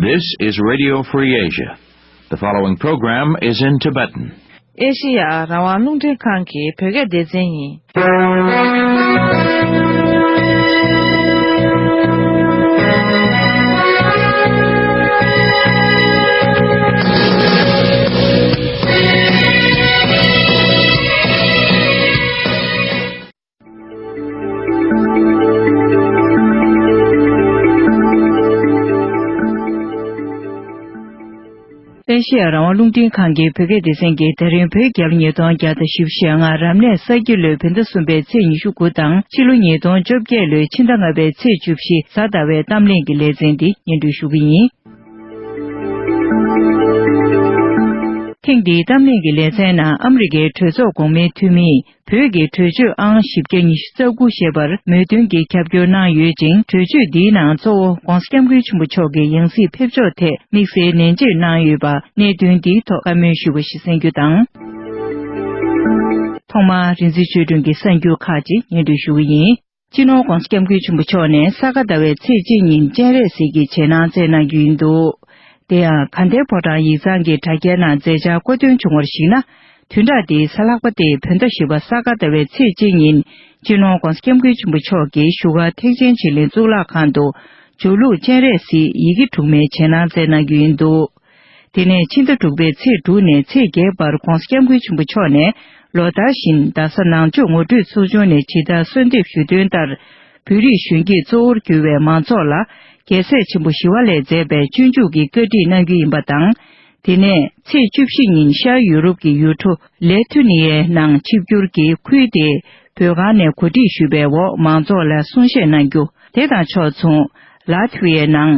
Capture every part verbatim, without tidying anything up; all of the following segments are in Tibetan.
This is Radio Free Asia. The following program is in Tibetan. ཨེ་ཤེ་ཡ་རང་དབང་རླུང་འཕྲིན་ཁང་གི་བོད་སྐད་སྡེ་ཚན་ཡིན། ཨེ་ཤེ་ཡ་རང་དབང་རླུང་འཕྲིན་ཁང་གི་བོད་སྐད་སྡེ་ཚན་གྱིས་ད་རིང་བོད་རྒྱལ་ལོ་ཉིས་སྟོང་བརྒྱ་དང་བཞི་བཅུ་ཞེ་ལྔ་རབ་གནས་ས་ཁྱི་ལོའི་བོད་ཟླ་གསུམ་པའི་ཚེས་ཉི་ཤུ་དགུ་དང་ཕྱི་ལོ་ཉིས་སྟོང་བཅོ་བརྒྱད་ལོའི་ཕྱི་ཟླ་ལྔ་པའི་ཚེས་བཅུ་བཞི་གཟའ་ཟླ་བའི་གཏམ་གླེང་གི་ལེ་ཚན་འདི་སྙན་སྒྲོན་ཞུ་གི་ཡིན། ཐེངས་འདིའི་གཏམ་གླེང་གི་ལེ་ཚན་ནང་ཨ་མི་རི་ཀའི་གྲོས་ཚོགས་གོང་མའི་འཐུས་མིས། བོད་ཀྱི་གྲོས་ཆོད་ཨང་བཞི་བརྒྱ་ཉི་ཤུ་རྩ་དགུ་ཞེས་པར་མོས་མཐུན་གྱིས་རྒྱབ་སྐྱོར་གནང་ཡོད་ཅིང་། གྲོས་ཆོད་འདིའི་ནང་གཙོ་བོ་༧གོང་ས་༧སྐྱབས་མགོན་ཆེན་པོ་མཆོག་གི་ཡང་སྲིད་ཕེབས་ཕྱོགས་ཐད་དམིགས་བསལ་ནན་བརྗོད་གནང་ཡོད་པ། གནད་དོན་འདིའི་ཐོག་བཀའ་མོལ་ཞུས་པ་ཞིག་གསན་རྒྱུ་དང་། ཐོག་མར་རིག་འཛིན་ཆོས་སྒྲོན་གྱི་གསར་འགྱུར་ཁག་ཅིག་སྙན་སྒྲོན་ཞུ་གི་ཡིན། སྤྱི་ནོར་༧གོང་ས་༧སྐྱབས་མགོན་ཆེན་པོ་མཆོག་ནས་ས་ག་ཟླ་བའི་ཚེས་གཅིག་ཉིན་སྤྱན་རས་གཟིགས་ཀྱི་རྗེས་གནང་སྩལ་གནང་རྒྱུ་ཡིན་འདུག་དེ་ཡང་དགའ་ལྡན་ཕོ་བྲང་ཡིག་ཚང་གི་དྲ་རྒྱའི་ནང་མཛད་འཆར་བཀོད་དོན་བྱུང་བར་གཞིགས་ན། བདུན་ཕྲག་འདིའི་གཟའ་ལྷག་པ་སྟེ་བོད་ཟླ་བཞི་པ་ས་ག་ཟླ་བའི་ཚེས་གཅིག་ཉིན་སྤྱི་ནོར་༧གོང་ས་༧སྐྱབས་མགོན་ཆེན་པོ་མཆོག་གིས་བཞུགས་སྒར་ཐེག་ཆེན་ཆོས་གླིང་གཙུག་ལག་ཁང་དུ་ཇོ་ལུགས་སྤྱན་རས་གཟིགས་ཡི་གེ་དྲུག་མའི་རྗེས་གནང་སྩལ་གནང་རྒྱུ་ཡིན་འདུག་དེ་ནས་ཕྱི་ཟླ་དྲུག་པའི་ཚེས་དྲུག་ནས་ཚེས་བརྒྱད་བར་༧གོང་ས་༧སྐྱབས་མགོན་ཆེན་པོ་མཆོག་ནས་ལོ་ལྟར་བཞིན་རྡ་ས་ནང་ཆོས་ངོ་སྤྲོད་ཚོགས་ཆུང་ནས་ཇི་ལྟར་གསོལ་འདེབས་ཞུས་དོན་ལྟར། བོད་རིགས་གཞོན་སྐྱེས་གཙོ་བོར་གྱུར་བའི་མང་ཚོགས་ལ་རྒྱལ་སྲས་ཆེན་པོ་ཞི་བ་ལྷས་མཛད་པའི་སྤྱོད་འཇུག་གི་བཀའ་ཁྲིད་གནང་རྒྱུ་ཡིན་པ་དང་། དེ་ནས་ཚེས་བཅུ་བཞི་ཉིན་ཤར་ཡུ་རོབ་ཀྱི་ཡུལ་གྲུ་ལེ་ཐུ་ནི་ཡའི་ནང་ཆིབས་བསྒྱུར་གྱིས་ཁུལ་དེའི་བོད་ཁང་ནས་གོ་སྒྲིག་ཞུས་པའི་འོག་མང་ཚོགས་ལ་གསུང་བཤད་གནང་རྒྱུ། དེ་དང་ཕྱོགས་མཚུངས། ལ་ཐི་ཝི་ཡའི་ནང་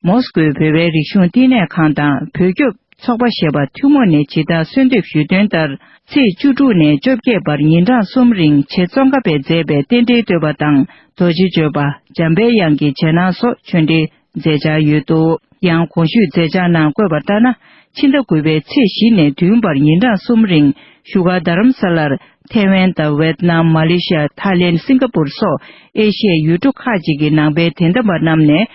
མོ་སི་ཀོའི་བོད་པའི་རིག་གཞུང་བསྟི་གནས་ཁང་དང་བོད་སྐྱོབ་ཚོགས་པ་ཞེས་པ་ཐུན་མོང་ནས་ཇི་ལྟར་གསོལ་འདེབས་ཞུས་དོན་ལྟར། ཚེས་བཅུ་དྲུག་ནས་བཅོ་བརྒྱད་བར་ཉིན་གྲངས་གསུམ་རིང་ཆེད་ཙོང་ཁ་པས་མཛད་པའི་རྟེན་འབྲེལ་བསྟོད་པ་དང་རྡོ་རྗེ་གཅོད་པ། འཇམ་པའི་དབྱངས་ཀྱི་རྗེས་གནང་སོགས་ཆོས་འབྲེལ་མཛད་འཆར་ཡོད་འདུག་ཡང་གོང་ཞུས་མཛད་འཆར་ནང་བཀོད་པ་ལྟར་ན། ཕྱི་ཟླ་དགུ་པའི་ཚེས་བཞི་ནས་བདུན་བར་ཉིན་གྲངས་གསུམ་རིང་བཞུགས་སྒར་རྡ་རམ་ས་ལར་ཐེ་ཝན་དང་ཝེད་ནམ། མ་ལེ་ཤི་ཡ། ཐའི་ལེན། སིང་ག་པུར་སོགས་ཨེ་ཤི་ཡའི་ཡུལ་གྲུ་ཁག་ཅིག་གི་ནང་པའི་དད་ལྡན་པ་རྣམས་ནས་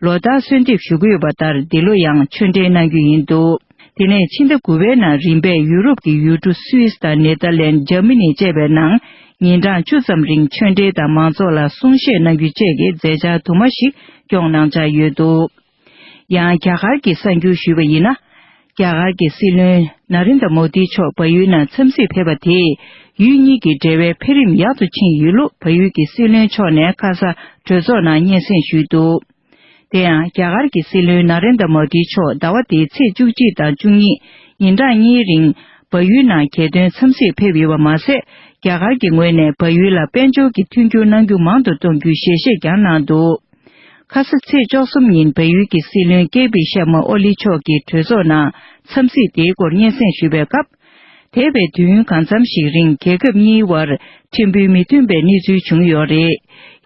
ལོ་ལྟར་གསོལ་འདེབས་ཞུ་གི་ཡོད་པ་ལྟར། འདི་ལོ་ཡང་ཆོས་འབྲེལ་གནང་རྒྱུ་ཡིན་འདུག་དེ་ནས་ཕྱི་ཟླ་དགུ་པའི་ནང་རིམ་པས་ཡུ་རོབ་ཀྱི་ཡུལ་གྲུ་སུད་སི་དང་ནེ་ཐར་ལན། འཇར་མ་ནི་བཅས་པའི་ནང་ཉིན་གྲངས་བཅུ་ཙམ་རིང་ཆོས་འབྲེལ་དང་མང་ཚོགས་ལ་གསུང་བཤད་གནང་རྒྱུ་བཅས་ཀྱི་མཛད་འཆར་དུ་མ་ཞིག་སྐྱོང་གནང་འཆར་ཡོད་འདུག་ཡང་རྒྱ་གར་གྱི་གསར་འགྱུར་ཞུས་པ་ཡིན་ན། རྒྱ་གར་གྱི་སྲིད་བློན་ན་རེན་དྲ་མོ་དི་མཆོག་བལ་ཡུལ་ནང་འཚམས་གཟིགས་ཕེབས་པ་དེས་ཡུལ་གཉིས་ཀྱི་འབྲེལ་བའི་འཕེལ་རིམ་ཡག་ཏུ་ཕྱིན་ཡོད་ལུགས་བལ་ཡུལ་གྱི་སྲིད་བློན་མཆོག་ནས་ཁ་ས་གྲོས་ཚོགས་ནང་སྙན་སེང་ཞུས་འདུག་དེ་ཡང་རྒྱ་གར་གྱི་སྲིད་བློན་ན་རེན་དྲ་མོ་དི་མཆོག་ཟླ་བ་འདིའི་ཚེས་བཅུ་གཅིག་དང་བཅུ་གཉིས་ཉིན་གྲངས་གཉིས་རིང་བལ་ཡུལ་ནང་རྒྱལ་དོན་འཚམས་གཟིགས་ཕེབས་ཡོད་པ་མ་ཟད། རྒྱ་གར་གྱི་ངོས་ནས་བལ་ཡུལ་ལ་དཔལ་འབྱོར་གྱི་མཐུན་འགྱུར་གནང་རྒྱུ་མང་དུ་གཏོང་རྒྱུའི་ཞལ་བཞེས་ཀྱང་གནང་འདུག་ཁ་ས་ཚེས་བཅུ་གསུམ་ཉིན་བལ་ཡུལ་གྱི་སྲིད་བློན་ཀེ་པི་ཤར་མ་ཨོ་ལི་མཆོག་གིས་གྲོས་ཚོགས་ནང་འཚམས་གཟིགས་དེའི་སྐོར་སྙན་སེང་ཞུས་པའི་སྐབས། འདས་པའི་དུས་ཡུན་གང་འཚམ་ཞིག་རིང་རྒྱལ་ཁབ་གཉིས་དབར་ཕྲན་བུ་མི་མཐུན་པའི་གནས་ཚུལ་བྱུང་ཡོད་རེད།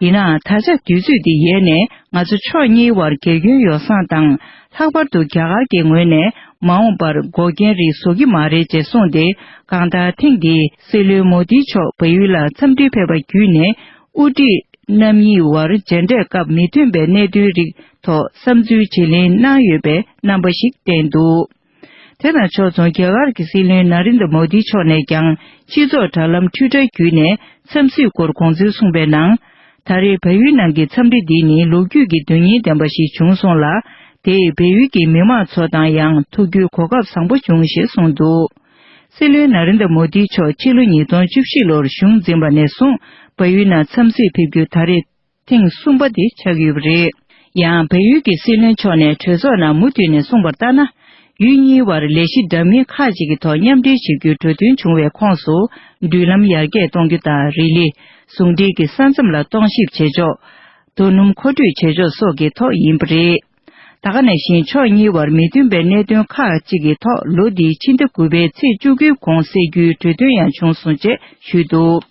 ཡིན་ནའང་ད་ཆ་དུས་ཚོད་འདི་ཡལ་ནས་ང་ཚོ་ཕྱོགས་གཉིས་དབར་རྒྱལ་ཡོན་ཡོ་བསྲང་དང་། ལྷག་པར་དུ་རྒྱ་གར་གྱི་ངོས་ནས་མ་འོངས་པར་འགོག་རྐྱེན་རིགས་བཟོ་གི་མ་རེད་ཅེས་གསུངས་ཏེ། གང་ལྟར་ཐེངས་འདིའི་སྲིད་བློན་མོ་དི་མཆོག་བལ་ཡུལ་ལ་འཚམས་འདྲིར་ཕེབས་པ་བརྒྱུད་ནས་དབུ་ཁྲིད་རྣམ་གཉིས་དབར་མཇལ་འཕྲད་སྐབས་མི་མཐུན་པའི་གནད་དོན་རིགས་ཐོག་བསམ་ཚུལ་བརྗེ་ལེན་གནང་ཡོད་པའི་རྣམ་པ་ཞིག་བསྟན་འདུག་དེ་དང་ཕྱོགས་མཚུངས་རྒྱ་གར་གྱི་སྲིད་བློན་ན་རེན་དྲ་མོ་དི་མཆོག་ནས་ཀྱང་སྤྱི་ཚོགས་དྲ་ལམ་ཊུའི་ཊར་བརྒྱུད་ནས་འཚམས་གཟིགས་སྐོར་དགོངས་ཚུལ་གསུངས་པའི་ནང་། ད་རེས་བལ་ཡུལ་ནང་གི་འཚམས་འདྲི་འདི་ནི་ལོ་རྒྱུས་ཀྱི་དོན་སྙིང་ལྡན་པ་ཞིག་བྱུང་སོང་ལ། དེས་བལ་ཡུལ་གྱི་མི་མང་ཚོ་དང་ཡང་ཐུག་རྒྱུའི་གོ་སྐབས་བཟང་པོ་བྱུང་ཞེས་གསུངས་འདུག་སྲིད་བློན་ན་རེན་དྲ་མོ་དི་མཆོག་ཕྱི་ལོ་ཉིས་སྟོང་བཅུ་བཞི་ལོར་གཞུང་འཛིན་པ་ནས་བཟུང་བལ་ཡུལ་ནང་འཚམས་གཟིགས་ཕེབས་རྒྱུ་ད་རེས་ཐེངས་གསུམ་པ་དེ་ཆགས་ཡོད་པ་རེད། ཡང་བལ་ཡུལ་གྱི་སྲིད་བློན་མཆོག་ནས་གྲོས་ཚོགས་ནང་མུ་མཐུད་ནས་གསུངས་པར་ལྟར་ན། ཡུལ་གཉིས་དབར་ལས་གཞི་འདྲ་མིན་ཁག་ཅིག་གི་ཐོག་མཉམ་འབྲེལ་བྱེད་རྒྱུའི་གྲོས་མཐུན་བྱུང་བའི་ཁོངས་སུ། འགྲུལ་ལམ་ཡར་རྒྱས་གཏོང་རྒྱུ་དང་རི་ལི། ཟུང་འབྲེལ་གྱི་ས་མཚམས་ལ་གཏོང་ཞིབ་བྱེད་ཕྱོགས། རྡོ་སྣུམ་མཁོ་སྤྲོད་བྱེད་ཕྱོགས་སོགས་ཀྱི་ཐོག་ཡིན་པ་རེད། ད་ག་ནང་བཞིན་ཕྱོགས་གཉིས་དབར་མི་མཐུན་པའི་གནད་དོན་ཁག་ཅིག་གི་ཐོག་ལོ་འདིའི་ཕྱི་ཟླ་དགུ་པའི་ཚེས་བཅུ་དགུའི་གོང་སེལ་རྒྱུའི་གྲོས་མཐུན་ཡང་བྱུང་སོང་ཅེས་ཞུས་འདུག་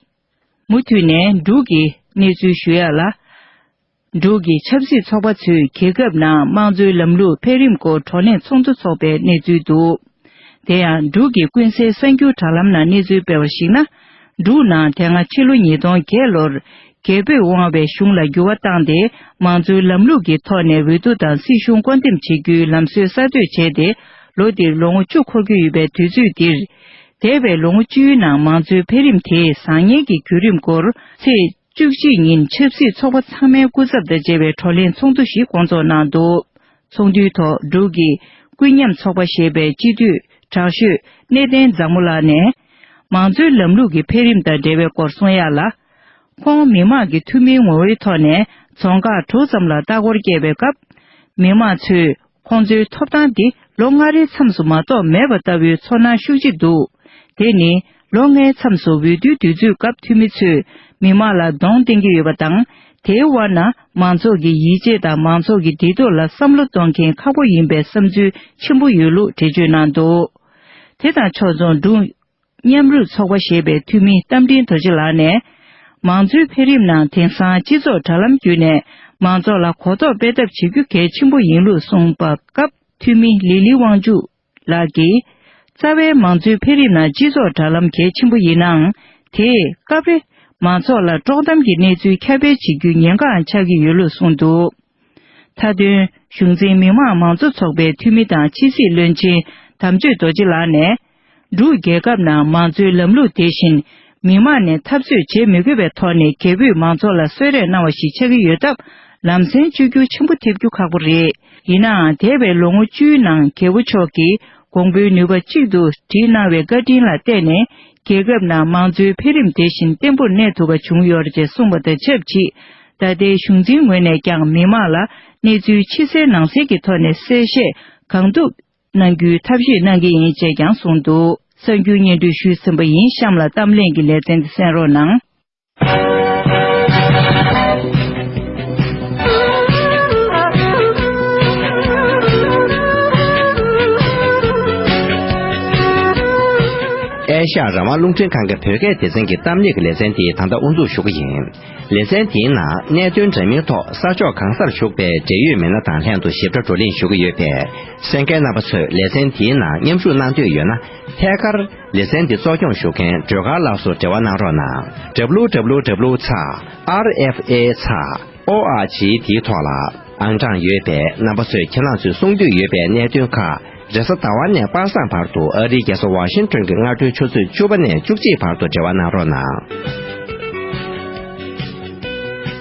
མུ་མཐུད་ནས་འབྲུག་གི་གནས་ཚུལ་ཞུ་ཡ་ལ། འབྲུག་གི་ཆབ་སྲིད་ཚོགས་པ་ཚོས་རྒྱལ་ཁབ་ནང་དམངས་གཙོའི་ལམ་ལུགས་འཕེལ་རིམ་སྐོར་བགྲོ་གླེང་ཚོགས་འདུ་འཚོགས་པའི་གནས་ཚུལ་འདུག་དེ་ཡང་འབྲུག་གི་ཀུན་གསལ་གསར་འགྱུར་དྲ་ལམ་ནང་གནས་ཚུལ་སྤེལ་བར་གཞིགས་ན། འབྲུག་ནང་དེ་སྔ་ཕྱི་ལོ་ཉིས་སྟོང་བརྒྱད་ལོར་ རྒྱལ་པོས་དབང་བའི་གཞུང་ལ་འགྱུར་བ་བཏང་སྟེ། མང་གཙོའི་ལམ་ལུགས་ཀྱི་ཐོག་ནས་འོས་བསྡུ་དང་སྲིད་གཞུང་བསྐོ་འདེམས་བྱེད་རྒྱུའི་ལམ་སྲོལ་གསར་གཏོད་བྱས་ཏེ། ལོ་འདིར་ལོ་ངོ་བཅུ་འཁོར་གྱི་ཡོད་པའི་དུས་ཚོད་འདིར། འདས་པའི་ལོ་ངོ་བཅུའི་ནང་མང་གཙོའི་འཕེལ་རིམ་དེའི་བཟང་ངན་གྱི་བརྒྱུད་རིམ་སྐོར། ཚེས་བཅུ་གཅིག་ཉིན་ཆབ་སྲིད་ཚོགས་པ་ཚང་མའི་སྐུ་ཚབ་དང་བཅས་པའི་བགྲོ་གླེང་ཚོགས་འདུ་ཞིག་བསྐོང་ཚོགས་གནང་འདུག་ཚོགས་འདུའི་ཐོག་འབྲུག་གི་ཀུན་མཉམ་ཚོགས་པ་ཞེས་པའི་སྤྱི་འཐུས་དྲག་ཤོས་གནས་བརྟན་བཟང་མོ་ལགས་ནས། མང་གཙོའི་ལམ་ལུགས་ཀྱི་འཕེལ་རིམ་དང་འབྲེལ་བའི་སྐོར་གསུང་ཡག་ལ། ཁོང་མི་དམངས་ཀྱི་འཐུས་མིའི་ངོ་བོའི་ཐོག་ནས་རྫོང་ཁག་དྲུག་ཙམ་ལ་ལྟ་སྐོར་བསྐྱལ་བའི་སྐབས། མི་དམངས་ཚོས་ཁོང་ཚོའི་ཐོབ་ཐང་འདི་ལོ་ལྔ་རེའི་མཚམས་སུ་མ་གཏོགས་མེད་པ་ལྟ་བུའི་ཚོར་སྣང་ཤུགས་ཆེ་འདུག་དེ་ནི་ལོ་ལྔའི་མཚམས་སུ་འོས་བསྡུའི་དུས་ཚོད་སྐབས་འཐུས་མི་ཚོས་མི་དམངས་ལ་གདོང་བསྟན་གྱི་ཡོད་པ་དང་། དེའི་དབར་ན་མང་ཚོགས་ཀྱི་ཡིད་ཆེས་དང་མང་ཚོགས་ཀྱི་བདེ་སྡུག་ལ་བསམ་བློ་གཏོང་མཁན་ཁག་པོ་ཡིན་པའི་བསམ་ཚུལ་ཆེན་པོ་ཡོད་ལུགས་འགྲེལ་བརྗོད་གནང་འདུག་དེ་དང་ཕྱོགས་མཚུངས་འབྲུག་མཉམ་རུབ་ཚོགས་པ་ཞེས་པའི་འཐུས་མི་རྟ་མགྲིན་རྡོ་རྗེ་ལགས་ནས། མང་གཙོའི་འཕེལ་རིམ་ནང་དེང་སང་སྤྱི་ཚོགས་དྲ་ལམ་བརྒྱུད་ནས་མང་ཚོགས་ལ་གོ་རྟོགས་སྤེལ་ཐབས་བྱེད་རྒྱུ་གལ་ཆེན་པོ་ཡིན་ལུགས་གསུངས་པ་སྐབས། འཐུས་མི་ལི་ལི་དབང་ཕྱུག་ལགས་ཀྱིས། རྩ་བའི་མང་གཙོའི་འཕེལ་རིམ་ནང་སྤྱི་ཚོགས་དྲ་ལམ་གལ་ཆེན་པོ་ཡིན་ནའང་། དེས་སྐབས་རེ་མང་ཚོགས་ལ་དཀྲོག་གཏམ་གྱི་གནས་ཚུལ་ཁྱབ་སྤེལ་བྱེད་རྒྱུའི་ཉེན་ཁའང་ཆགས་ཀྱི་ཡོད་ལུགས་གསུངས་འདུག་མཐའ་དོན། གཞུང་འཛིན་མི་དམངས་མང་གཙོ་ཚོགས་པའི་འཐུས་མི་དང་ཕྱི་སྲིད་བློན་ཆེན་དམ་ཆོས་རྡོ་རྗེ་ལགས་ནས། འབྲུག་རྒྱལ་ཁབ་ནང་མང་གཙོའི་ལམ་ལུགས་དེ་བཞིན་མི་དམངས་ནས་འཐབ་རྩོད་བྱེད་མི་དགོས་པའི་ཐོག་ནས་རྒྱལ་པོས་མང་ཚོགས་ལ་གསོལ་རས་གནང་བ་ཞིག་ཆགས་ཀྱི་ཡོད་སྟབས། ལམ་སེང་བཅོས་བསྒྱུར་ཆེན་པོ་ཐེབས་རྒྱུ་ཁག་པོ་རེད། ཡིན་ནའང་འདས་པའི་ལོ་ངོ་བཅུའི་ནང་རྒྱལ་པོ་མཆོག་གིས་དགོངས་པའི་ནུས་པ་གཅིག་ཏུ་བསྒྲིལ་གནང་བའི་བཀའ་དྲིན་ལ་བརྟེན་ནས། རྒྱལ་ཁབ་ནང་མང་གཙོའི་འཕེལ་རིམ་དེ་བཞིན་བརྟན་པོར་གནས་ཐུབ་པ་བྱུང་ཡོད་རེད་ཅེས་གསུངས་པ་དང་ཆབས་ཅིག་ད་ལྟའི་གཞུང་འཛིན་ངོས་ནས་ཀྱང་མི་མང་ལ་གནས་ཚུལ་ཕྱི་གསལ་ནང་གསལ་གྱི་ཐོག་ནས་གསལ་བཤད་གང་ཐུབ་གནང་རྒྱུའི་ཐབས་ཤེས་གནང་གི་ཡིན་ཅེས་ཀྱང་གསུངས་འདུག་གསར་འགྱུར་སྙན་སྒྲོན་ཞུས་ཟིན་པ་ཡིན། གཤམ་ལ་གཏམ་གླེང་གི་ལེ་ཚན་འདི་གསན་རོགས་གནང་། ཨེ་ཤ་ཡ་རང་དབང་རླུང་འཕྲིན་ཁང་གི་བོད་སྐད་སྡེ་ཚན་གྱི་གཏམ་གླེང་གི་ལེ་ཚན་འདི་ད་ལྟ་དབུ་འཛུགས་ཞུ་གི་ཡིན། ལེ་ཚན་དེའི་ནང་གནད་དོན་འདྲ་མིན་ཐོག་ས་ཕྱོགས་གང་སར་བཞུགས་པའི་འབྲེལ་ཡོད་མི་སྣ་དང་ལྷན་དུ་ཞིབ་ཕྲ་བགྲོ་གླེང་ཞུ་གི་ཡོད་པས། གསན་མཁན་རྣམ་པ་ཚོས་ལེ་ཚན་དེའི་ནང་མཉམ་ཞུགས་གནང་འདོད་ཡོད་ན། ཐད་ཀར་ལེ་ཚན་འདི་གཙོ་སྐྱོང་ཞུ་མཁན་སྒྲོལ་དཀར་ལགས་སུ་འབྲེལ་བ་གནང་རོགས་གནང་། W W W ཚ་R F A ཚ་O R G དེའི་ཐོག་ལ་ཨང་གྲངས་ཡོད་པས། རྣམ་པ་ཚོས་ཁྱེད་རང་ཚོས་གསུང་འདོད་ཡོད་པའི་གནད་དོན་ཁག་རེས་གཟའ་ཟླ་བ་ནས་པ་སངས་བར་དུ་ཨ་རིའི་རྒྱལ་ས་ཝ་ཤིང་ཏོན་གྱི་སྔ་དྲོའི་ཆུ་ཚོད་བཅུ་པ་ནས་བཅུ་གཅིག་བར་དུ་འབྲེལ་བ་གནང་རོགས་གནང་།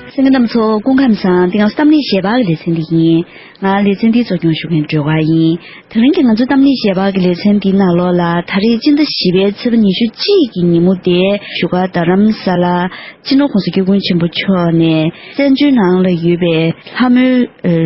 གསན་མཁན་རྣམ་པ་ཚོ་སྐུ་ཁམས་བཟང་། འདི་ང་ཚོ་གཏམ་གླེང་ཞལ་པར་གྱི་ལེ་ཚན་འདི་ཡིན། ང་ལེ་ཚན་འདི་གཙོ་སྐྱོང་ཞུ་མཁན་སྒྲོལ་དཀར་ཡིན། དེ་རིང་གི་ང་ཚོ་གཏམ་གླེང་ཞལ་པར་གྱི་ལེ་ཚན་འདིའི་ནང་ལོགས་ལ་ད་རེས་སྤྱི་ཟླ་བཞི་པའི་ཚེས་པ་ཉི་ཤུ་གཅིག་གི་ཉིན་མོ་དེ་བཞུགས་སྒར་རྡ་རམ་ས་ལ་སྤྱི་ནོར་༸གོང་ས་༸སྐྱབས་མགོན་ཆེན་པོ་མཆོག་ནས་བཙན་བྱོལ་ནང་ལ་ཡོད་པའི་ལྷ་མོའི་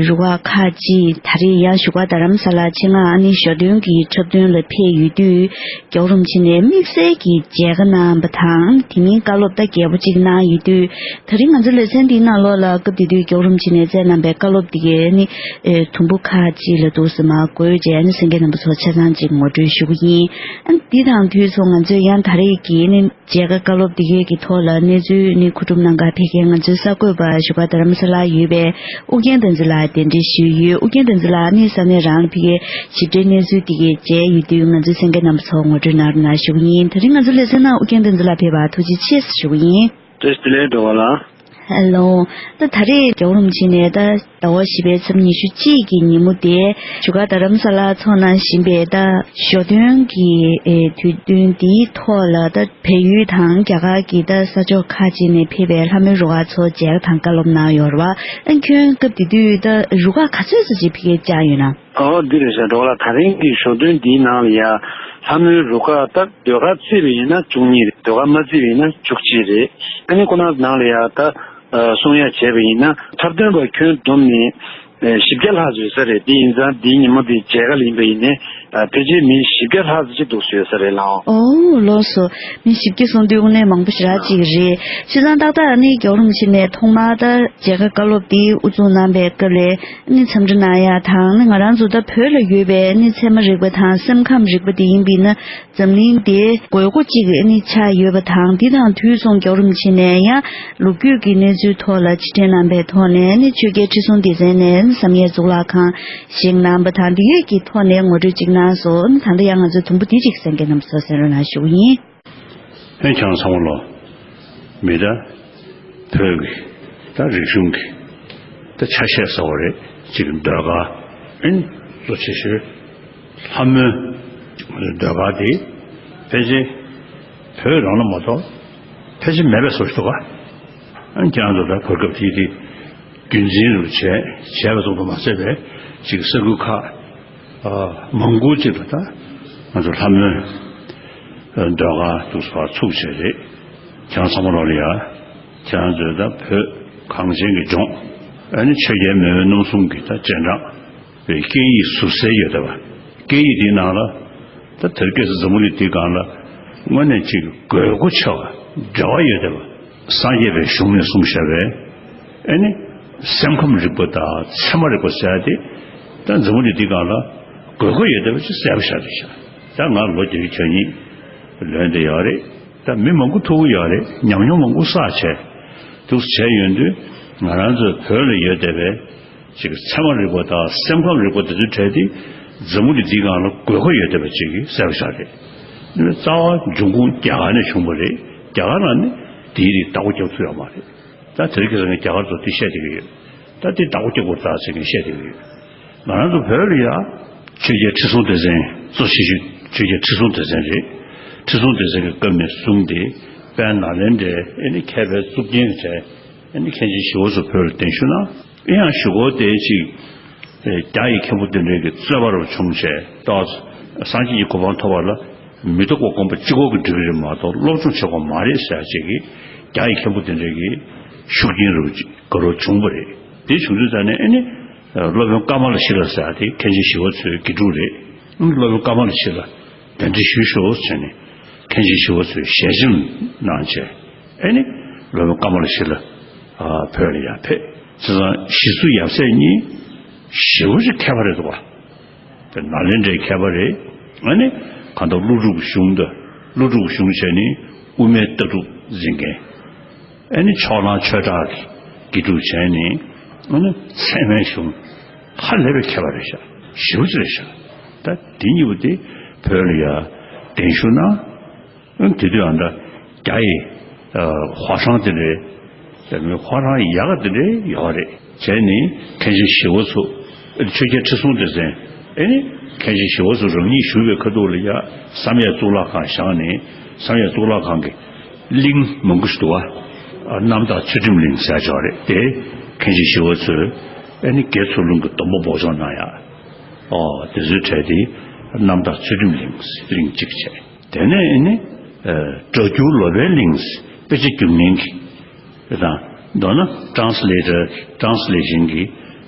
རུ་ཁག་ཁག་ཅིག་ད་རེས་ཡང་བཞུགས་སྒར་རྡ་རམ་ས་ལ་ཆེད་མངགས་ཨ་ནི་ཞོ་སྟོན་གྱི་འཁྲབ་སྟོན་ལ་ཕེབས་ཡོད་དུས། རྒྱལ་བ་རིན་པོ་ཆེ་ནས་དམིགས་བསལ་གྱི་མཇལ་ཁ་གནང་བ་དང་། དེ་མིན་བཀའ་སློབ་ད་རྒྱས་པོ་གཅིག་གནང་ཡོད་དུས། ད་རིང་ང་ཚོ་ལེ་ཚན་འདིའི་ནང་ལོགས་ལ་སྐབས་དེ་དུས་རྒྱལ་བ་རིན་པོ་ཆེ་ནས་བསྩལ་གནང་པའི་བཀའ་སློབ་དེ་གའི་ནི་ཨེ་དུམ་བུ་ཁག་ཅིག་ལ་འདུག་སེ་མར་འགོད་བྱས་ནས་གསན་མཁན་རྣམ་པ་ཚོར་ཆ་ཚང་ཅིག་ངོ་སྤྲོད་ཞུ་གི་ཡིན། ཨ་འདི་དང་དུས་མཚུངས་ང་ཚོས་ཡང་ད་རེས་ཀྱི་ནི་མཇལ་ཁ་བཀའ་སློབ་དེ་གའི་གི་ཐོག་ལ་གནས་ཚུལ་ནི་མཁོ་སྒྲུབ་གནང་གར་ཕེབས་མཁན་ང་ཚོའི་གསར་འགོད་པ་བཞུགས་སྒར་རྡ་རམ་ས་ལར་ཡོད་པའི་ཨུ་རྒྱན་བསྟན་འཛིན་ལགས་གདན་འདྲེན་ཞུས་ཡོད། ཨུ་རྒྱན་བསྟན་འཛིན་ལགས་ནི་ས་གནས་རང་ལ་ཕ་གིའི་ཞིབ་ཕྲའི་གནས་ཚུལ་དེ་གའི་མཇལ་ཡོད་དུས་ང་ཚོའི་གསན་མཁན་རྣམ་པ་ཚོར་ངོ་སྤྲོད་གནང་རོགས་གནང་ཞུ་གི་ཡིན། དེ་རིང་ང་ཚོའི་ལེ་ཚན་ནང་ཨུ་རྒྱན་བསྟན་འཛིན་ལགས་ཕེབས་པར་ཐུགས་རྗེ་ཆེ་ཞུ་གི་ཡིན། བཀྲ་ཤིས་བདེ་ལེགས་སྒྲོལ་དཀར་ལགས། ཧེ་ལོ། ད་ད་རེས་རྒྱལ་བ་རིན་པོ་ཆེ་ནས་ད་ཟླ་བ་བཞི་པའི་ཚེས་ཉི་ཤུ་གཅིག་གི་ཉིན་མོ་དེ་བཞུགས་སྒར་རྡ་རམ་ས་ལར་ཚོགས་གནང་བཞིན་པའི་ད་ཞོ་སྟོན་གྱི་ཨེ་དུས་སྟོན་འདིའི་ཐོག་ལ་ད་བལ་ཡུལ་དང་རྒྱ་གར་གྱི་ད་ས་ཕྱོགས་ཁག་ཅིག་ནས་ཕེབས་པའི་ལྷ་མོའི་རུ་ཁག་ཚོ་མཇལ་ཁ་དང་བཀའ་སློབ་གནང་ཡོད་རེད་བ། ཨ་ཁྱོད་སྐབས་དེ་དུས་ད་རུ་ཁག་ག་ཚོད་ཙམ་ཅིག་ཕ་གིར་བཅར་ཡོད་ན། ཨོ་འདི་རེད་ཤག་སྒྲོལ་དཀར་ལགས། ད་རིང་གི་ཞོ་སྟོན་འདིའི་ནང་ལ་ཡ་ལྷ་མོའི་རུ་ཁག་ད་ཟློས་གར་བརྩིས་པ་ཡིན་ན་བཅུ་གཉིས་རེད། ཟློས་གར་མ་བརྩིས་པ་ཡིན་ན་བཅུ་གཅིག་རེད། ཨ་ནི་ཁོ་ན་ནང་ལ་ཡ་ད་གསུང་ཡ་བྱས་པ་ཡིན་ན་འཁྲབ་སྟོན་པ་ཁྱོན་བསྡོམས་ནས་བཞི་བརྒྱ་ལྷག་ཙམ་ཡོད་ས་རེད། དེ་ཡིན་ཙང་འདིའི་ཉིན་མོ་འདི་མཇལ་ཁ་ལ་ཡིན་པ་ཡིན་ནའི་ཕལ་ཆེར་མི་བཞི་བརྒྱ་ལྷག་ཙམ་ཅིག་འདུག་སེ་ཡོད་ས་རེད་ལགས། ཨོ་ལགས་སོ། མི་བཞི་བརྒྱ་གསུངས་དུས་དངོས་གནས་མང་པོ་ཞེ་དྲག་ཅིག་རེད། བྱས་ཙང་ཏག་ཏག་ཨ་ནི་རྒྱལ་བ་རིན་པོ་ཆེ་ནས་ཐོག་མར་ད་མཇལ་ཁ་བཀའ་སློབ་འདི་དབུ་འཛུགས་གནང་པའི་སྐབས་ལ་ཨ་ནི་འཚམས་འདྲི་གནང་ཡ་དང་། ཨ་ནི་ང་རང་ཚོ་ད་བོད་ལ་ཡོད་པའི་ཨ་ནི་ཚད་མ་རིག་པ་དང་སེམས་ཁམས་རིག་པ་འདི་ཡིན་པ་ཡིན་ན། འཛམ་གླིང་འདིའི་དགོས་མཁོ་གཅིག་ཨ་ནི་ཆགས་ཡོད་པ་དང་། འདི་དང་དུས་མཚུངས་རྒྱལ་བ་རིན་པོ་ཆེ་ནས་ཡང་ལོ་རྒྱུས་ཀྱི་གནས་ཚུལ་ཐོག་ལ་ཕྱིར་དྲན་གནང་པའི་ཐོག་ནས་ཨ་ནི་ཆོས་རྒྱལ་ཁྲི་སྲོང་ལྡེ་བཙན་ནས་ཨ་ནི་བསམ་ཡས་གཙུག་ལག་ཁང་བཞེངས་གནང་པ་དང་། འདི་ཡོད་ཀྱི་ཐོག་ནས་ངོ་སྤྲོད་ཅིག་གནང་སོང་། ཨ་ནི་ད་ལྟ་ཡང་ང་ཚོའི་དུམ་བུ་འདི་ཅིག་གསན་མཁན་རྣམས་ཚོ་གསན་རོགས་གནང་ཞུ་གི་ཡིན། ཨེ་ཁྱེད་རང་ཚང་མ་ལོ། མི་ད། བོད་ཀྱི་ད་རིག་གཞུང་གི་ད་ཆ་ཤས་ཟེར་བ་རེད། གཅིག་ཟློས་གར་ཨིན། གཙོ་ཆེ་ཤོས་ལྷ་མོའི་ཟློས་གར་དེ་ཕལ་ཆེར་བོད་རང་ལ་མ་གཏོགས་ཕལ་ཆེར་མེད་པའི་བཟོ་ཞིག་འདུག་ག་ཨ་ཁྱེད་རང་ཚོ་ད་གོ་སྐབས་དེ་དེ་རྒྱུན་འཛིན་རུ་བྱས་བྱས་པ་ཙམ་དུ་མ་ཟད་པའི་གཅིག་ས་ཁུལ་ཁག་ཨ་མང་པོ་ཅིག་ལ་ད་ང་ཚོ་ལྷ་མོའི་ཟློས་གར་འདུག་སེ་ཕར་ཚུགས་བྱས་རེད། ཁྱེད་རང་ཚང་མ་ལོག་ལ་ཡ་ཁྱེད་རང་ཚོའི་ད་བོད་གངས་ཅན་གྱི་ལྗོངས་ཨ་ནི་ཆོས་རྒྱལ་མེས་དབོན་རྣམ་གསུམ་གྱི་ད་རྗེས་འབྲང་བའི་སྐད་ཡིག་ཟུར་གསལ་ཡོད་བསྡད་པ། སྐད་ཡིག་འདིའི་ནང་ལ་ད་དེ་རིང་ཁ་སང་འཛམ་བུ་གླིང་འདིའི་སྒང་ལ་དངོས་གནས་ཅིག་དགོས་མཁོ་ཆེ་བ་འབྲེལ་བ་ཡོད་བསྡད་པ། སངས་རྒྱས་པའི་གཞུང་ནས་གསུངས་བཞག་པའི་ཨ་ནི་སེམས་ཁམས་རིག་པ་དང་ཚད་མ་རིག་པ་ཟེར་ཡ་དེ་ད་འཛམ་བུ་གླིང་འདིའི་སྒང་ལ་དགོས་མཁོ་ཡོད་བསྡད་པ་ཅིག་གསལ་པོ་ཆགས་བསྡད་ཤག་ད་ང་ལོ་བརྒྱད་ཅུ་གྱ་གཉིས་ལོན་བསྡད་ཡོད་རེད། ད་མི་མང་པོ་ཐུག་གི་ཡོད་རེད། ཉམས་མྱོང་མང་པོ་བསགས་བྱས་འདུག་སེ་བྱས་ཡོང་དུས་ང་རང་ཚོའི་བོད་ལ་ཡོད་བསྡད་པའི་ཅིག་ཚད་མ་རིག་པ་དང་སེམས་ཁམས་རིག་པ་དེ་ཚོའི་གྲས་དེ་འཛམ་བུ་གླིང་འདིའི་སྒང་ལ་དགོས་མཁོ་ཡོད་བསྡད་པ་ཅིག་གསལ་པོ་ཆགས་རེད། རྩ་བ་འབྱུང་ཁུངས་རྒྱ་གར་ནས་བྱུང་བ་རེད། རྒྱ་གར་ནང་ནས་དེའི་རིགས་བདག་པོ་རྒྱག་ཐུབ་ཡོད་མ་རེད། ད་དེ་རིང་ཁ་སང་རྒྱ་གར་ཚོ་དེ་བཤད་བསྡད་ཀྱི་ཡོད། ད་དེ་བདག་པོ་རྒྱག་དགོས་རེད་ཟེར་མཁན་བཤད་བསྡད་ཀྱི་ཡོད། ང་རང་ཚོ་བོད་ལ་ཡ་ཆོས་རྒྱལ་ཁྲི་སྲོང་ལྡེ་བཙན་གཙོ་ཆེ་ཤོས་ཆོས་རྒྱལ་ཁྲི་སྲོང་ལྡེ་བཙན་རེད། ཁྲི་སྲོང་ལྡེ་བཙན་གྱི་སྐབས་ནས་བཟུང་སྟེ་དཔལ་ནཱ་ལེནྡྲའི་ཨེ་ནི་མཁས་པའི་གཙུག་རྒྱན་གྱི་གྲས་ཨེ་ནི་མཁན་ཆེན་ཞི་བ་འཚོ་བོད་ལ་གདན་ཞུ་གནང་། ཨེ་ཡང་ཞི་བ་འཚོ་དེ་ཅིག་རྒྱ་ཡི་མཁན་པོ་དེ་འདྲའི་གི་རྩོད་པ་རུ་བྱུང་བྱས་ཏོག་སངས་རྒྱས་ཀྱི་གོ་འཕང་ཐོབ་པ་ལ་མི་ཐོག་གོ་དགོན་པ་གཅིག་པོ་གི་འགྲིག་གི་རེད་མ་གཏོགས་སློབ་སྦྱོང་བྱེད་དགོས་མ་རེད་ཟེར་ཅིག་གིས་རྒྱ་ཡི་མཁན་པོ་དེ་འདྲའི་གི་ཤུགས་རྐྱེན་རུ་ག་རུ་བྱུང་བ་རེད། དེ་བྱུང་དུས་ད་ནས་ཨེ་ནི་སློབ་དཔོན་ཀ་མ་ལ་ཤཱི་ལ་ཟེར་ཡ་དེ་མཁན་ཆེན་ཞི་བ་འཚོའི་དགེ་ཕྲུག་རེད། སློབ་དཔོན་ཀ་མ་ལ་ཤཱི་ལ་གདན་འདྲེན་ཞུས་ཤོག་ཟེར་ནས་མཁན་ཆེན་ཞི་བ་འཚོས་ཞལ་ཆེམས་གནང་བྱས་ཨེ་ནི་སློབ་དཔོན་ཀ་མ་ལ་ཤཱི་ལ་བོད་ལ་ཡར་ཕེབས། བྱས་ཙང་ཞི་འཚོ་ཡབ་སྲས་གཉིས་ཞེ་པོ་ཅིག་མཁས་པ་རེད་འདུག་བ། དཔེར་ན་ནཱ་ལེནྡྲའི་མཁས་པ་རེད། ཨ་ནི་གང་ལྟར་ཀླུ་སྒྲུབ་གཞུང་དང་ཀླུ་སྒྲུབ་གཞུང་བྱས་ནས་དབུ་མའི་ལྟ་གྲུབ་འཛིན་མཁན། ཨ་ནི་ཕྱོགས་གླང་ཆོས་གྲགས་ཀྱི་དགེ་ཕྲུག་བྱས་ནས་ཨ་ནི་ཚད་མའི་གཞུང་ཧ་ལས་པའི་མཁས་པ་རེད་ཤག་ཞེ་པོ་ཅིག་རེད་ཤག་ད་དེ་གཉིས་པོ་དེ་བོད་ལ་ཡར་གདན་ཞུ་གནང་། དེ་དུས་ཨ་འདྲ་རྒྱ་ཡི་ཧྭ་ཤང་དེ་འདྲའི་ཧྭ་ཤང་ཡག་ག་དེ་འདྲའི་ཡོད་རེད། བྱས་ནས་མཁན་ཆེན་ཞི་བ་འཚོ་ཆོས་རྒྱལ་ཁྲི་སྲོང་ལྡེ་བཙན་ཨེ་ནི་མཁན་ཆེན་ཞི་བ་འཚོ་རང་ཉིད་བཞུགས་པའི་ཁ་ཐུག་ལ་ཡ་བསམ་ཡས་གཙུག་ལག་ཁང་བཞེངས་ནས་བསམ་ཡས་གཙུག་ལག་ཁང་གི་གླིང་མང་པོ་ཞིག་འདུག་བ། རྣམ་དག་ཚུལ་ཁྲིམས་གླིང་ཟེར་ཡ་ཅིག་ཡོད་རེད། དེ་མཁན་ཆེན་ཞི་བ་འཚོས་ཨེ་ནི་དགེ་ཚུལ་སློང་གི་སྡོམ་པ་འབོགས་ཆོག་གནང་ཡ། ཨོ་དེ་ཚོའི་གྲས་དེ་རྣམ་དག་ཚུལ་ཁྲིམས་གླིང་གླིང་གཅིག་བྱས། དེ་ནས་ཨེ་ནི་སྒྲ་སྒྱུར་ལོ་པཎ་གླིང་དཔེ་ཆ་སྒྱུར་མཁན་གྱི་དང་མདོར་ན་translator translation གྱི་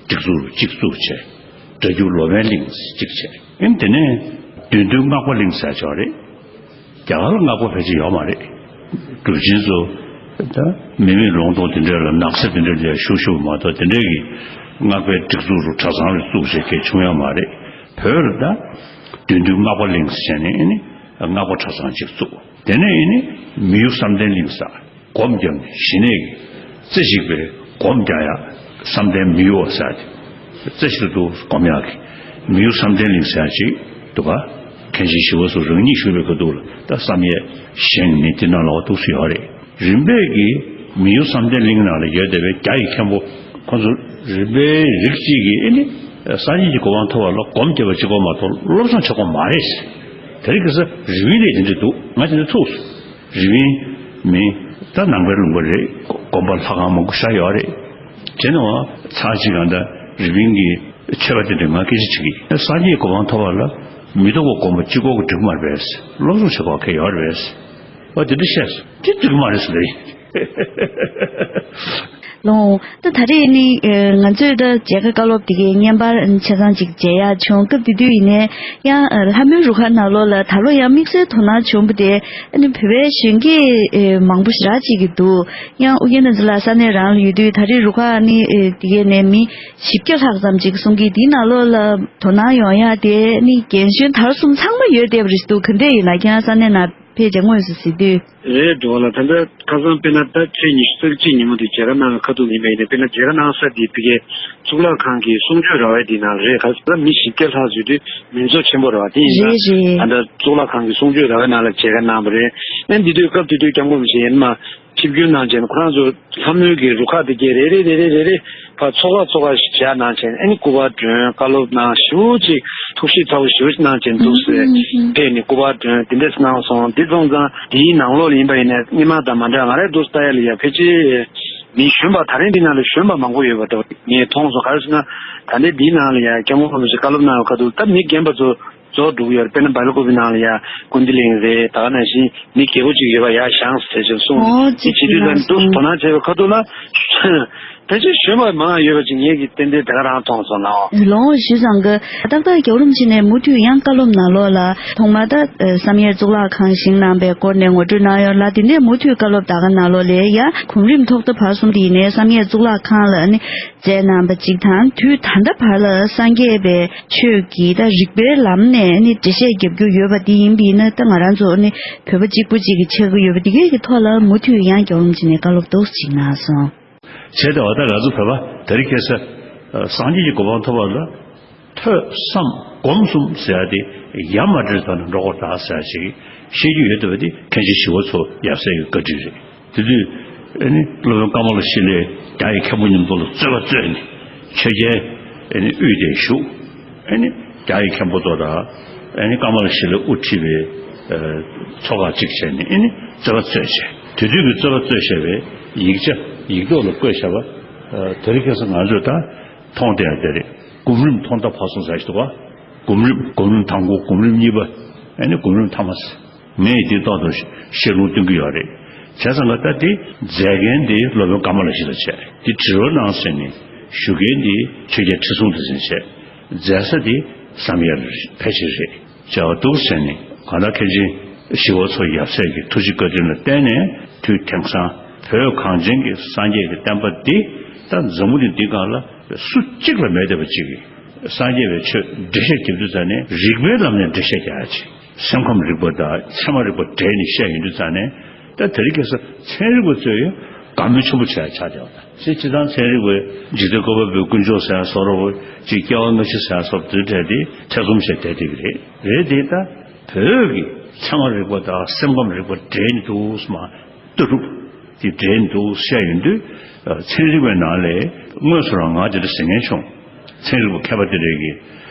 སྒྲིག་འཛུགས་གཅིག་བཙུགས་བྱས། སྒྲ་སྒྱུར་ལོ་པཎ་གླིང་གཅིག་བྱས། ཨེ་ནི་དེ་ནས་བདུད་འདུལ་སྔགས་པ་གླིང་ཟེར་ཡ་ཅིག་ཡོད་རེད། རྒྱ་གར་ལ་སྔགས་པ་ཕལ་ཆེར་ཡོད་མ་རེད། གྲུབ་ཆེན་ཚོ་ད་མི་མེད་ལུང་སྟོང་དེ་འདྲ་ལ་ནགས་ཚལ་དེ་འདྲ་ལ་བཞུགས་བཞུགས་མ་གཏོགས་དེ་འདྲའི་གི་སྔགས་པའི་སྒྲིག་འཛུགས་རུ་གྲྭ་ཚང་རུ་བཙུགས་བྱས་མཁན་བྱུང་ཡོད་མ་རེད། བོད་ལ་ད་བདུད་འདུལ་སྔགས་པ་གླིང་ཟེར་ནས་ཨེ་ནི་སྔགས་པ་གྲྭ་ཚང་གཅིག་བཙུགས། དེ་ནས་ཨེ་ནི་མི་གཡོ་བསམ་གཏན་གླིང་ཟེར། སྒོམ་བརྒྱབ་ནས་ཞི་གནས་ཀྱི་རྩེ་གཅིག་པའི་སྒོམ་རྒྱག་ཡག་བསམ་གཏན་མི་གཡོ་བ་ཟེར་ཏེ། རྩེ་གཅིག་ཏུ་སྒོམ་ཡག་གི་མི་གཡོ་བསམ་གཏན་གླིང་ཟེར་ཡག་ཅིག་འདུག་ག་མཁན་ཆེན་ཞི་བ་འཚོ་རང་ཉིད་བཞུགས་པའི་ཁ་ཐུག་ལ་ད་བསམ་ཡས་བཞེངས་ནས་དེ་ནང་ལ་འོ་འདུག་སེ་ཡོད་རེད། རིམ་པས་ཀྱི་མི་གཡོ་བསམ་གཏན་གླིང་ནང་ལ་ཡོད་བསྡད་པའི་རྒྱ་ཡི་མཁན་པོ་ཁོང་ཚོ་རིམ་པས་རིགས་གཅིག་གིས་ཨེ་ནི་སངས་རྒྱས་ཀྱི་གོ་འཕང་ཐོབ་པ་ལ་སྒོམ་བརྒྱབ་པ་གཅིག་པོ་མ་གཏོགས་སློབ་སྦྱོང་བྱེད་དགོས་མ་རེད། དེ་རིང་ཁ་སང་རི་བོའི་ལས་དེ་འདྲ་འདུག་ང་དེ་འདྲ་ཐུག་སོང་། རི་བོའི་མི་ད་ནང་པའི་ལུང་པ་རེད། དགོན་པ་ལྷ་ཁང་མང་པོ་ཤར་ཡོད་རེད། དེ་ནང་ཚར་གཅིག་གང་ད་རི་བོའི་གི་ཆོས་པ་དེ་འདྲ་ང་སྐད་ཆ་དྲིས་ཀྱི་ཡིན། སངས་རྒྱས་གོ་འཕང་ཐོབ་པ་ལ་མི་ཐོག་གི་དགོན་པ་གཅིག་པོ་གི་འགྲིག་མ་རེད་པས། སློབ་སྦྱོང་བྱེད་དགོས་གལ་ཡོད་རེད་པས། ཨ་དེ་འདྲ་བཤད་སོང་། དེ་འགྲིག་མ་རེད་ཟེར་ལེ། ལོང་། ད་ད་རེས་ནི་ང་ཚོས་ད་མཇལ་ཁ་བཀའ་སློབ་དེ་གའི་བརྙན་པར་ཆ་ཚང་ཅིག་མཇལ་ཡག་བྱུང་། སྐབས་དེ་དུས་ཡིན་ནའི་ཡང་ལྷ་མོའི་རུ་ཁག་ནང་ལོགས་ལ་ད་ལོ་ཡང་དམིགས་བསལ་དོ་སྣང་བྱུང་བ་དེ་ཨ་ནི་བོད་པའི་གཞོན་སྐྱེས་མང་པོ་ཞེ་དྲག་ཅིག་གིས་འདུག་ཡང་ཨུ་རྒྱན་བསྟན་འཛིན་ལགས་ས་གནས་རང་ལ་ཡོད་དུས་ད་རེས་རུ་ཁག་ནི་དེ་གའི་ནས་མི་བཞི་བརྒྱ་ལྷག་ཙམ་ཅིག་གསུང་གིས་དེའི་ནང་ལོགས་ལ་དོ་སྣང་ཡོང་ཡག་དེ་ནི་རྒན་གཞོན་དར་གསུམ་ཚང་མ་ཡོད་བསྡད་པ་རེད་འདུག་ག་འདྲས་ཡིན་ན་ཁྱེད་རང་ས་གནས་ནང་། ཕལ་ཆེར་དངོས་སུ་གཟིགས་དུས། རེད་འགྲོ་བ་ལ། ད་ལྟ་ཁ་སང་དཔེར་ན་ད་ཕྱི་ཉི་ཤུ་རྩ་གཅིག་ཉིན་མོ་དེ་མཇལ་ཁ་གནང་བའི་ཁ་ཐུག་ཡིན་པ་ཡིན་ན། དཔེར་ན་མཇལ་ཁ་གནང་ས་དེ་ཕ་གིའི་གཙུག་ལག་ཁང་གི་གསུང་ཆོས་ར་བའི་དེའི་ནང་ལ་རེད། ག་ས་མི་བཞི་བརྒྱ་ལྷག་ཡོད་དུས་མི་ཚོགས་ཆེན་པོ་རེད་བ། དེ་ཡིན་ན་རེད་རེད། ད་ལྟ་གཙུག་ལག་ཁང་གི་གསུང་ཆོས་ར་བའི་ནང་ལ་མཇལ་ཁ་གནང་བ་རེད། ཨ་ནི་འདི་དུས་སྐབས་དེ་དུས་སྐྱབས་མགོན་རིན་པོ་ཆེ་ཡིན་མ་ཆིབས་བསྒྱུར་གནང་བྱས་ནས་ཁོ་རང་ཚོ་ལྷ་མོའི་གི་རུ་ཁག་དེ་གས་རེ་རེ་རེ་རེ་རེ་རེ་ཕར་ཚོགས་ཁག་ཚོགས་ཁག་ཞིག་བཞག་གནང་བྱས་ནས། ཨ་ནི་སྐུ་པར་སྒྲོན། བཀའ་སློབ་གནང་། ཞེ་པོ་ཅིག་ཐུགས་གཤིས་ཚ་པོ་ཞེ་པོ་ཅིག་གནང་བྱས་འདུག་ཟེར། ཨུ་ཧུམ། ཕེབས་ནས་སྐུ་པར་སྒྲོན་དེ་འདྲས་གནང་སོང་། དེ་སོང་ཙང་དེའི་ནང་ལོགས་ལ་ཡིན་པ་ཡིན་ན་སྔོན་མ་དང་མ་འདྲ། ང་རང་འདུག་ལྟ་ཡ་ལ་ཡ་ཕལ་ཆེར་མི་གཞོན་པ། ད་རིང་འདི་ནང་ལ་གཞོན་པ་མང་པོ་ཡོད་པ་འདྲ་བོ་ངས་མཐོང་སོང་། ག་རེ་ཟེར་ན་ད་ལྟའི་འདིའི་ནང་ལ་ཡ་སྐྱབས་མགོན་རིན་པོ་ཆེ་བཀའ་སློབ་གནང་བའི་ཁ་ཐུག་ད་མི་རྒན་པ་ཚོ་རྫོགས་འགྲོ་གི་ཡོད་རེད། དཔེར་ན་སྦེལ་ཀོབ་ནང་ལ་ཡ་ཀུན་བདེ་གླིང་རེད། ད་ག་ནང་བཞིན་མི་རྒས་པོ་ཅིག་ཡོད་པ་ཡར་བཞེངས་ཟེར་ཅིག་གསུངས། ཨོ་མི་བྱེད་དུས་ཙམ་འདུག་དོ་སྣང་བྱས་པའི་ཁ་ཐུག་ལ། ཕལ་ཆེར་གཞོན་པ་མང་ཡོད་པ་ཅིག་ངེད་ཀྱིས་ཏན་ཏན་དེ་ག་རང་མཐོང་སོང་ལགས། ལོངས་ཞུས་ཙང་གི་ཏག་ཏག་རྒྱལ་བ་རིན་པོ་ཆེ་ནས་མུ་མཐུད་ཡང་བཀའ་སློབ་ནང་ལོགས་ལ་ཐོག་མར་ད་བསམ་ཡས་གཙུག་ལག་ཁང་བཞེངས་གནང་པའི་སྐོར་ནས་ངོ་སྤྲོད་གནང་ཡོད་ལ། དེ་ནས་མུ་མཐུད་བཀའ་སློབ་ད་ག་ནང་ལོགས་ལ་ཡ་གོམ་རིམ་ཐོག་མཐའ་བར་གསུམ་དེ་ནས་བསམ་ཡས་གཙུག་ལག་ཁང་ལ་ནི་མཛད་གནང་པ་ཅིག་དང་། དུས་ད་ལྟ་བར་ལ་སངས་རྒྱས་པའི་ཆོས་ཀྱི་ད་རིག་པའི་ལམ་ནས་ནི་འགྲེལ་བཤད་རྒྱབ་རྒྱུ་ཡོད་པ་དེ་ཡིན་པ་ཡིན་ན། ད་ང་རང་ཚོ་ནི་བོད་པ་གཅིག་པུ་གཅིག་གི་ཆགས་ཀྱི་ཡོད་པ་དེ་གའི་གི་ཐོག་ལ་མུ་མཐུད་ཡང་རྒྱལ་བ་རིན་པོ་ཆེ་ནས་བཀའ་སློབ་ཏོག་ཙམ་ཅིག་གནང་སོང་། བྱས་ཏེ་འོ་ད་ང་ཚོ་བོད་པ་དེ་རིང་ཁ་སང་སངས་རྒྱས་ཀྱི་གོ་འཕང་ཐོབ་པ་ལ་ཐོས་བསམ་སྒོམ་གསུམ་ཟེར་ཡ་དེ་ཡ་མ་བྲལ་ཐོག་ནས་འགྲོ་དགོས་རེད་ཟེར་ཡ་ཞིག་བཤད་རྒྱུ་ཡོད་བསྡད་པ་དེ་མཁན་ཆེན་ཞི་བ་འཚོ་ཡབ་སྲས་ཀྱི་བཀའ་དྲིན་རེད། དེ་དུས་ཨ་ནི་སློབ་དཔོན་ཀ་མ་ལ་ཤཱི་ལས་རྒྱ་ཡི་མཁན་པོ་མཉམ་དུ་ལ་རྩོད་པ་རྩོད་ནས་ཆོས་རྒྱལ་ཨ་ནི་དབུས་དེར་བཞུགས། ཨ་ནི་རྒྱ་ཡི་མཁན་པོ་ཚོ་དང་ཨ་ནི་ཀ་མ་ལ་ཤཱི་ལས་དབུ་ཁྲིད་པའི་ཨ་ཚོགས་ཁག་ཅིག་བྱས་ནས་ཨ་ནི་རྩོད་པ་རྩོད་བྱས། དེ་དུས་ཀྱི་རྩོད་པ་རྩོད་བྱས་པའི་ཡིག་ཆ་ཡིག་ཐོག་ལ་བཀོད་བྱས་པ་ཨ་དེ་རིང་ཁ་སང་ང་ཚོས་ད་མཐོང་བསྡད་ཡ་དེ་རེད། སྒོམ་རིམ་ཐོག་མཐའ་བར་གསུམ་ཟེར་ཞིག་འདུག་ག་སྒོམ་རིམ། སྒོམ་རིམ་དང་པོ། སྒོམ་རིམ་གཉིས་པ། ཨ་ནི་སྒོམ་རིམ་ཐ་མ་ཟེར། ངས་དེ་ཐོག་ཏུ་བཤད་ལུང་སྟོན་གྱི་ཡོད་རེད། བྱས་ཙང་ལ་ད་དེ་མཛད་མཁན་དེ་སློབ་དཔོན་ཀ་མ་ལ་ཤཱི་ལ་བྱས། དེ་དྲི་བ་གནང་ཟེར་ནས་ཞུ་མཁན་དེ་ཆོས་རྒྱལ་ཁྲི་སྲོང་ལྡེ་བཙན་བྱས། མཛད་ས་དེ་བསམ་ཡས་ལ་ཕལ་ཆེར་རེད། བྱས་པ་འདུག་ཟེར་ནས་གང་ལྟར་མཁན་ཆེན་ཞི་བ་འཚོ་ཡབ་སྲས་ཀྱི་ཐུགས་རྗེ་བཀའ་དྲིན་ལ་བརྟེན་ནས་དུས་དེང་སང་བོད་གངས་ཅན་གྱི་སངས་རྒྱས་ཀྱི་བསྟན་པ་འདི་ད་འཛམ་བུ་གླིང་འདི་སྒང་ལ་སུ་གཅིག་ལ་མེད་བསྡད་པ་ཅིག་གིས་སངས་རྒྱས་པའི་ཆོས་འགྲེལ་བཤད་རྒྱབ་དུས་ཙ་ནས་རིགས་པའི་ལམ་ནས་འགྲེལ་བཤད་རྒྱག་ཡ་ཅིག་སེམས་ཁམས་རིག་པ་དང་ཚད་མ་རིག་པ་འདྲེས་ནས་བཤད་ཡོང་དུས་ཙ་ནས། ད་དེ་རིང་ཁ་སང་ཚན་རིག་པ་ཚོས་ཡང་དགའ་མོས་ཆེན་པོ་བྱས་ཆགས་བསྡད་པ་དང་། སྤྱིར་སྤྱིར་བཏང་ཚན་རིག་པས་འཇིག་རྟེན་བཀོད་པ་པོའི་དཀོན་མཆོག་ཟེར་ཡ་བཟོ་འདྲ་བོ་ཅིག་སྐྱེ་བ་སྔ་ཕྱི་ཟེར་ཡ་བཟོ་འདྲ་དེ་ཐེ་ཚོམ་བྱས་བསྡད་བསྡད་ཀྱི་རེད། རེད་དེ་ད་བོད་ཀྱི་ཚད་མ་རིག་པ་དང་སེམས་ཁམས་རིག་པ་འདྲེས་ནས་འདུག་སེ་མ། ལྟ་གྲུབ་དེ་འདྲེས་འདུག་བཤད་ཡོང་དུས། ཚན་རིག་པའི་ནང་ལས་དངོས་སུ་རང་ང་དེ་འདྲ་ཟེར་མཁན་བྱུང་། ཚན་རིག་པ་མཁས་པ་དེ་འདྲས་ཀྱིས་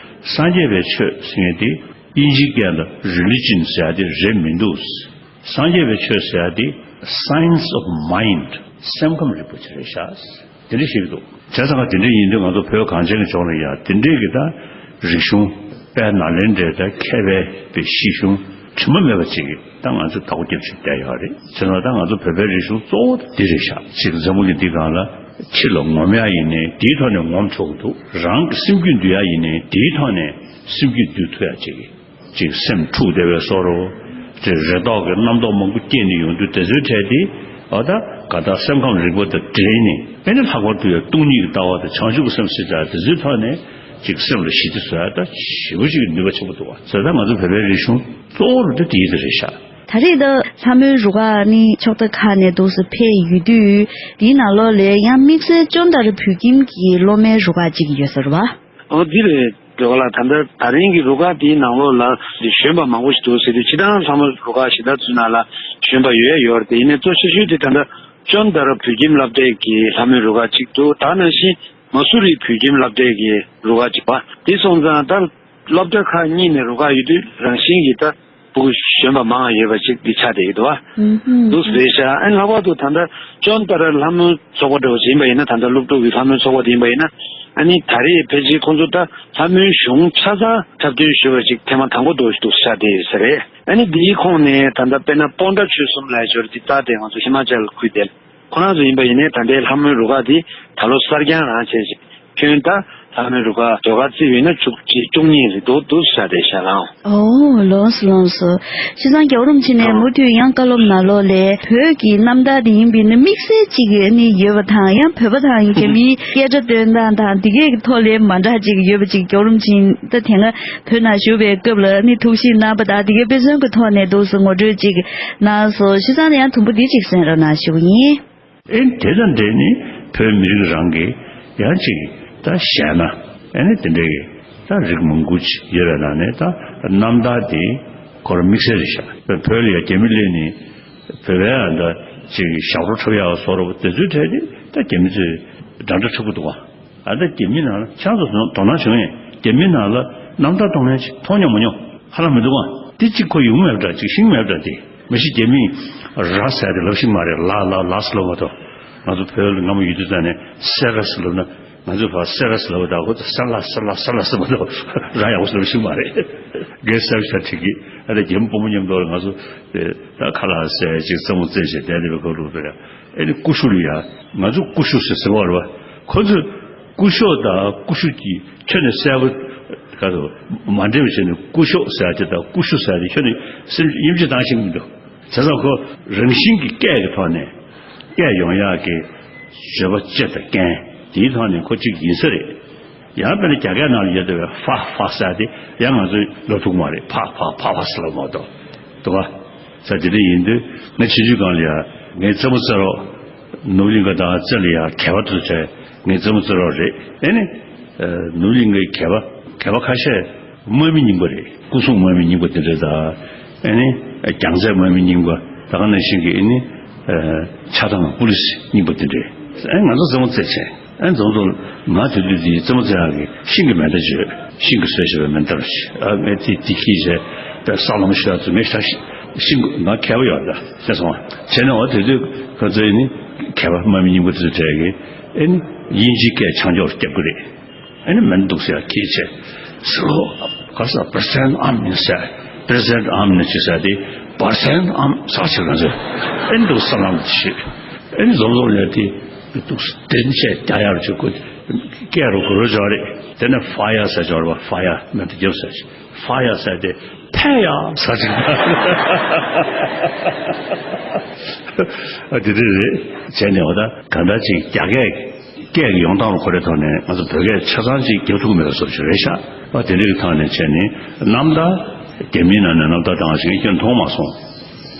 སངས་རྒྱས་པའི་ཆོས་ཟེར་མཁན་དེ་དབྱིན་ཇིའི་སྐད་ལ་religion་ཟེར་ཡ་དེ་རེད་མི་འདུག་སངས་རྒྱས་པའི་ཆོས་ཟེར་ཡ་དེ་science of mind། སེམས་ཁམས་རིག་པ་ཅིག་རེད་ཤག་དེ་འདྲ་ཞིག་འདུག་བྱས་ཙང་དེ་འདྲ་ཡིན་དུས་ང་ཚོ་བོད་གངས་ཅན་གྱི་ལྗོངས་ལ་ཡ་དེ་འདྲས་ཀྱི་ད་རིག་གཞུང་དཔལ་ནཱ་ལེནྡྲའི་ད་མཁས་པའི་པའི་གཞི་གཞུང་དྲི་མ་མེད་པ་ཅིག་གིས་ད་ང་ཚོས་བདག་པོ་རྒྱབ་བཞིན་བསྡད་ཡོད་རེད། བྱས་ཙང་ད་ང་ཚོ་བོད་པའི་རིག་གཞུང་གཙོ་བོ་འདི་རེད་ཤག་ཅིག་འཛམ་བུ་གླིང་འདི་སྒང་ལ་ཕྱི་ལ་ངོམ་ཡ་ཡིན་ནའི་དེའི་ཐོག་ནས་ངོམ་ཆོག་གི་འདུག་རང་གི་སེམས་རྒྱུད་འདུལ་ཡ་ཡིན་ནའི་དེའི་ཐོག་ནས་སེམས་རྒྱུད་འདུལ་ཐུབ་ཡ་ཅིག་གིས། ཅིག་སེམས་འཁྲུགས་བསྡད་པའི་བཟོ་འདྲ། ཅིག་རེ་དོགས་ཀྱི་རྣམ་རྟོག་མང་པོ་སྐྱེས་ནས་ཡོང་དུས་དེ་ཚོའི་གྲས་དེ་འོ་ད་ག་ད་སེམས་ཁམས་རིག་པ་དང་འབྲེལ་ནས་ཨེ་ནི་ལྷག་པར་དུ་ཡང་སྟོང་ཉིད་ཀྱི་ལྟ་བ་དང་བྱང་ཆུབ་ཀྱི་སེམས་ཟེར་ཡ་དེ་ཚོའི་ཐོག་ནས་ཅིག་སེམས་ལ་ཞི་བདེ་བཟོ་ཡ་ད་ཞེ་པོ་ཅིག་གི་ནུས་པ་ཆེན་པོ་འདུག་བ། ཟེར་ད་ང་ཚོ་བོད་པའི་རིག་གཞུང་གཙོ་བོ་རུ་དེ་དེའི་དེ་རེད་ཤག་ད་རེས་ད་ལྷ་མོའི་རུ་ཁག་ནི་ཕྱོགས་མཐའ་ཁག་ནས་འདུག་སེ་ཕེབས་ཡོད་དུས་དེའི་ནང་ལོགས་ལ་ཡང་དམིགས་བསལ་ཅོན་ཏ་ར་བོད་ཁྱིམ་གྱི་སློབ་མའི་རུ་ཁག་ཅིག་ཡོད་ས་རེད་བ། ཨོ་འདི་རེད། འགྲོ་བ་ལ་ད་ལྟ་ད་རིང་གི་རུ་ཁག་དེའི་ནང་ལོགས་ལ་འདི་གཞོན་པ་མང་པོ་ཞིག་འདུག་ཟེར་དུས་སྤྱིར་བཏང་ལྷ་མོ་རུ་ཁག་གཞན་དག་ཚོའི་ནང་ལ་གཞོན་པ་ཡོད་ཡ་ཡོད་རེད་དེ། ཡིན་ནའི་གཙོ་ཆེ་ཤོས་དེ་ད་ལྟ་ཅོན་ཏ་ར་བོད་ཁྱིམ་སློབ་གྲྭའི་གི་ལྷ་མོའི་རུ་ཁག་ཅིག་འདུག་ད་ནང་བཞིན་མ་སུ་རི་བོད་ཁྱིམ་སློབ་གྲྭའི་གི་རུ་ཁག་ཅིག་བ། དེ་སོང་ཙང་ད་སློབ་གྲྭ་ཁག་གཉིས་ནས་རུ་ཁག་ཡོད་དུས་རང་བཞིན་གྱིས་ད་ཕྲུ་གུ་གཞོན་པ་མང་ཡོད་པ་ཅིག་འདི་ཆགས་བསྡད་ཀྱི་འདུག་བ། ཨུམ་ཧུམ། འདུག་རེད་ཤག་ཨ་ནི་ལྷག་པར་དུ་ད་ལྟ་ཅོན་ཏ་ར་ལྷ་མོའི་ཚོགས་པ་འདྲ་བོ་ཅིག་ཡིན་པ་ཡིན་ན། ད་ལྟ་སློབ་ཕྲུག་གི་ལྷ་མོའི་ཚོགས་པ་དེ་ཡིན་པ་ཡིན་ན། ཨ་ནི་ད་རེས་ཕལ་ཆེར་ཁོང་ཚོ་ད་ལྷ་མོའི་གཞུང་ཆ་ཚང་འཁྲབ་སྟོན་ཞུས་པ་ཅིག་ཐེངས་མ་དང་པོ་འདྲ་བོ་ཞིག་འདུག་ཤག་དེ་ཡོད་ས་རེད། ཨ་ནི་འདིའི་ཁོངས་ནས་ད་ལྟ་དཔེར་ན་སྤོན་ཊ་ཆོས་གསུམ་ལ་ཡ་ཞོར་འདི་ལྟ་དེ་ང་ཚོ་ཧི་མ་ཅལ་ཁུལ་དེ་ཁོ་རང་ཚོ་ཡིན་པ་ཡིན་ནའི་ད་ལྟའི་ལྷ་མོའི་རུ་ཁག་འདི་ད་ལོ་གསར་རྐྱང་རང་བྱས་ཤིང་ཁྱོན་ད་ ཨ་མི་རུ་ཀ་ཟློས་གར་རྩིས་པ་ཡིན་ན་བཅུ་གཅིག་བཅུ་གཉིས་རེད་འདུག་འདུག་ས་རེད་ཤག་ལགས། ཨོ་ལགས་སོ་ལགས་སོ། བྱས་ཙང་རྒྱལ་བ་རིན་པོ་ཆེ་ནས་ཨ་མུ་མཐུད་ཡང་བཀའ་སློབ་ནང་ལོགས་ལ་བོད་ཀྱི་རྣམ་ཐར་དེ་ཡིན་པས་ན་དམིགས་བསལ་ཅིག་ནི་ཡོད་པ་དང་ཡང་བོད་པ་དང་རྒྱ་མིའི་སྐད་ཆ་འདོན་སྟངས་དང་དེ་གའི་ཐོག་ལ་མ་འདྲ་ཅིག་ཡོད་པ་ཅིག་རྒྱལ་བ་རིན་པོ་ཆེ་ད་དེ་སྔ་བོད་ནང་བཞུགས་པའི་སྐབས་ལ་ནི་ཐུགས་ཞིབ་གནང་བ་དང་དེ་གའི་དཔེ་མཚོན་གྱི་ཐོག་ནས་འདུག་སེ་ངོ་སྤྲོད་ཅིག་གནང་སོང་། བྱས་ཙང་ཡང་དུམ་བུ་འདི་ཅིག་གསན་རོགས་གནང་ཞུ་གི་ཡིན། ཨེ་དེ་དང་འབྲེལ་ནས་བོད་མི་རིགས་རང་གི་ཡང་ཅིག་ད་གཞས་སྣ་ཨེ་ནི་དེ་འདྲའི་ད་རིགས་མང་པོ་ཅིག་ཡོད་པའི་ནང་ནས་ད་རྣམ་ཐར་དེ་ཁོ་རང་དམིགས་བསལ་རེད་ཤག་བོད་ལ་ཡང་རྒྱ་མི་སླེབས་ནས་བོད་པའི་ཡང་ད་ཅིག་ཞབས་བྲོ་འཁྲབ་ཡག་བཟོ་འདྲ་པོ་དེ་ཚོའི་གྲས་དེ་ད་རྒྱ་མི་ཚོས་འདྲ་འདྲ་འཁྲབ་གི་འདུག་ག་ཨ་ད་རྒྱ་མི་ནང་ལ་ཆང་ཚོ་དོ་སྣང་བྱུང་ཡས་རྒྱ་མི་ནང་ལ་རྣམ་ཐར་གཏོང་མཁན་ཅིག་མཐོང་མྱོང་མ་མྱོང་ཧ་ལམ་མི་འདུག་ག་དེ་གཅིག་ཁོ་ཡོང་མེད་པ་འདྲ་ཅིག་ཤེས་མེད་པ་འདྲ་དེ། མ་གཞི་རྒྱ་མིས་ར་ཟེར་དེ་ལབ་ཤེས་མ་རེད། ལ་ལ་ལ་ཟེར་ལབ་མ་གཏོགས། ང་ཚོ་བོད་ལ་སྔ་མོ་ཡོད་དུས་ཙང་ནས་སེ་ར་ཟེར་ལབ་ན་ང་ཚོས་ཕར་སེ་ར་ཟེར་ལབ་ད་ཁོ་ཚོ་སེ་ལ་སེ་ལ་སེ་ལ་ཟེར་མ་གཏོགས་ར་ཡག་པོ་ཟེར་ལབ་ཤེས་མ་རེད། རྒན་གསར་ཤ་ཁྲིད་ཀྱི་ཨ་ད་རྒྱ་མི་དཔོན་པོ་མཉམ་དུ་ང་ཚོ་ད་ཁ་ལག་ཟས་ཅིག་རྩེད་མོ་རྩེ་བྱས་བསྡད་དེ་བའི་ཁོ་ལུག་རེད། ཨེ་ནི་ཀུ་ཤུ་ལུག་ཡ་ང་ཚོ་ཀུ་ཤུ་ཟེར་ཟེར་བ་རེད་བ། ཁོ་ཚོས་ཀུ་ཤོག་དང་ཀུ་ཤུ་གྱི་ཁྱོན་ནས་གསལ་པོ་ག་ཚོད་མ་འདྲེས་པ་བྱས་ནས་ཀུ་ཤོག་ཟེར་ཡ་དེ་དང་ཀུ་ཤུ་ཟེར་ཡ་དེ་ཁྱོན་ནས་སེམས་དབྱིན་ཇི་བཏང་ཤེས་ཀྱི་མི་འདུག་བྱས་ཙང་ཁོ་རང་བཞིན་གྱི་སྐད་ཀྱི་ཐོག་ནས་སྐད་ཡོང་ཡག་གི་བརྗོད་པ་སྤྱི་དང་རྐྱེན་དེའི་ཐོག་ནས་ཁོ་གཅིག་ཡིན་ས་རེད། ཡང་དཔེར་ན་རྒྱ་སྐད་ནང་ལ་ཡོད་བསྡད་པའི་ཧྥ་ཧྥ་ཟེར་ཡ་དེ་ཡང་ང་ཚོས་ལབ་ཐུབ་ཀྱི་མ་རེད། ཕ་ཕ་ཕ་ཕ་ཟེར་ལབ་མ་གཏོགས་འདུག་ག་ས་དེ་འདྲ་ཡིན་དུས་ངས་ཆུང་ཆུང་སྒང་ལ་ཡ་ངའི་རྩེད་མོ་རྩེ་རོགས་ནོར་བུ་གླིང་ག་དང་རྩེ་ལ་ཡ་གད་པ་དུ་བྱས་ངའི་རྩེད་མོ་རྩེ་རོགས་རེད། ཨེ་ནི་ནོར་བུ་གླིང་གའི་གད་པ་གད་པ་ཁ་ཤས་དམག་མི་རྙིང་པ་རེད། སྐུ་སྲུང་དམག་མི་རྙིང་པ་དེ་འདྲ་དང་ཨེ་ནི་རྒྱང་རྩེད་དམག་མི་རྙིང་པ་ད་ག་ནང་བཞིན་གྱི་ཨེ་ནི་ཆགས་སྡང་པུ་ལི་སི་རྙིང་པ་དེ་འདྲ་ཨེ་ང་ཚོ་རྩེད་མོ་རྩེ་བྱས། ཨེ་རྫོང་དུ་ང་དེ་དུས་དེའི་རྩེད་མོ་རྩེ་ཡག་གི་ཤིང་གི་མེ་མདའ་བརྗོད། ཤིང་གི་བཟོས་བཞག་པའི་མེ་མདའ་རེད། ཨ་ངས་དེ་དེ་ཁྱེར་བྱས་ད་ས་ལམ་ཞུ་ཡག་ཚོ་ངས་ཤ་ཤིང་གི་ང་མཁས་པ་ཡོད་ད་ཤེས་སོང་བ་བྱས་ནས་འོ་དེ་དུས་ཁོ་ཚོས་ནི་མཁས་པ་དམག་མི་རྙིང་པ་དེ་ཚོ་གྲས་ཀྱིས་ཨེ་ནི་དབྱིན་ཇིའི་སྐད་ཆང་འཇོག་རྒྱབ་གི་རེད། ཨེ་ནི་མེ་མདའ་འདུག་ཟེར་ཡག་ཁྱེར་བྱས་སུ་ག་ས་པེ་རེ་སི་ཌེན་ཨམ་ཡིན་ཟེར། པེ་རེ་སི་ཌེན་ཨམ་ནི་ཅི་ཟེར་དེ་པར་སེན་ཨམ་ཟག་ཆེ་ག་ཚོད་ཨེ་ནི་འདུག་ས་ལམ་ཆེ། ཨེ་ནི་བཟོ་བཟོ་ལས་དེ། ཏུག་དེ་ནི་བྱས་རྒྱ་ཡར་བྱེད་དགོས། སྐད་རུ་གུ་རུ་སྦྱོར་རེད། དེ་ནས་ཧྥ་ཡ་ཟེར་སྦྱོར་བ་ཧྥ་ཡ་མེ་མདའ་རྒྱབ་ཟེར། ཧྥ་ཡ་ཟེར་ཏེ་ཕེ་ཡ་ཟེར་ཅིག་ཨ་དེ་འདྲ་རེད། བྱས་ནས་འོ་ད་གང་འདྲ་ཅིག་རྒྱ་སྐད་སྐད་ཀྱི་ཡོང་སྟངས་ལ་གོ་རེ་ཐོག་ནས་ང་ཚོ་བོད་སྐད་ཆ་ཚང་ཅིག་རྒྱབ་ཐུབ་མེད་པ་བཟོ་བྱུང་རེད་ཤག་ཨ་དེ་འདྲ་གི་ཐོག་ནས་བྱས་ནས་རྣམ་ཐར་རྒྱ་མིའི་ནང་ནས་རྣམ་ཐར་བཏང་བ་ཞིག་ངས་ཁྱོན་མཐོང་མ་སོང་།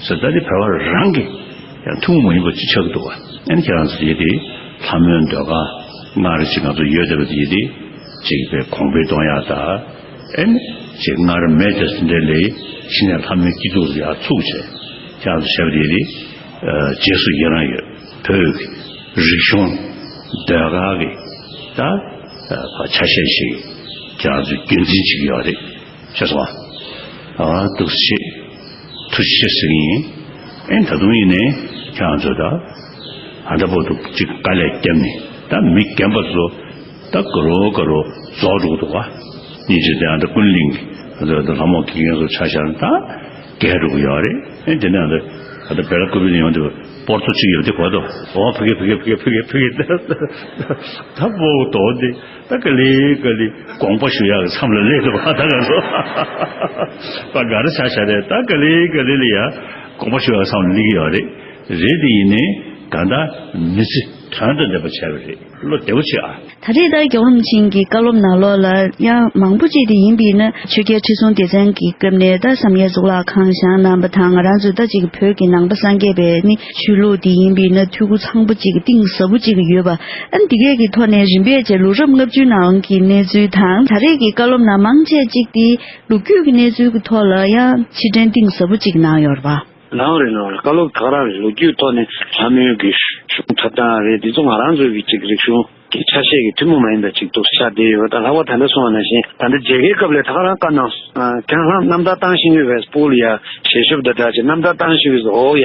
ཟེར་ད་ནི་བོད་པ་རང་གི་ཡང་ཐུན་མོང་མ་ཡིན་པ་ཅིག་ཆགས་ཀྱི་འདུག་བ། ཨ་ནི་ཁྱེད་རང་ཚོ་ཡིད་དེ་ལྷ་མོའི་ཟློས་གར་སྔར་ཅིག་ང་ཚོ་ཡོད་བསྡད་པ་དེ་ཡིད་དེ་ཅིག་པའི་གོང་འཕེལ་གཏོང་ཡག་ད་ཨ་ནི་ཅིག་སྔར་མེད་དེ་འདྲ་ལས་ཕྱི་ནས་ལྷ་མོའི་སྐྱིད་སྡུག་ཡར་ཚུགས་བྱས་ཁྱེད་རང་ཚོ་བྱས་པ་དེ་ཡིད་དེ་རྗེས་སུ་ཡི་རང་ཡོད། བོད་ཀྱི་རིག་གཞུང་ཟློས་གར་གྱི་ད་ཕ་ཆ་ཤས་ཤིག་ཁྱེད་རང་ཚོས་རྒྱུན་འཛིན་བྱེད་ཀྱི་ཡོད་རེད། ཤེས་སོང་ཨ། ཨ་འདུག་སེ་ཐུགས་རྗེ་ཆེ་ཟེར་གྱི་ཡིན། ཨེ་ད་དུང་ཡིན་ནའི་ཁྱེད་རང་ཚོ་ད་ཨ་འདྲ་པོ་འདུག་ཅིག་དཀའ་ལས་བརྒྱབ་ནས་ད་མི་རྒན་པ་ཚོ་ད་དགའ་རོ་དགའ་རོ་རྫོགས་འགྲོ་གི་འདུག་བ། སྙིང་རྗེ་དེ་ཨ་འདྲ་ཀུན་གླིང་གི་ཨ་འདྲ་ལྷ་མོ་དགེ་རྒན་ཚོ་ཆ་བཞག་ན་ད་རྒས་འགྲོ་གི་ཡོད་རེད། ཨེ་དེ་ནས་ཨ་འདྲ་ཨ་འདྲ་བེ་ར་ཀུ་པི་ནས་ཡོང་དུས་པོར་ཐོ་གཅིག་ཡོད་དེ་གོ་དོ། འོ་ཕ་གི་ཕ་གི་ཕ་གི་ཕ་གི་ཕ་གི་ད་པོ་དོ་འདི། ད་ག་ལེ་ག་ལེ་དགོངས་པ་ཞུ་ཡག་གི་མཚམས་ལ་སླེབས་འདུག་བ། ད་ང་ཚོ་པ་ག་རེ་ཆ་བཞག་རེད། ད་ག་ལེ་ག་ལེ་ལ་ཡ་དགོངས་པ་ཞུ་ཡག་གི་མཚམས་ལ་སླེབས་ཀྱི་ཡོད་རེད། རེད་དེ་ཡིན་ནའི་གང་ལྟར་མི་ཚེ་དོན་དང་ལྡན་པ་བྱས་པ་རེད། བློ་བདེ་པོ་བྱེད་ཨ། ད་རེས་ད་རྒྱལ་བ་རིན་པོ་ཆེ་གི་བཀའ་སློབ་ནང་ལོགས་ལ་ཡང་མང་པོ་ཅིག་དེ་ཡིན་པས་ན་ཆོས་རྒྱལ་ཁྲི་སྲོང་ལྡེ་བཙན་གྱི་སྐབས་ནས་ད་བསམ་ཡས་གཙུག་ལག་ཁང་བཞེངས་གནང་པ་དང་ང་རང་ཚོའི་ད་ཅིག་བོད་ཀྱི་ནང་པ་སངས་རྒྱས་པའི་ནི་ཆོས་ལུགས་དེ་ཡིན་པས་ན་འཐུས་སྒོ་ཚང་པོ་ཅིག་གཏིང་ཟབ་པོ་ཅིག་ཡོད་པ། ཨ་ནི་འདི་གས་ཀྱི་ཐོག་ནས་རིམ་པས་བྱས་ལོ་རབས་ལྔ་བཅུའི་ནང་གི་གནས་ཚུལ་དང་ད་རེས་ཀྱི་བཀའ་སློབ་ནང་མང་ཆེ་གཅིག་དེ་ལོ་རྒྱུས་ཀྱི་གནས་ཚུལ་གྱི་ཐོག་ལ་ཡང་ཕྱིར་དྲན་གཏིང་ཟབ་པོ་ཅིག་གནང་ཡོད་རེད་པ། ནའང་རེད་ནའང་རེད། བཀའ་སློབ་ད་ག་རང་རེད། ལོ་རྒྱུས་ཐོག་ནས་ལྷ་མོའི་གི་གཞུང་འཁྲབ་སྟངས་རེད། འདི་ཚོ་ང་རང་ཚོའི་གི་ཅིག་རིག་གཞུང་གི་ཆ་ཤས་ཀྱི་ཐུན་མོང་མ་ཡིན་པ་ཅིག་ཏུ་ཆགས་བསྡད་ཡོད་པ་དང་། ལྷག་པར་ད་ལྟ་གསུངས་པ་ནང་བཞིན་ད་ལྟ་མཇལ་ཁའི་སྐབས་ལ་ད་ག་རང་བཀའ་གནང་སོང་། ཁྱེད་རང་རྣམ་ཐར་བཏང་ཤེས་ཀྱི་ཡོད་པས་སྤོ་ལ་ཡ་ཞལ་ཤོབ་དང་སྦྲགས་ཅིག་རྣམ་ཐར་བཏང་ཤེས་ཀྱི་ཡོད་པས་འོ་ཡ་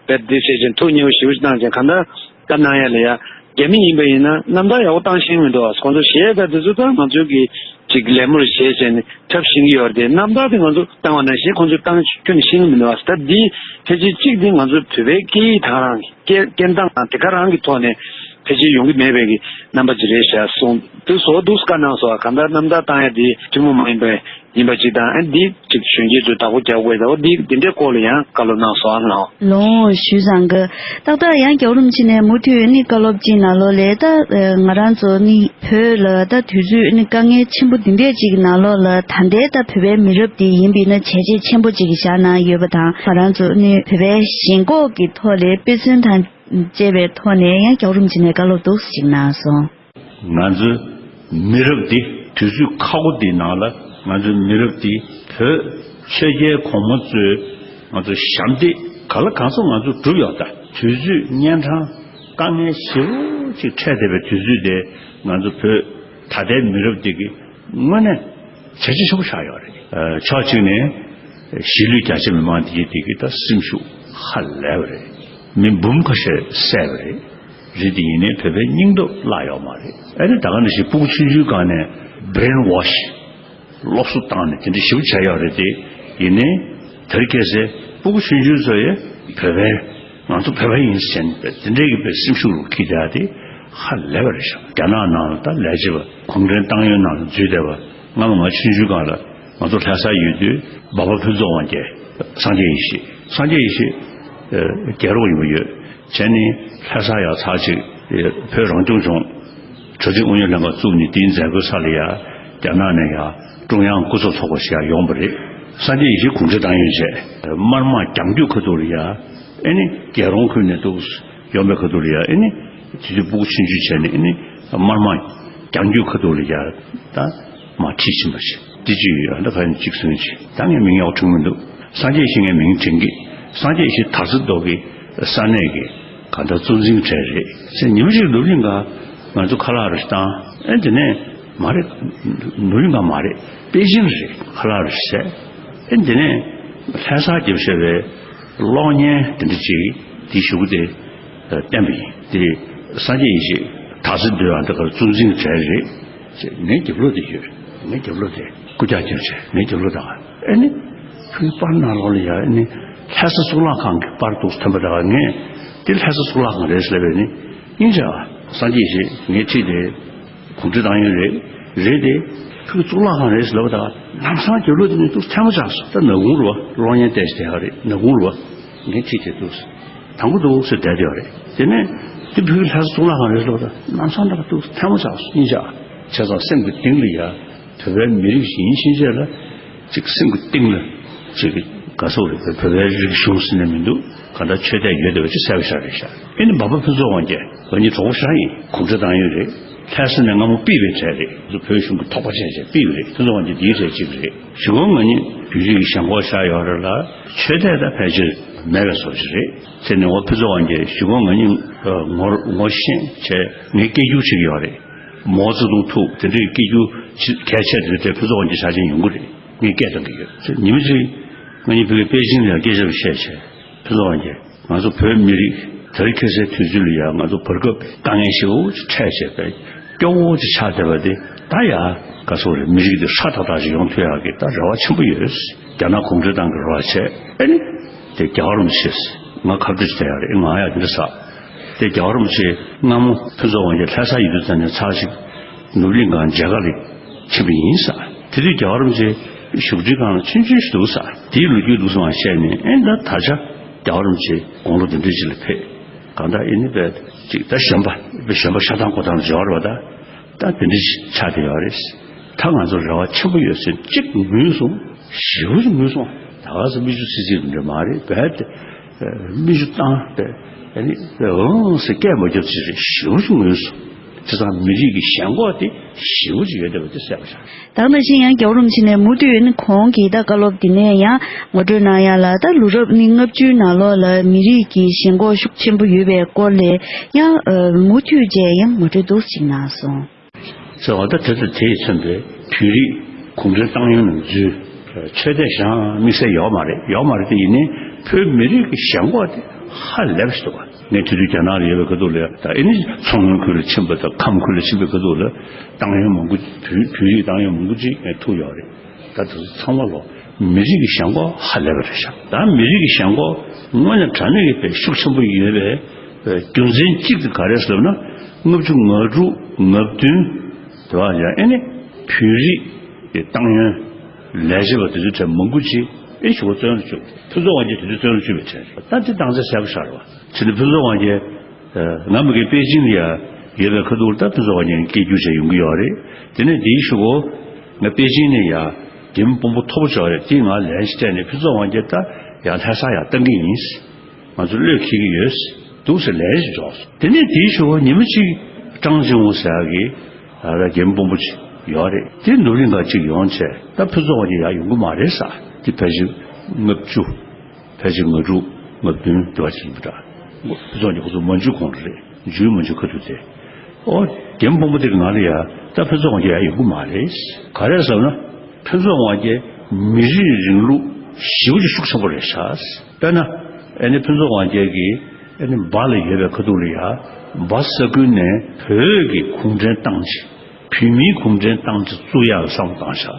བེད་འདི་བྱས་ཅིང་ཐུགས་མཉེས་པོ་ཞེ་པོ་ཅིག་བཏང་ཅིང་གང་ལྟར་བཀའ་གནང་ཡ་ལ་ཡ། རྒྱ་མི་ཡིན་པ་ཡིན་ན་རྣམ་ཐར་ཡག་པོ་བཏང་ཤེས་མི་འདུག་ཨ། ཁོང་ཚོ་གཞས་དང་དེ་ཚོ་ད་ང་ཚོའི་གི་ཅིག་ལད་མོ་རེ་བྱས་བྱས་ནས་འཁྲབ་ཤེས་ཀྱི་ཡོད་རེད་དེ། རྣམ་ཐར་དེ་ང་ཚོ་བཏང་བ་ནང་བཞིན་ཁོང་ཚོས་བཏང་ཁྱོན་ནས་ཤེས་ཀྱི་མི་འདུག་ཨ། ད་འདི་ཕལ་ཆེར་གཅིག་འདི་ང་ཚོ་བོད་པའི་སྐད་ཡིག་ད་རང་གི་སྐད་སྐད་གདངས་དང་དེ་ག་རང་གི་ཐོག་ནས་ ཕལ་ཆེར་ཡོང་གི་མེད་པའི་གི་རྣམ་པ་ཅིག་རེད་ཤག་གསུངས་འདུག་བཟོ་འདུག་བཀའ་གནང་སོང་། གང་ལྟར་རྣམ་ཐར་བཏང་ཡ་དེ་ཐུན་མོང་མ་ཡིན་པ་ཡིན་པ་ཅིག་དང་། ཨ་འདི་ཅིག་གཞོན་སྐྱེས་ཚོས་བདག་པོ་རྒྱག་དགོས་ཟེར་བ་འདི་འདི་འདྲའི་སྐོར་ལ་ཡང་བཀའ་སློབ་གནང་སོང་། ཨ་ལགས། ལོ་ཞུས་བཟང་གི། ཏག་ཏག་ཡང་རྒྱལ་བ་རིན་པོ་ཆེ་ནས་མུ་མཐུད་ནི་བཀའ་སློབ་ཅིག་ནང་ལོགས་ལས་ད་ང་རང་ཚོ་ནི་བོད་ལ་ད་དུས་ཚོད་ནི་དཀའ་ངལ་ཆེན་པོ་འདི་འདྲས་ཅིག་ནང་ལོགས་ལ་ད་ལྟའི་ད་བོད་པའི་མི་རབས་འདི་ཡིན་པས་ན་བྱས་རྗེས་ཆེན་པོ་ཅིག་བཞག་གནང་ཡོད་པ་དང་། ང་རང་ཚོ་ནི་བོད་པའི་ཞེན་ཁོག་གི་ཐོག་ལས་དཔེ་མཚོན་དང་བཅས་པའི་ཐོག་ནས་ཡང་རྒྱལ་བ་རིན་པོ་ཆེ་ནས་བཀའ་སློབ་འདུག་ཅིག་གནང་སོང་། ང་ཚོའི་མི་རབས་འདི་དུས་ཚོད་ཁག་པོ་འདིའི་ནང་ལ་ང་ཚོའི་མི་རབས་འདི་བོད་ཆོས་རྒྱལ་གོང་མ་ཚོས་ང་ཚོ་ཞབས་འདེགས་ག་ལ་གང་འཚམ་ང་ཚོ་བསྒྲུབས་ཡོད། ད་དུས་ཚོད་གཉན་འཕྲང་དཀའ་ངལ་ཞེ་པོ་ཅིག་འཕྲད་བསྡད་པའི་དུས་ཚོད་དེ་ང་ཚོ་བོད་ད་ལྟའི་མི་རབས་འདི་གི་དངོས་གནས་བྱས་རྗེས་ཆེན་པོ་ཆགས་ཡོད་རེད། ཕྱོགས་གཅིག་ནས་གཞིས་ལུས་རྒྱ་ཆེ་མི་མང་འདི་གི་འདི་གི་ད་སེམས་ཤུགས་ཧ་ལས་པ་རེད། མི་འབུམ་ཁ་ཤས་བསད་པ་རེད། རེད་དེ་ཡིན་ནའི་བོད་པའི་སྙིང་སྟོབས་བརླག་ཡོད་མ་རེད། ཨ་ནི་ད་ག་ནང་བཞིན་སྤུ་གུ་ཆུང་ཆུང་སྒང་ནས་brainwash སློབ་གསོ་བཏང་ནས་དེ་འདྲ་ཞིབ་བྱས་ཡོད་རེད་དེ། ཡིན་ནའི་དེར་ཁྱེད་ཚོས་སྤུ་གུ་ཆུང་ཆུང་ཚོ་ཡི་བོད་པའི་ང་ཚོ་བོད་པ་ཡིན་ཟེར་ནས་དེ་འདྲའི་གི་བའི་སེམས་ཤུགས་རུ་འཁྱེར་བསྡད་དེ་ཧ་ལས་པ་རེད་ཤག་རྒྱ་ནག་ནང་ལ་ད་ལས་བྱེད་པ་གུང་ཁྲན་ཏང་ཡོན་ནང་ལ་འཛུལ་བསྡད་པ་སྔ་མོ་ང་ཆུང་ཆུང་སྒང་ལ་ང་ཚོ་ལྷ་སར་ཡོད་དུས་འབའ་པ་ཕུན་ཚོགས་དབང་རྒྱལ་སངས་རྒྱས་ཡེ་ཤེས་སངས་རྒྱས་ཡེ་ཤེས་རྒྱལ་རོགས་ཡིན་པ་ཡོད། བྱས་ནས་ལྷ་ས་ཡར་ཚར་ཅིག་བོད་རང་སྐྱོང་ལྗོངས་གྲ་སྒྲིག་ཨུ་ཡོན་ལྷན་ཁང་བཙུགས་ནས་དེའི་མཛད་སྒོའི་ས་ལ་ཡ་རྒྱ་ནག་ནས་ཡ་ཀྲུང་དབྱང་སྐུ་ཚབ་ཚོགས་པ་ཞིག་ཡ་ཡོང་བ་རེད། སངས་རྒྱས་ཡེ་ཤེས་གུང་ཁྲན་ཏང་ཡོན་བྱས་དམར་དམག་རྒྱང་རྒྱུག་ཁ་ཐུག་ལ་ཡ་ཨེ་ནི་རྒྱལ་རོང་ཁུལ་ནས་འདུག་ཡོང་བའི་ཁ་ཐུག་ལ་ཡ་ཨེ་ནི་དེ་དུས་སྤུ་གུ་ཆུང་ཆུང་བྱས་ནས་ཨེ་ནི་དམར་དམག་རྒྱང་རྒྱུག་ཁ་ཐུག་ལ་ཡ་ད་མར་ཁྲིད་ཕྱིན་པ་ཞིག་འདི་ཅི་ཡོད་ཨ་ད་ག་ནས་གཅིག་གསུངས་ཅིག་ད་ངས་མིང་ཡག་དྲན་མི་འདུག་སངས་རྒྱས་ཡེ་ཤེས་ངས་མིང་དྲན་གི། སངས་རྒྱས་ཡེ་ཤེས་དར་རྩེ་རྡོ་རྗེ་ས་གནས་ཀྱི་གང་ལྟར་གཙོ་འཛིན་གྲས་རེད་ཟེར། ཉི་མ་ཞིག་ནུབ་གླིང་ག་ང་ཚོ་ཁ་ལག་རེ་བཏང་ཨེ་དེ་ནས་མ་རེད། ནུབ་གླིང་ག་མ་རེད། པེ་ཅིན་རེད། ཁ་ལག་རེ་བཟས་ཨེ་དེ་ནས་ལྷ་སར་རྒྱབ་བཞག་པའི་གློག་བརྙན་དེ་འདྲ་ཅིག་དེའི་གཞུག་གུ་དེ་བསྟན་པ་ཡིན། དེ་སངས་རྒྱས་ཡེ་ཤེས་དར་རྩེ་རྡོ་རྗེ་ཨ་འདི་གར་གཙོ་འཛིན་གྲས་རེད། ངའི་རྒྱབ་ལོགས་དེ་ཡོད། ངའི་རྒྱབ་ལོགས་དེ་སྐུ་རྒྱགས་རྒྱབ་བྱས་ངའི་རྒྱབ་ལོགས་དང་ཨེ་ནི་ཁོའི་པར་ནང་ལོགས་ལ་ཡ་ཨེ་ནི་ལྷ་ས་གཙུག་ལག་ཁང་གི་པར་འདུག་ཐོན་པ་དང་ངས་དེ་ལྷ་ས་གཙུག་ལག་ཁང་རེད་ཟེར་བས་ནི་ཨིན་ཅག་སངས་རྒྱས་ཡེ་ཤེས་ངའི་ཁྲིད་དེ་གུང་ཁྲན་ཏང་ཡོན་རེད། རེད་དེ་ཁོའི་གཙུག་ལག་ཁང་རེད་ཟེར་ལབ་པ་དང་ལམ་སང་རྒྱབ་ལོགས་དེ་ནི་འདུག་ཐལ་མོ་ཆགས་སོང་། ད་ནག་ཁུང་རུ་བ་གློག་བརྙན་བལྟས་ཤིག་དེ་ཧ་རེད། ནག་ཁུང་རུ་བ་ངའི་ཁྲིད་དེ་འདུག་དང་པོ་འདུག་ཟེར་བསྡད་ཡོད་རེད། དེ་ནས་དེ་བུའི་ལྷ་ས་གཙུག་ལག་ཁང་རེད་ལབ་དང་ལམ་སང་འདྲ་འདུག་ཐལ་མོ་ཆགས་སོང་། ཨིན་ཅག་བྱས་ཙང་སེམས་ཀྱི་གཏིང་ལ་ཡ་བོད་པའི་མི་རིགས་ཤིག་ཡིན་ཕྱིན་ཆད་ལ་ཅིག་སེམས་ཀྱི་གཏིང་ལ་ཅིག་ག་སོག་རེད། བོད་པའི་རིག་གཞུང་ཟེར་ནས་མི་འདུག་གང་ལྟར་ཆོས་དད་ཡོད་བསྡད་པ་ཅིག་གསལ་པོ་ཤར་རེད་ཤག་ཨེ་ནི་འབའ་པ་ཕུན་ཚོགས་དབང་རྒྱལ་ང་གཉིས་གྲོགས་པོ་ཤག་ཡིན། གུང་ཁྲན་ཏང་ཡོན་རེད། ལྷ་ས་ནས་སྔ་མོ་ཕུད་པའི་གྲས་རེད། བོད་གཞུང་གི་ཐོག་པ་ཆེ་ཆེ་ཕུད་པ་རེད། ཕུན་ཚོགས་དབང་རྒྱལ་འདིའི་གྲས་གཅིག་རེད། གཞུག་གུ་ང་གཉིས་བོད་རིགས་ཀྱི་ཞེན་ཁོག་ཤར་ཡོད་རེད་ལ་ཆོས་དད་ད་ཕལ་ཆེར་མེད་པའི་བཟོ་ཅིག་རེད། དེ་ནས་འོ་ཕུན་ཚོགས་དབང་རྒྱལ་གཞུག་གུ་ང་གཉིས་ངོ་ངོ་ཤེས་བྱས་ངས་སྐད་སྒྱུར་བྱེད་ཀྱི་ཡོད་རེད། མའོ་ཙེ་ཏུང་ཐུག་དེ་འདྲའི་སྐད་སྒྱུར་གལ་ཆེ་དེ་འདྲའི་ཕུན་ཚོགས་དབང་རྒྱལ་ཆ་ཆེན་ཡོང་གི་རེད། ངས་སྐད་བཏང་གི་ཡོད། ཉི་མ་གཅིག་ང་གཉིས་བོད་ཀྱི་པེ་ཅིན་ལ་སྐད་ཆ་བཤད་བྱས་ཕུན་ཚོགས་དབང་རྒྱལ་ང་ཚོ་བོད་མི་རིགས་དེ་རིང་ཁ་སང་དུས་ཚོད་ལ་ཡ་ང་ཚོ་བར་སྐབས་དཀའ་ངལ་ཞེ་པོ་ཅིག་འཕྲད་བྱས་པའི་སྐྱོ་བོ་ཅིག་ཆགས་བསྡད་པ་དེ་ད་ཡ་ག་སོག་རེད། མི་རིགས་འདི་ཧྲ་ཏག་ཏག་ཅིག་ཡོང་ཐུབ་ཡག་གི་ད་རེ་བ་ཆེན་པོ་ཡོད། རྒྱ་ནག་གུང་ཁྲན་ཏང་གི་རེ་བ་བྱས་ཨེ་ནི་དེ་རྒྱལ་བ་རིན་པོ་ཆེ་ང་ཁ་བྲིས་བྱས་ཡག་རེད། ང་ཡ་འདི་འདྲ་ཟ། དེ་རྒྱལ་བ་རིན་པོ་ཆེ་སྔ་མོ་ཕུན་ཚོགས་དབང་རྒྱལ་ལྷ་ས་ཡོད་དུས་ཙམ་ནས་ཚར་ཞིག་ནུབ་གླིང་ག་མཇལ་ཁ་ལ་ཕྱིན་པ་ཡིན་ཟེར། དེ་དུས་རྒྱལ་བ་རིན་པོ་ཆེ་བཞུགས་ཁྲིའི་སྒང་ལ་ཆུང་ཆུང་ཞིག་འདུག་ཟེར། དེའི་ལོ་རྒྱུས་འདུག་སེ་མར་བཤད་ནས་ཨེ་ད་ད་ཆ་རྒྱལ་བ་རིན་པོ་ཆེ་དགུང་ལོ་འདི་འདྲ་ཅིག་ལ་ཕེབས། གང་ལྟར་ཨེ་ནི་བས་ཅིག་ད་གཞོན་པ་གཞོན་པ་ཤ་ཐང་ཁོ་ཐང་ལ་འབྱོར་བ་ད་ད་དེ་འདྲ་ཞིག་ཆགས་བསྡད་ཡོད་རེད། ད་ང་ཚོ་རེ་བ་ཆེན་པོ་ཡོད་ཟེར་གཅིག་ངུས་སོང་། ཞེ་པོ་ཅིག་ངུས་སོང་། ད་ག་ཟེ་མིག་ཆུ་སིལ་སིལ་འདྲ་མ་རེད་བས་ཏེ། མིག་ཆུ་བཏང་བས་ཨ་ནི་འོང་ཟེར་སྐད་མ་རྒྱབ་ཅིག་རེད། ཞེ་པོ་ཅིག་ངུས་སོང་། བྱས་ཙང་མི་རིགས་ཀྱི་ཞེན་ཁོག་དེ་ཞེ་པོ་ཅིག་ཡོད་བསྡད་པ་དེ་གསལ་པོ་ཆགས། ད་ག་ནང་བཞིན་ཡང་རྒྱལ་བ་རིན་པོ་ཆེ་ནས་མུ་མཐུད་ནི་གོང་གི་ད་བཀའ་སློབ་འདི་ནས་ཡང་ངོ་སྤྲོད་གནང་ཡ་ལ་ད་ལོ་རབས་ནི་ལྔ་བཅུའི་ནང་ལོགས་ལ་མི་རིགས་ཀྱི་ཞེན་ཁོག་ཤུགས་ཆེན་པོ་ཡོད་པའི་སྐོར་ལས་ཡང་མུ་མཐུད་བཅས་ཡང་ངོ་སྤྲོད་འདུག་ཅིག་གནང་སོང་། ཟེར་བ་ད་དེ་ཚོ་དེས་མཚོན་པའི་བོད་རིགས་གུང་ཁྲན་ཏང་ཡོན་ནང་འཛུལ། ཆོས་དད་བཞེངས་དམིགས་བསལ་ཡོད་མ་རེད། ཡོད་མ་རེད་དེ་ཡིན་ནའི་བོད་མི་རིགས་ཀྱི་ཞེན་ཁོག་དེ་ཧ་ལས་པ་ཞིག་འདུག་ག་ངས་དེ་དུས་རྒྱ་ནག་ལ་ཡོད་པའི་ཁ་ཐུག་ལ་ད་ཨེ་ནི་མཚོ་སྔོན་ཁུལ་ལ་ཕྱིན་པ་དང་ཁམས་ཁུལ་ལ་ཕྱིན་པའི་ཁ་ཐུག་ལ་ཏང་ཡོན་མང་པོ་བོད་བོད་རིགས་ཏང་ཡོན་མང་པོ་ཅིག་ངས་ཐུག་ཡོད་རེད། ད་དེ་ཚོ་ཚང་མ་ལོ་མི་རིགས་ཀྱི་ཞེན་ཁོག་ཧ་ལས་པ་རེད་ཤག་ད་མི་རིགས་ཀྱི་ཞེན་ཁོག་དངོས་གནས་དྲང་གནས་ཀྱི་དཔེ་ཤུགས་ཆེན་པོ་ཡོད་པའི་རྒྱུ་མཚན་གཅིག་དེ་ག་རེ་ཟེར་ན། ལྔ་བཅུ་ང་དྲུག་ང་བདུན་དེ་བ་ཡང་ཨེ་ནི་བོད་རིགས་ཀྱི་ཏང་ཡོན་ལས་བྱེད་པ་དེ་ཚོའི་གྲས་མང་པོ་ཅིག་ཨེ་ཞུ་བ་བཙོན་ལ་བཅུག་ཕུན་ཚོགས་དབང་རྒྱལ་དེ་དུས་བཙོན་ལ་བཅུག་པའི་གྲས་རེད། ད་དེ་སྟངས་འཛིན་བྱས་པ་ཤར་བ་ཕྱིན་ནས་ཕུན་ཚོགས་དབང་རྒྱལ་ང་མི་རྒན་པེ་ཅིང་ལ་ཡ་ཡོད་པའི་ཁ་ཐུག་ལ་ད་ཕུན་ཚོགས་དབང་རྒྱལ་སྐད་སྒྱུར་བྱས་ཡོང་གི་ཡོད་རེད། དེ་ནས་དེའི་གཞུག་གུ་ང་པེ་ཅིང་ནས་ཡ་རྒྱལ་མི་དཔོན་པོ་མཐོ་པོ་ཅིག་ཡོད་རེད། དེས་ང་ལན་ཞིག་སྤྲད་ནས་ཕུན་ཚོགས་དབང་རྒྱལ་ད་ཡ་ལྷ་ས་ཡ་བཏང་གི་ཡིན། ང་ཚོ་བློས་འཁེལ་གྱི་ཡོད། འདུག་ཟེར་ལན་ཞིག་འཇོག་སོང་། དེ་ནས་དེའི་གཞུག་གུ་ཉི་མ་གཅིག་ཀྲང་ཅིང་ཝུ་ཟེར་ཡག་གི་ཨ་ར་རྒན་དཔོན་པོ་ཅིག་ཡོད་རེད། དེ་ནུབ་གླིང་ག་ཅིག་ཡོང་བྱས་ད་ཕུན་ཚོགས་དབང་རྒྱལ་ཡར་ཡོང་གི་མ་རེད་ཟེར། དེ་ཕལ་ཆེར་ལྔ་བཅུ་ཕལ་ཆེར་ང་དྲུག་ང་བདུན་དེ་བ་ཅིག་ཡིན་པ་འདྲ། ཕུན་ཚོགས་དབང་རྒྱལ་ཁོ་ཚོ་མ་འཇུས་གོང་ལ་རེད། འཇུས་མ་འཇུས་ཁ་ཐུག་དེ། ཨོ་རྒན་དཔོན་པོ་དེ་གི་ང་ལ་ཡ་ད་ཕུན་ཚོགས་དབང་རྒྱལ་ཡར་ཡོང་གི་མ་རེད། ག་རེ་ཟེར་ན། ཕུན་ཚོགས་དབང་རྒྱལ་མི་རིགས་རིང་ལུགས་ཞེ་པོ་ཅིག་ཤུགས་ཆེན་པོ་རེད་ཤག་དཔེར་ན། ཨ་ནི་ཕུན་ཚོགས་དབང་རྒྱལ་གྱིས་ཨ་ནི་འབའ་ལ་ཡོད་པའི་ཁ་ཐུག་ལ་ཡ། འབའ་ས་ཁུལ་ནས་བོད་ཀྱི་གུང་ཁྲན་ཏང་ཅིག་བོད་མིའི་གུང་ཁྲན་ཏང་ཅིག་བཙུགས་ཡག་བསམ་བློ་བཏང་ཤག་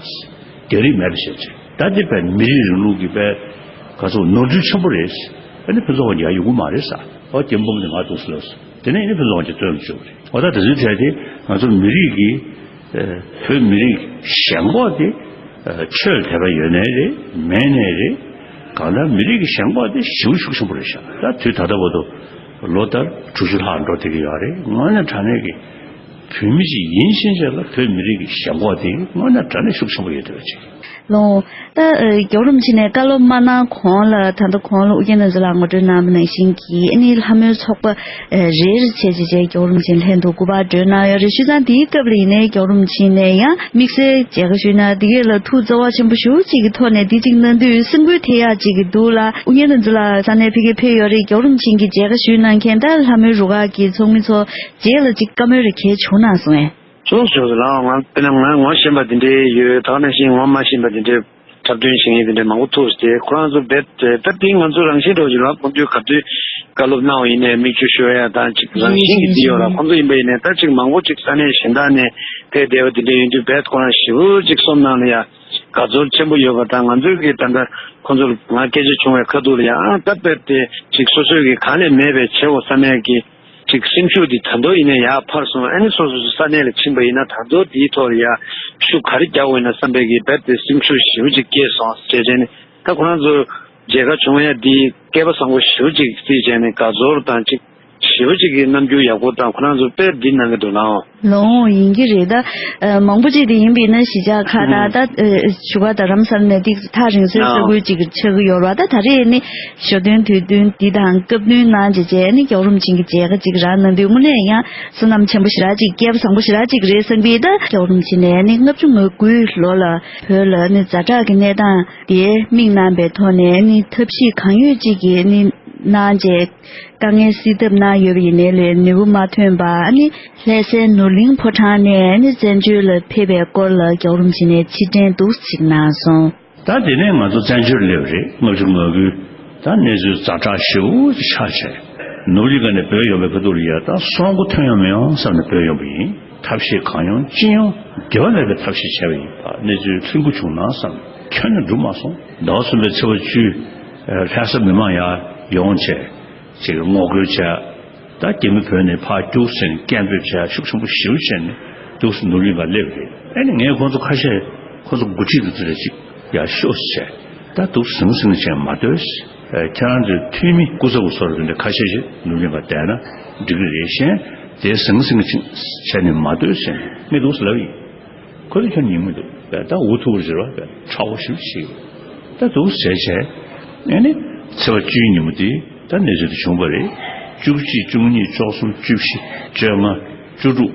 རྒྱ་རིགས་མེད་པ་བྱས་ཅིག་ད་འདི་བས་མི་རིགས་རིང་ལུགས་ཀྱི་བས་ག་ཚོད་ནོར་འཁྲུལ་ཆེན་པོ་རེད། ཨ་ནི་ཕུན་ཚོགས་དབང་རྒྱལ་ཡར་ཡོང་གི་མ་རེད་ཟེར། ཨོ་རྒན་དཔོན་པོ་དེ་ང་འདུག་ཟེར་ལབ་སོང་། དེ་ནས་ཨ་ནི་ཕུན་ཚོགས་དབང་རྒྱལ་བཙོན་ལ་བཅུག་པ་རེད། ཨོ་ད་དེ་ཚོའི་གྲས་དེ་ང་ཚོ་མི་རིགས་ཀྱི་བོད་མི་རིགས་ཞེན་ཁོག་དེ་ཆོས་དད་པ་ཡོད་ནའི་རེད། མེད་ནའི་རེད། གང་ལྟར་མི་རིགས་ཀྱི་ཞེན་ཁོག་དེ་ཞེ་པོ་ཤུགས་ཆེན་པོ་རེད་ཤག་ད་དུས་ད་ལྟ་བར་དུ་ལོ་ལྟར་དྲུག་ཅུ་ལྷག་འགྲོ་བསྡད་ཀྱི་ཡོད་རེད། དངོས་གནས་དྲང་གནས་ཀྱི་བོད་མི་ཞིག་ཡིན་ཕྱིན་ཆད་ལ་བོད་མི་རིགས་ཀྱི་ཞེན་ཁོག་དེ་དངོས་གནས་དྲང་གནས་ཤུགས་ཆེན་པོ་ཡོད་བསྡད་པ་ཅིག་ལོ། ད་རྒྱལ་བ་རིན་པོ་ཆེ་ནས་བཀའ་སློབ་མ་གནང་གོང་ལ་ད་ལྟ་གོང་ལ་ཨུ་རྒྱན་བསྟན་འཛིན་ལགས་ངོ་སྤྲོད་གནང་བ་ནང་བཞིན་གྱི་ཨ་ནི་ལྷ་མོའི་ཚོགས་པ་རེ་རེ་བྱས་བྱས་བྱས་རྒྱལ་བ་རིན་པོ་ཆེ་ལྷན་དུ་སྐུ་པར་སྒྲོན་གནང་ཡོད་རེད། བྱས་ཙང་དེའི་སྐབས་ལ་ཡིན་ནའི་རྒྱལ་བ་རིན་པོ་ཆེ་ནས་ཡང་དམིགས་བསལ་མཇལ་ཁ་ཞུས་གནང་། དེ་གས་ལ་ཐུགས་བརྩེ་བ་ཆེན་པོ་ཞེ་པོ་ཅིག་གི་ཐོག་ནས་འདི་གཅིག་གནང་དུས་སེམས་འགུལ་ཐེབས་ཡག་ཅིག་གི་འདུག་ལ། ཨུ་རྒྱན་བསྟན་འཛིན་ལགས་ས་གནས་ཕ་གིར་ཕེབས་ཡོད་རེད། རྒྱལ་བ་རིན་པོ་ཆེ་གིས་མཇལ་ཁ་ཞུས་གནང་མཁན་ད་ལྷ་མོའི་རུ་ཁག་གི་ཚོགས་མི་ཚོ་རྗེས་ལ་ཅིག་བཀའ་མོལ་རེ་གལ་བྱུང་གནང་སོང་ངས། ཅུང་ཞིག་ལའང་ང་དཔེར་ན་ང་ངོ་ཤེས་པ་དེ་འདྲའི་ཡོད། ད་ག་ནང་བཞིན་ངོ་མ་ཤེས་པ་དེ་འདྲའི་འཁྲབ་སྟོན་བྱེད་མཁན་དེ་འདྲའི་མང་པོ་ཐུག་སྟེ། ཁོ་རང་ཚོ་རྦད་དེ་ད་དེ་ང་ཚོ་རང་བཞིན་འདྲ་བོ་ཞིག་ལ་ཁོང་ཚོས་ག་དུས་བཀའ་སློབ་གནང་བ་ཡིན་ནའི་མིག་ཆུ་ཤོར་ཡ་དང་ཅིག་རང་བཞིན་གྱིས་དེ་ཡོད་ལ། ཁོང་ཚོ་ཡིན་པ་ཡིན་ནའི་ད་ཅིག་མང་པོ་ཅིག་ས་གནས་གཞན་དག་ནས་ཕེབས་བསྡད་པ་དེ་འདྲ་ཡིན་དུས་རྦད་ཁོ་རང་ཞེ་པོ་ཅིག་བསམ་ནང་ལ་ཡ་དགའ་ཚོར་ཆེན་པོ་ཡོད་པ་དང་། ང་ཚོས་ཀྱི་ད་ལྟ་ཁོང་ཚོར་ང་སྐད་ཆ་བྱུང་བའི་ཁ་ཐུག་ལ་ཡང་ད་རྦད་དེ་ཅིག་སོ་སོས་ཀྱི་གང་ལས་མེད་པའི་བྱེད་དགོས་བསམ་ཡ་གི་ཅིག་སེམས་ཤུགས་འདི་ད་དུང་ཡིན་ན་ཡར་འཕར་སོང་། ཨ་ནི་སོ་སོ་སོ་ས་གནས་ལ་ཕྱིན་པ་ཡིན་ན་ད་དུང་འདིའི་ཐོག་ལ་ཡ་ཤུགས་ག་རེ་རྒྱག་དགོས་ཡིན་ན་བསམ་པའི་གི་རྦད་དེ་སེམས་ཤུགས་ཞེ་པོ་ཅིག་སྐྱེས་སོང་ཟེར་བྱས་ནས། ད་ཁོ་རང་ཚོ་མཇལ་ཁ་བྱུང་ཡ་འདི་སྐལ་པ་བཟང་པོ་ཞེ་པོ་ཅིག་བརྩིས་བྱས་ནས་དགའ་ཚོར་དང་ཅིག་ཞེ་པོ་ཅིག་གི་རྣམ་འགྱུར་ཡག་པོ་དང་ཁོ་རང་ཚོ་དཔེ་འདི་གནང་གི་འདུག་ལགས། ལོ་ཡིན་གྱི་རེད་ད། མང་པོ་ཅིག་དེ་ཡིན་པས་ན་གཞིས་ཆགས་ཁག་དང་ད་བཞུགས་སྒར་རྡ་རམ་ས་ལ་ནས་ཏིག་ཐག་རིང་སའི་ས་ཁུལ་ཅིག་ཆགས་ཀྱི་ཡོད་རེད་བ། ད་ད་རེས་ནི་ཞོ་སྟོན་དུས་སྟོན་འདི་དང་སྐབས་བསྟུན་གནང་བྱས་བྱས་ནི་རྒྱལ་བ་རིན་པོ་ཆེ་གི་མཇལ་ཁ་ཅིག་རག་གནང་དུས་དངོས་གནས་ཡང་བསོད་ནམས་ཆེན་པོ་ཞེ་དྲག་ཅིག་སྐལ་པ་བཟང་པོ་ཞེ་དྲག་ཅིག་རེད་བསམ་གི། ད་རྒྱལ་བ་རིན་པོ་ཆེ་ནས་ནི་ལྔ་བཅུ་ང་དགུའི་ལོ་ལ་བོད་ལ་ནི་ཛ་དྲག་གི་གནས་སྟངས་དེ་དམིགས་གནང་པའི་ཐོག་ནས་ནི་ཐབས་ཤེས་གང་ཡོད་ཅིག་གིས་ནི་གནང་བྱས། དཀའ་ངལ་སེལ་ཐབས་གནང་ཡོད་པ་ཡིན་ནའི་ལས་ནུས་པ་མ་ཐོན་པ། ཨ་ནི་ལྷ་སའི་ནོར་གླིང་ཕོ་བྲང་ནས་ཨ་ནི་བཙན་བྱོལ་ལ་ཕེབས་པའི་སྐོར་ལ་རྒྱལ་བ་རིན་པོ་ཆེ་ནས་ཕྱིར་དྲན་འདུག་ཅིག་གནང་སོང་། ད་དེ་ནས་ང་ཚོ་བཙན་བྱོལ་སླེབས་རེད། ལྔ་བཅུ་ང་དགུའི་ད་གནས་ཚུལ་ཛ་དྲག་ཞེ་པོ་ཅིག་ཆགས་བྱས། ནོར་གླིང་ག་ནས་བོད་ཡོང་བའི་ཁ་ཐུག་ལ་ཡ་ད་སྲོག་མགོ་ཐོན་ཡོང་མི་ཡོང་བསམ་ནས་བོད་ཡོང་པ་ཡིན། ཐབས་ཤེས་གང་ཡོང་ཅི་ཡོང་འགལ་བ་མེད་པའི་ཐབས་ཤེས་བྱས་པ་ཡིན་པ། གནས་ཚུལ་ལྷུན་པོ་བྱུང་ན་བསམ་ཁྱོན་ནས་འགྲུབ་མ་སོང་། ཟླ་བ་གསུམ་པའི་ཚེས་པ་བཅུ་ལྷ་ས་མི་མང་ཡར་ཡོང་བྱས། ཅིག་ངོ་རྒོལ་བྱས། ད་རྒྱ་མི་བོད་ནས་ཕར་རྒྱུགས་ཟེར་ནས་སྐད་འབོད་བྱས། ཤུགས་ཆེན་པོ་ཞེ་པོ་བྱས་ནས་འདུག་སེ་ནོར་གླིང་ག་སླེབས་རེད། ཨ་ནི་ངས་ཁོང་ཚོ་ཁ་ཤས་ཁོང་ཚོ་འགོ་ཁྲིད་དེ་ཚོ་རེ་ཅིག་ཡར་ཤོག་ཟེར་བྱས། ད་འདུག་ཟང་ཟིང་བྱས་མ་སྡོད་ཟེར། ཁྱེད་རང་ཚོའི་འཐུས་མི་སྐུ་ཚབ་ཚོ་རེ་འདྲ་ཁ་ཤས་ཤིག་ནོར་གླིང་ག་བསྡད་ན་འགྲིག་གི་རེད། གཞན་དེ་ཟང་ཟིང་བྱས་ནས་མ་སྡོད་ཟེར་ནས་ངས་འདུག་སེ་ལབ་ཡིན། ཁོ་ཚོ་ཁྱོད་ཉན་མི་འདུག་པས། ད་འུ་ཐུག་རེ་བ་པས་ཁྲ་བོ་ཞིག་ཞིག་ད་འདུག་ཟེར་བྱས། ཨ་ནི་ཚེས་པ་བཅུའི་ཉིན་མོ་དེ་ད་གནས་ཚུལ་དེ་བྱུང་བ་རེད། བཅུ་གཅིག་བཅུ་གཉིས་བཅུ་གསུམ་བཅུ་བཞི་བཅོ་ལྔ་བཅུ་དྲུག་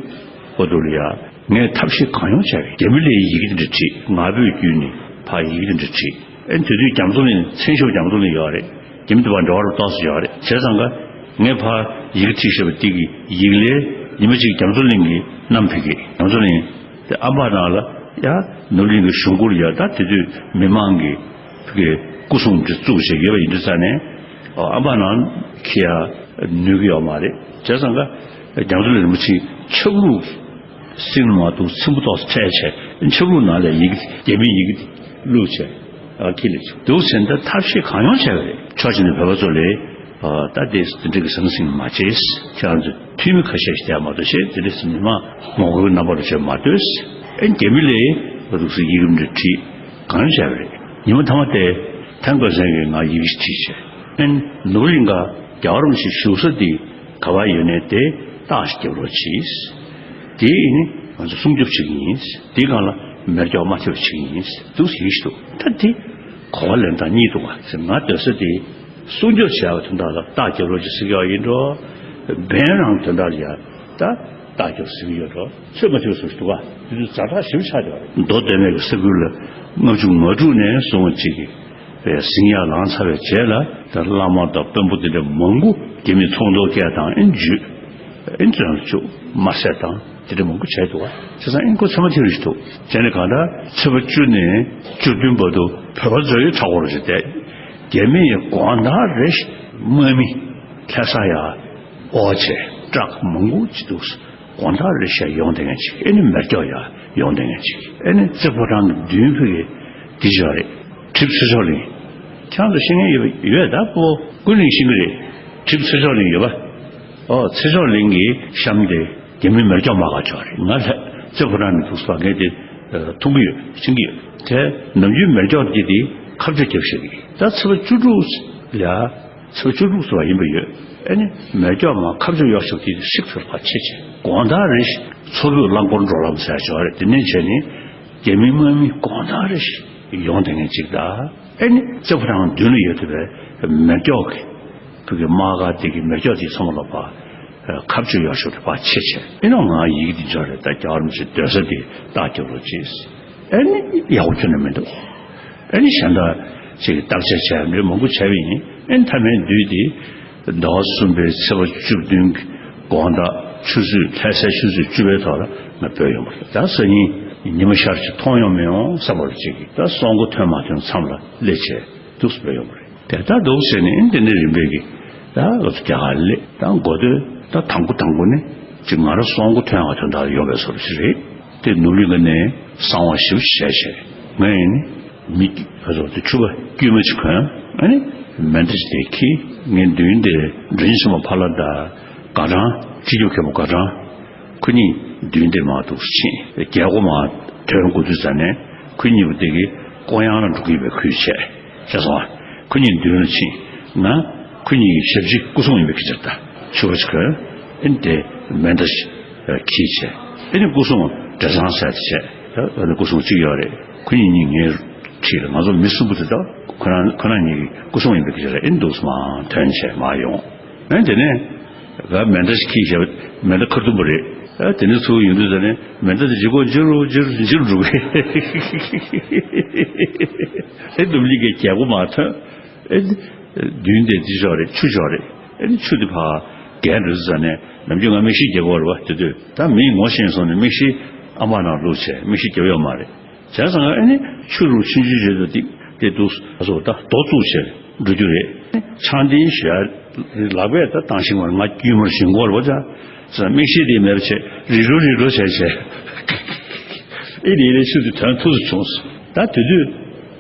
བར་དུ་ལ་ཡ་ངས་ཐབས་ཤེས་གང་ཡོང་བྱས་པས། རྒྱ་མི་ལའི་ཡི་གེ་དེ་འདྲ་བྲིས། ང་ཕོད་བརྒྱུད་ནས་ཕར་ཡི་གེ་དེ་འདྲ་བྲིས། ཨ་ནི་དེ་དུས་རྒྱ་མཚོ་གླིང་མཚན་ཞབས་རྒྱ་མཚོ་གླིང་ཡོད་རེད། རྒྱ་མི་དེ་བར་འབྲེལ་བ་རུ་ཏོག་ཙམ་ཡོད་རེད། བྱས་ཙང་ཀ་ངས་ཕར་ཡི་གེ་བྲིས་བཞག་པ་དེ་གི་ཡིག་ལན་ཉི་མ་གཅིག་རྒྱ་མཚོ་གླིང་གི་གནམ་ཕ་གི་རྒྱ་མཚོ་གླིང་དེ་ཨམ་བག་ནང་ལ་ཡ་ནོར་གླིང་གི་གཞུང་སྐོར་ཡ་ད་དེ་དུས་མི་མང་གི་ཕ་གི་སྐུ་སྲུང་དེ་བཙུགས་བྱས་ཡོད་པ་ཡིན་དུས་ཙ་ནས་ཨམ་བག་ནང་འཁྱེར་ཡ་ནུས་ཀྱི་ཡོད་མ་རེད། བྱས་ཙང་ཀ་རྒྱ་མཚོ་གླིང་རིན་པོ་ཆེའི་ཆབ་རུ་སྲིན་མ་འདུག་ཚིམ་པོ་ཏོག་ཙམ་འཕྲད་བྱས། ཆབ་རུ་ནང་ལ་ཡི་གེ་རྒྱ་མིའི་ཡི་གེ་དེ་བླུགས་བྱས། ཨ་ཁི་ལེ་འདུག་ཟེར་ད་ཐབས་ཤེས་གང་ཡོང་བྱས་པ་རེད། ཕྱོགས་གཅིག་ནས་བོད་པ་ཚོ་ལས། ཨ་ད་དེ་དེ་འདྲ་གི་ཟང་ཟིང་མ་བྱེད། ཁྱེད་རང་ཚོ་འཐུས་མི་ཁ་ཤས་ཤིག་བསྡད་མ་གཏོགས་བྱས་དེ་འདྲ་ཟིང་མི་མང་མང་པོའི་རྣམ་པ་ལ་བྱས་མ་ལྟོས། ཨེ་རྒྱ་མི་ལས་ང་ཚོ་ཡི་གེ་འདྲ་བྲིས་གང་བྱས་པ་རེད། ཉི་མ་མཐའ་མ་དེ་ཐང་ག་ཟན་གྱིས་ང་ཡི་གེ་ཞིག་བྲིས་བྱས། ཨེ་ནུབ་གླིང་ག་རྒྱལ་བ་རིན་པོ་ཆེ་བཞུགས་ས་དེ་ག་བ་ཡོད་ནས་དེ་རྟགས་ཤིག་རྒྱབ་རོགས་གྱིས། དེ་ནི་ང་ཚོ་སྲུང་སྐྱོབ་བྱེད་ཀྱི་ཡིན། དེའི་སྒང་ལ་མེ་སྒྱོགས་མ་ཐེབས་བྱེད་ཀྱི་ཡིན་འདུག་ཡིན་ཞིག་འདུག་ད་དེ་གོ་བ་ལེན་སྟངས་གཉིས་འདུག་བ། ང་སྡོད་ས་དེ་སྲུང་སྐྱོབ་བྱས་པ་དོན་དག་ལ་རྟགས་རྒྱབ་རོགས་ཀྱི་ཟེར་གྱི་ཡོད་ཡིན་འགྲོ། འབེན་རང་དོན་དག་ལ་ཡ་ད་རྟགས་རྒྱབ་ཟེར་གྱི་ཡོད་འགྲོ། ཚོད་མ་ཐིག་སུ་འདུག་བ། དེ་ཚོ་ཛ་དྲག་ཞིབ་ཆགས་ཡོད་རེད། མདོ་སྟོད་སྨད་ཀྱི་ས་ཁུལ་ལ་ལྔ་བཅུ་ང་དྲུག་ནས་བཟུང་བ་ཅིག་གི་ཟིང་ཡ་ལངས་ཚར་བའི་རྗེས་ལ་ད་བླ་མ་དང་དཔོན་པོ་དེ་འདྲ་མང་པོ་རྒྱ་མིས་ཚོགས་འདུ་བསྐྱལ་དང་ཨེ་འཇུས་ཨེ་འཛིན་བཅུག་དམར་བསད་དང་དེ་འདྲ་མང་པོ་བྱས་འདུག་བ། བྱས་ཙང་ཨེ་ཁོ་ཚད་མ་ཐིག་རེ་ཞིག་འདུག་བྱས་ནས་གང་ལྟར་ཚེས་པ་བཅུ་ནས་བཅུ་བདུན་བར་དུ་བོད་པ་ཚོ་ཡི་མཐའ་འཁོར་ཞིག་བསྡད། རྒྱ་མི་ཡི་དགོང་དག་རེ་ཞིག་དམག་མི་ལྷ་ས་ཡ་ཨོ་ཆེ་ཊྲག་མང་པོ་ཅིག་འདུག་དགོང་དག་རེ་ཞིག་ཡོང་བསྡད་མཁན་ཅིག་ཨེ་ནི་མེ་སྒྱོགས་ཡ་ཡོང་བསྡད་མཁན་ཅིག་ཨེ་ནི་རྩེ་ཕོ་བྲང་གི་མདུན་ཕུ་གི་དེ་ཞོ་རེད། གྲིབ་ཚེ་མཆོག་གླིང་། ཁྱེད་ཚོ་ཤེས་མཁན་ཡོད་ཡོད་ད་པོ་ཀུན་གླིང་ཤེས་ཀྱི་རེད། གྲིབ་ཚེ་མཆོག་གླིང་ཡོད་པ། ཨོ་ཚེ་མཆོག་གླིང་གི་གཤམ་དེ་རྒྱ་མི་མེ་སྒྱོགས་མ་ག་ཆོག་རེད། ང་ལ་རྩེ་ཕོ་བྲང་ནས་ཐུག་སོང་ངས་དེ་མཐོང་གི་ཡོད་ཤེས་ཀྱི་ཡོད། དེ་ནམ་རྒྱུན་མེ་སྒྱོགས་དེ་དེ་ཁ་བཅོ་རྒྱབ་ཤེས་ཀྱི་ད་ཚེས་པ་བཅུ་དྲུག་ལ། ཚོ་བཅུ་དྲུག་ཚོ་ཡིན་པ་ཡོད། ཨེ་ནི་མེ་སྒྱོགས་མ་ཁ་བཅུ་ཡོག་ཤོག་དེ་ཤིག་ཚོར་ཕ་ཆེ་ཆེ་དགོང་དག་རེ་ཞིག་མཚོ་བོད་རླངས་འཁོར་འགྲོ་ལམ་ཟེར་ཆོག་རེད། དེ་ནས་བྱས་ནས་རྒྱ་མི་དམག་མི་དགོང་དག་རེ་ཞིག་ཡོང་བསྡད་མཁན་ཅིག་ད་ཨེ་ནི་རྩེ་ཕོ་བྲང་མདུན་ལ་ཡོད་དེ་བས་མེ་སྒྱོགས་ཀྱི་བུ་གི་དམག་སྒར་དེ་གི་མེ་སྒྱོགས་དེ་ཚང་མ་ལ་ཕ་ཁ་བཅུ་ཡོག་ཤོག་དེ་ཕ་ཆེ་ཆེ་ཨེ་ནོ་ང་ཡིག་དེ་འབྱོར་རེད། ད་རྒྱ་བར་མི་ཚེ་སྡོད་ས་དེ་རྟགས་རྒྱབ་རོགས་གྱིས། ཨེ་ནི་ཡག་པོ་ཁྱོན་ནས་མི་འདུག་ཨེ་ནི་གཞན་དག་ཅིག་བརྟག་དཔྱད་བྱས་འདྲ་མང་པོ་བྱས་པ་ཡིན། ཨེ་ནི་མཐའ་མའི་དུས་དེ་ཟླ་བ་གསུམ་པའི་ཚེས་པ་བཅུ་བདུན་གྱི་དགོང་དག་ཆུ་ཚོད་ལྷ་སའི་ཆུ་ཚོད་བཅུ་པའི་ཐོག་ལ་ང་བོད་ཡོང་བ་རེད། ད་སང་ཉིན་ཉི་མ་ཤར་ཅིག་མཐོང་ཡོང་མི་ཡོང་བསམ་པ་ཅིག་གིས་ད་སོང་གོ་ཐོན་མ་ཐོན་མཚམས་ལ་སླེབས་བྱས་འདུག་སེ་བོད་ཡོང་བ་རེད། དེ་ལྟར་འདུག་ཟེར་ནས་འདི་ནས་རིམ་པས་ཀྱི་ད་ང་ཚོ་རྒྱ་གར་སླེབས། ད་འགོ་སྟོད་ད་དང་པོ་དང་པོ་ནི་ཅིག་ང་རང་སོང་གོ་ཐོན་ཡག་དོན་དག་ཡོང་བའི་བཟོ་འདྲ་ཞིག་རེད། དེ་ནུབ་གླིང་ག་ནས་གསང་བ་ཞིབ་བྱས་བྱས་ང་ཡིན་མི་ཁ་ཚོ་དེ་ཕྱུ་པ་དཀྱུས་མ་ཅིག་གོན་ཨ་ནི་མེ་མདའ་ཅིག་དེ་ཁྱེར་ངའི་མདུན་དེ་མགྲིན་ཆེན་མོ་ཕ་ལ་ད་དགའ་གྲང་སྤྱི་ཁྱབ་མཁན་པོ་དགའ་གྲང་། ཁོ་གཉིས་མདུན་དེ་མར་འདུག་ཕྱིན། རྒྱལ་སྒོ་མར་ཐོན་དགོས་དུས་ཙ་ནས་ཁོ་གཉིས་པོ་དེ་གིས་ཀོ་ཡང་ལ་འགྲོ་གི་ཡོད་པའི་ཁུལ་བྱས། ཤེས་སོང་ཨ། ཁོ་གཉིས་མདུན་ལ་ཕྱིན། ང་ཁོ་གཉིས་ཀྱི་ཞབས་ཕྱི་སྐུ་སྲུང་ཡིན་པའི་སྐད་ཆ་ད་ཕྱུ་པ་ཅིག་གོན། ཨེ་དེ་མེ་མདའ་ཞིག་འཁྱེར་བྱས། ཨེ་ནི་སྐུ་སྲུང་བྲེ་སྲང་ཟེར་དེ་བྱས། ད་ཨ་ནི་སྐུ་སྲུང་གཅིག་ཡོད་རེད། ཁོ་གཉིས་གཉིས་ངའི་འཁྲིས་ལ་ང་ཚོ་མི་གསུམ་པོ་དེ་ད་ཁོ་རང་ཁོ་རང་གཉིས་ཀྱི་སྐུ་སྲུང་ཡིན་པའི་སྐད་ཆ་རེད། ཨེ་འདུག་སེ་མར་ཐོན་བྱས་མར་ཡོང་། ཨ་དེ་ནས་ང་མེ་མདའ་ཞིག་འཁྱེར་བཞག་མེ་མདའ་ཁ་ཐུམ་པ་རེད། ཨ་དེ་ནས་ཚུར་ཡོང་དུས་ད་ནས་མེ་མདའ་དེ་ལྗིད་ཁོག་འཇིར་རུ་འཇིར་འཇིར་འགྲོ་གི། ཨེ་ནུབ་གླིང་གི་རྒྱལ་སྒོ་མར་ཐོན། ཨེ་མདུན་དེ་འདི་ཞོག་རེད། ཆུ་ཞོག་རེད། ཨེ་ཆུ་དེ་ཕར་བརྒལ་འགྲོ་དུས་ད་ནས་ནམ་རྒྱུན་ང་མིག་ཤེལ་རྒྱག་གི་ཡོད་རེད་བ། དེ་དུས་ད་མིའི་ངོ་ཤེས་སོང་ནས་མིག་ཤེལ་ཨ་མ་ནང་བླུགས་བྱས་མིག་ཤེལ་རྒྱབ་ཡོད་མ་རེད། བྱས་ཙང་ཨ་ནི་ཆུ་རུ་ཆུང་ཆུང་བྱས་ཏེ་དེ་དེ་འདུག་ཨ་སོ་ད་རྡོ་བཙུགས་བྱས་འགྲོ་རྒྱུ་རེད། ཆང་དེའི་ཞོལ་ལག་པས་ད་བཏང་ཤིང་བར་ང་དཀྱུས་མར་ཞིང་སྐོར་བ་ཙང་ཙང་མིག་ཤེལ་དེ་མེད་པ་བྱས་རི་རོ་རི་རོ་བྱས་བྱས་ཨེ་རེ་རེ་ཆུ་དེ་དོན་ཐུག་སུ་བྱུང་སོང་། ད་དེ་དུས་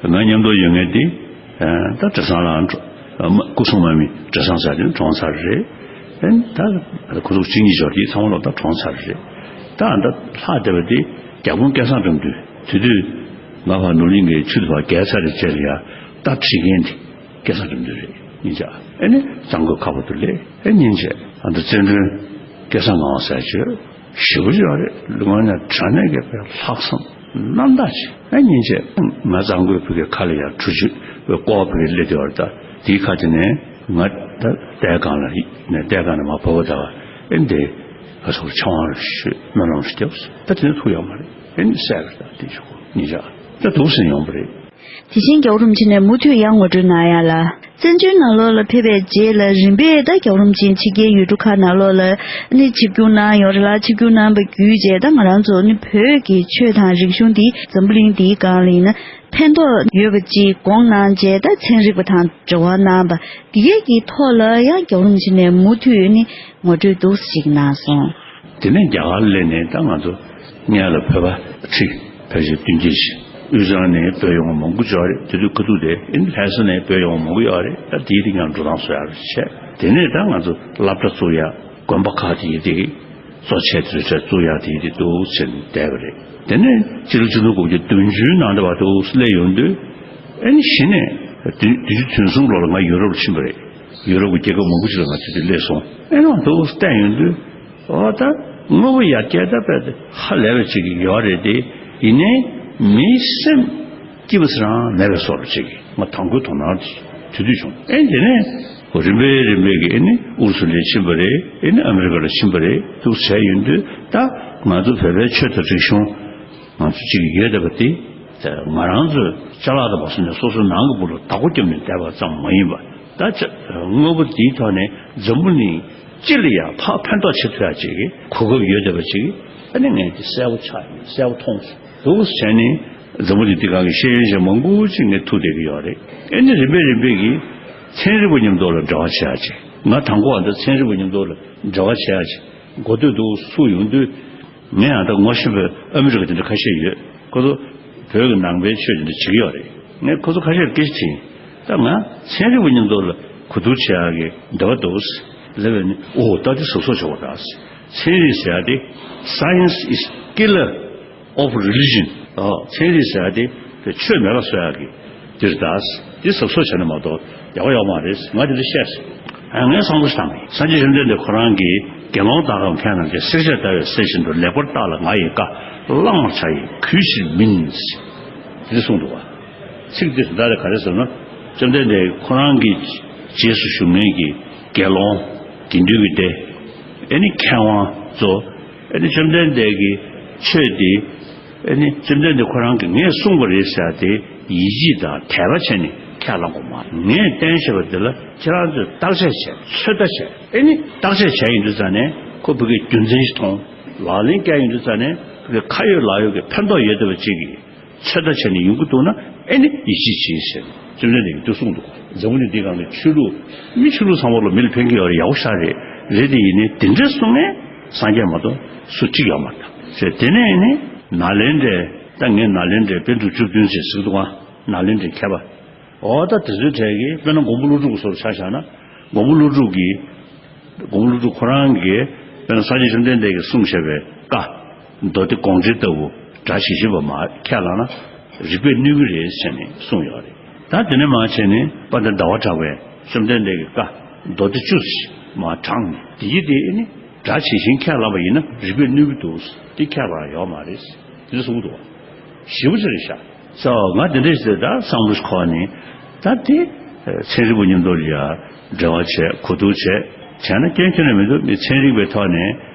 ང་མཉམ་དུ་ཡོད་མཁན་དེ་ད་བྲེ་སྲང་ལ་སྐུ་སྲུང་མ་མི་བྲེ་སྲང་ཟེར་དེ་གྲོངས་ཚར་རེད། ད་ཁོ་ཚོ་གཅིག་གཉིས་འབྱོར་དེ་ཚང་མ་ལོ་ད་གྲོངས་ཚར་རེད། ད་ཨ་ད་ལྷག་བསྡད་པ་དེ་རྒྱ་དཔོན་སྐལ་བཟང་དགྲ་འདུལ། དེ་དུས་ང་ཕར་ནུབ་གླིང་གི་ཆུ་དེ་ཕར་བརྒལ་ཚར་རེད་བྱས་ལ་ཡ་རྟ་ཁྲིད་མཁན་དེ་སྐལ་བཟང་དགྲ་འདུལ་རེད་ཡིན་ཅག་ཨེ་ནི་གཙང་པོའི་ཁ་བར་དུ་སླེབས། ཨེ་ཉིན་བྱས་ཨ་ད་བཙན་སྒྲོན་སྐལ་བཟང་ངག་དབང་ཟེར་བྱས་ཞེ་པོ་ཅིག་ཡོད་རེད། ལུས་ངག་ནས་དྲང་གནས་ཀྱི་དཔེ་ལྷག་བསམ་རྣམ་དག་ཅིག་ཨེ་ཉིན་བྱས་ང་གཙང་པོའི་བུ་གའི་ཁ་ལ་ཡ་གྲུ་ཆུ་བའི་ཀོ་བ་བུ་གའི་སླེབས་དུས་བར་ད་དེའི་ཁ་དེ་ནས་ང་ད་ལྟའི་སྒང་ལ་ནས་ལྟའི་སྒང་ནས་མ་བབས་པ་ད་ཨེ་འདི་ང་ཚོར་ཕྱག་དབང་ཞུས་སྨོན་ལམ་ཞིག་བརྒྱབ། ད་དེ་ནས་ཐུག་ཡོད་མ་རེད། ཨེ་ནི་སད་པ་ད་དེ་ཞུ་གོ་ཉིན་ཞག་ད་འདུག་སེ་ཡོང་པ་རེད། དེ་བཞིན་རྒྱལ་བ་རིན་པོ་ཆེ་ནས་མུ་མཐུད་ཡང་ངོ་སྤྲོད་གནང་ཡ་ལ། བཙན་བྱོལ་ནང་ལོགས་ལ་ཕེབས་པའི་རྗེས་ལ་རིམ་པས་ད་རྒྱལ་བ་རིན་པོ་ཆེ་ཕྱི་རྒྱལ་ཡུལ་གྲུ་ཁག་ནང་ལོགས་ལ་ནི་ཆིབས་བསྒྱུར་གནང་ཡོད་རེད་ལ། ཆིབས་བསྒྱུར་གནང་བ་བརྒྱུད་རྗེས་ད་ང་རང་ཚོ་ནི་བོད་ཀྱི་ཆོས་དང་རིག་གཞུང་འདི་འཛམ་བུ་གླིང་འདིའི་སྒང་ལ་ཡིན་ན་ཕན་ཐོགས་ཡོད་པ་ཅིག་དགོངས་གནང་རྗེས་ད་ཚན་རིག་པ་དང་འབྲེལ་བ་གནང་བ་འདི་གའི་གི་ཐོག་ལ་ཡང་རྒྱལ་བ་རིན་པོ་ཆེ་ནས་མུ་མཐུད་ནི་ངོ་སྤྲོད་འདུག་ཞིག་གནང་སོང་། དེ་ནས་རྒྱ་གར་སླེབས་ནས་ད་ང་ཚོ་སྔོན་ལ་བོད་པ་ཁྲི་ཕལ་ཆེར་བདུན་བརྒྱད་ཅིག་དབུས་གཙང་ནས་བོད་ཡོང་བ་མང་པོ་ཅིག་ཡོད་རེད། དེ་དུས་ཁ་ཐུག་དེ་ཨིན་ལྷ་ས་ནས་བོད་ཡོང་བ་མང་པོ་ཡོད་རེད། ད་དེའི་རིང་ཡང་འགྲོ་སྟངས་བཟོ་ཡག་རེད་བྱས། དེ་ནས་ད་ང་ཚོ་སློབ་གྲྭ་བཙུགས་ཡ། དགོན་པ་ཁག་དེ་ཡི་དེ་གཙོ་ཆེ་དེ་ཚོ་བཙུགས་ཡ་དེ་ཡི་དེ་འདུག་ཟེར་ནས་བསྡད་པ་རེད། དེ་ནས་སྤྱི་ལོ་ཆིག་སྟོང་དགུ་བརྒྱ་བདུན་ཅུ་ནང་དེ་བར་དུ་སླེབས་ཡོང་དུས། ཨེ་ནི་གཞི་ནས་བདུན་བདུན་ཅུ་དོན་གསུམ་ལོ་ལ་ང་ཡུ་རོབ་ལ་ཕྱིན་པ་རེད། ཡུ་རོབ་ཀྱི་རྒྱལ་ཁབ་མང་པོ་ཞིག་ལ་ང་ཚོ་དེ་སླེབས་སོང་། ཨེ་ནི་དུ་བལྟས་ཡོང་དུས། ཨོ་ད་དངོས་པོ་ཡར་རྒྱས་ད་པས་ཧ་ལས་པ་ཅིག་ཡོད་རེད་དེ། ཡིན་ནའི་མིའི་སེམས་སྐྱིད་པ་ཟེར་རང་མེད་པའི་བཟོ་འདྲ་ཅིག་ང་དང་པོའི་དོ་སྣང་དེ་དུས་བྱུང་། ཨེ་དེ་ནས་རིམ་པས་རིམ་པས་ཀྱི་ཨེ་ནི་ཨུ་རུ་སུ་ལ་ཕྱིན་པ་རེད། ཨེ་ནི་ཨ་མི་རི་ཀ་ལ་ཕྱིན་པ་རེད། དུ་བྱས་ཡོང་དུས་ད་ང་ཚོ་བོད་པའི་ཆོས་དང་རིག་གཞུང་ང་ཚོ་གཅིག་ཡོད་བསྡད་པ་དེ། ང་རང་ཚོས་ཅ་ལག་དང་མ་སོང་ནས་སོ་སོའི་ནང་གི་སྦུག་ལ་བདག་པོ་བརྒྱབ་ནས་བསྡད་པ་ཙམ་མ་ཡིན་པ། ད་ཅ་དངོས་པོ་འདིའི་ཐོག་ནས་འཛམ་བུ་གླིང་སྤྱི་ལ་ཡང་ཕར་ཕན་ཐོགས་བྱེད་ཐུབ་ཡ་ཅིག་གི་གོ་སྐབས་ཡོད་བསྡད་པ་ཅིག་ཨ་ནི་ངས་འདི་གསལ་པོ་ཆགས་ཡོད། གསལ་པོ་མཐོང་སོང་། འདུག་བྱས་ནས་འཛམ་བུ་གླིང་འདི་སྒང་གི་ཤེས་ཡོན་ཅན་མང་པོ་ཅིག་ངས་ཐུག་བསྡད་ཀྱི་ཡོད་རེད། ཨ་ནི་རིམ་པས་རིམ་པས་ཀྱིས་ཚན་རིག་པ་མཉམ་དུ་ལ་འབྲེལ་བ་བྱེད་ཡ་ཅིག་ང་དང་པོ་ཨ་ད་ཚན་རིག་པ་མཉམ་དུ་ལ་འབྲེལ་བ་བྱེད་ཡ་ཅིག་འགོ་སྟོད་དུ་ཚུགས་ཡོང་དུས། ངས་ཡང་ད་ངོ་ཤེས་པའི་ཨ་མི་རི་ཀ་དེ་འདྲ་ཁ་ཤས་ཡོད། ཁོ་ཚོ་བོད་ཀྱི་ནང་པའི་ཆོས་དེ་འདྲ་བྱེད་ཀྱི་ཡོད་རེད། ངས་ཁོ་ཚོ་ཁ་ཤས་སྐད་ཆ་དྲིས། ད་ང་ཚན་རིག་པ་མཉམ་དུ་ལ་གོ་བསྡུར་བྱེད་ཡག་གི་འདོད་པ་འདུག་ཟེར་ལབ་པས་ནི། ཨོ་ད་དེ་གཟབ་གཟབ་བྱེད་དགོས་རེད། ཚན་རིག་ཟེར་ཡག་དེ་Science is killer of religion. ཨོ་ཚན་རིག་ཟེར་ཡག་དེ་ཆོས་མེད་པ་བཟོ་ཡག་གི་འདིར་ད་འདི་གཟབ་གཟབ་བྱས་ན་མ་གཏོགས་ཡག་པོ་ཡོད་མ་རེད། ང་དེ་འདྲ་བཤད་སོང་། ཨ་ངས་བསམ་བློ་ཞིག་བཏང་། སངས་རྒྱས་བཅོམ་ལྡན་འདས་ཁོ་རང་གིས་དགེ་སློང་དག་གམ་མཁས་རྣམས་ཀྱིས། བསྲེགས་བཅད་བརྡར་བའི་གསེར་བཞིན་དུ། ལེགས་པར་བརྟགས་ལ་ང་ཡི་བཀའ། བླང་བར་བྱ་ཡི་གུས་ཕྱིར་མིན། དེ་གསུངས་འདུག་བ། ཚིག་འདི་ད་རེས་ག་རེ་ཟེར་ན། བཅོམ་ལྡན་འདས་ཁོ་རང་གི་རྗེས་སུ་ཞུགས་མཁན་གྱི་དགེ་སློང་དགེ་འདུན་གྱི་སྡེ། ཨེ་ནི་མཁས་དབང་ཚོ། ཨེ་ནི་བཅོམ་ལྡན་འདས་ཀྱི་ཆོས་འདི། ཨེ་ནི་བཅོམ་ལྡན་འདས་ཁོ་རང་གིས་ངས་གསུངས་པ་རེད་ཟེར་ཏེ་ཡིད་ཆེས་དང་དད་པ་བྱས་ནས་ཁས་བླངས་དགོས་མ་རེད། ངས་བསྟན་བཞག་པ་འདི་ལ་ཁྱེད་རང་ཚོས་བརྟག་དཔྱད་བྱས། ཚོད་ལྟ་བྱས། ཨེ་ནི་བརྟག་དཔྱད་བྱས་ཡོང་དུས་ཙང་ནས་ཁོ་བོད་ཀྱི་རྒྱུ་མཚན་ཞིག་མཐོང་། ལག་ལེན་བསྐྱལ་ཡོང་དུས་ཙང་ནས་བོད་ཀྱི་ཁ་ཡོད་ལག་ཡོད་ཀྱི་ཕན་ཐོགས་ཡོད་བསྡད་པ་ཅིག་གིས་ཚོད་ལྟ་བྱས་ནས་ཡོང་གི་འདུག་ན། ཨེ་ནི་ཡིད་ཆེས་བྱེད་ཟེར་བཅོམ་ལྡན་འདས་ཀྱིས་འདི་གསུངས་འདུག་འཛམ་བུ་གླིང་འདི་སྒང་གི་ཆོས་ལུགས། མི་ཆོས་ལུགས་ཚང་མ་ལ་མི་ལ་ཕན་གྱི་ཡོད་རེད། ཡག་པོ་ཞེ་དྲག་རེད། རེད་དེ་ཡིན་ནའི་དེ་འདྲ་གསུང་མཁན་སངས་རྒྱས་མ་གཏོགས་སུ་གཅིག་ཡོད་མ་རེད། ཟེར་དེ་ནས་ནི་ནཱ་ལེནྡྲའི། ད་ངས་ནཱ་ལེནྡྲའི་པཎ་གྲུབ་བཅུ་བདུན་ཟེར་ཟེར་གི་འདུག་ག་ནཱ་ལེནྡྲའི་མཁས་པ། འོ་ད་དེ་ཚོའི་གྲས་ཀྱིས་དཔེར་ན་མགོན་པོ་ཀླུ་སྒྲུབ་ཀྱི་བཟོ་འདྲ་ཆ་བཞག་ན། མགོན་པོ་ཀླུ་སྒྲུབ་ཀྱིས། མགོན་པོ་ཀླུ་སྒྲུབ་ཁོ་རང་གིས་དཔེར་ན་སངས་རྒྱས་བཅོམ་ལྡན་འདས་ཀྱིས་གསུངས་བཞག་པའི་བཀའ། མདོ་སྡེ་དགོངས་འགྲེལ་ལྟ་བུ་སྒྲ་ཇི་བཞིན་པ་མར་ཁས་བླངས་ན་རིགས་པས་གནོད་ཀྱི་རེད་ཟེར་ནས་གསུངས་ཡོད་རེད། ད་དེ་ནས་མར་བྱས་ནས་དཔལ་ལྡན་ཟླ་བ་གྲགས་པས་བཅོམ་ལྡན་འདས་ཀྱི་བཀའ་མདོ་སྡེ་བཅུ་ཞིག་མར་དྲངས་ནས། དེ་ཡི་དེ་ནི་སྒྲ་ཇི་བཞིན་ཁས་བླངས་པ་ཡིན་ན་རིགས་པས་གནོད་ཀྱི་འདུག་དེ་ཁས་བླངས་ཡོད་མ་རེད། དེ་གསུངས་འདུག་བ། ཞེ་པོ་ཅིག་རེད་ཤག་ཙོ་ང་དེ་འདྲས་ཟེར་ད་བསམ་བློ་ཞིག་འཁོར་ནས། ད་དེ་ཚན་རིག་པ་མཉམ་དུ་ཡ་འབྲེལ་བ་བྱས། གོ་བསྡུར་བྱས། བྱས་ན་སྐྱོན་ཁྱོན་ནས་མི་འདུག་མི་ཚན་རིག་པའི་ཐོག་ནས་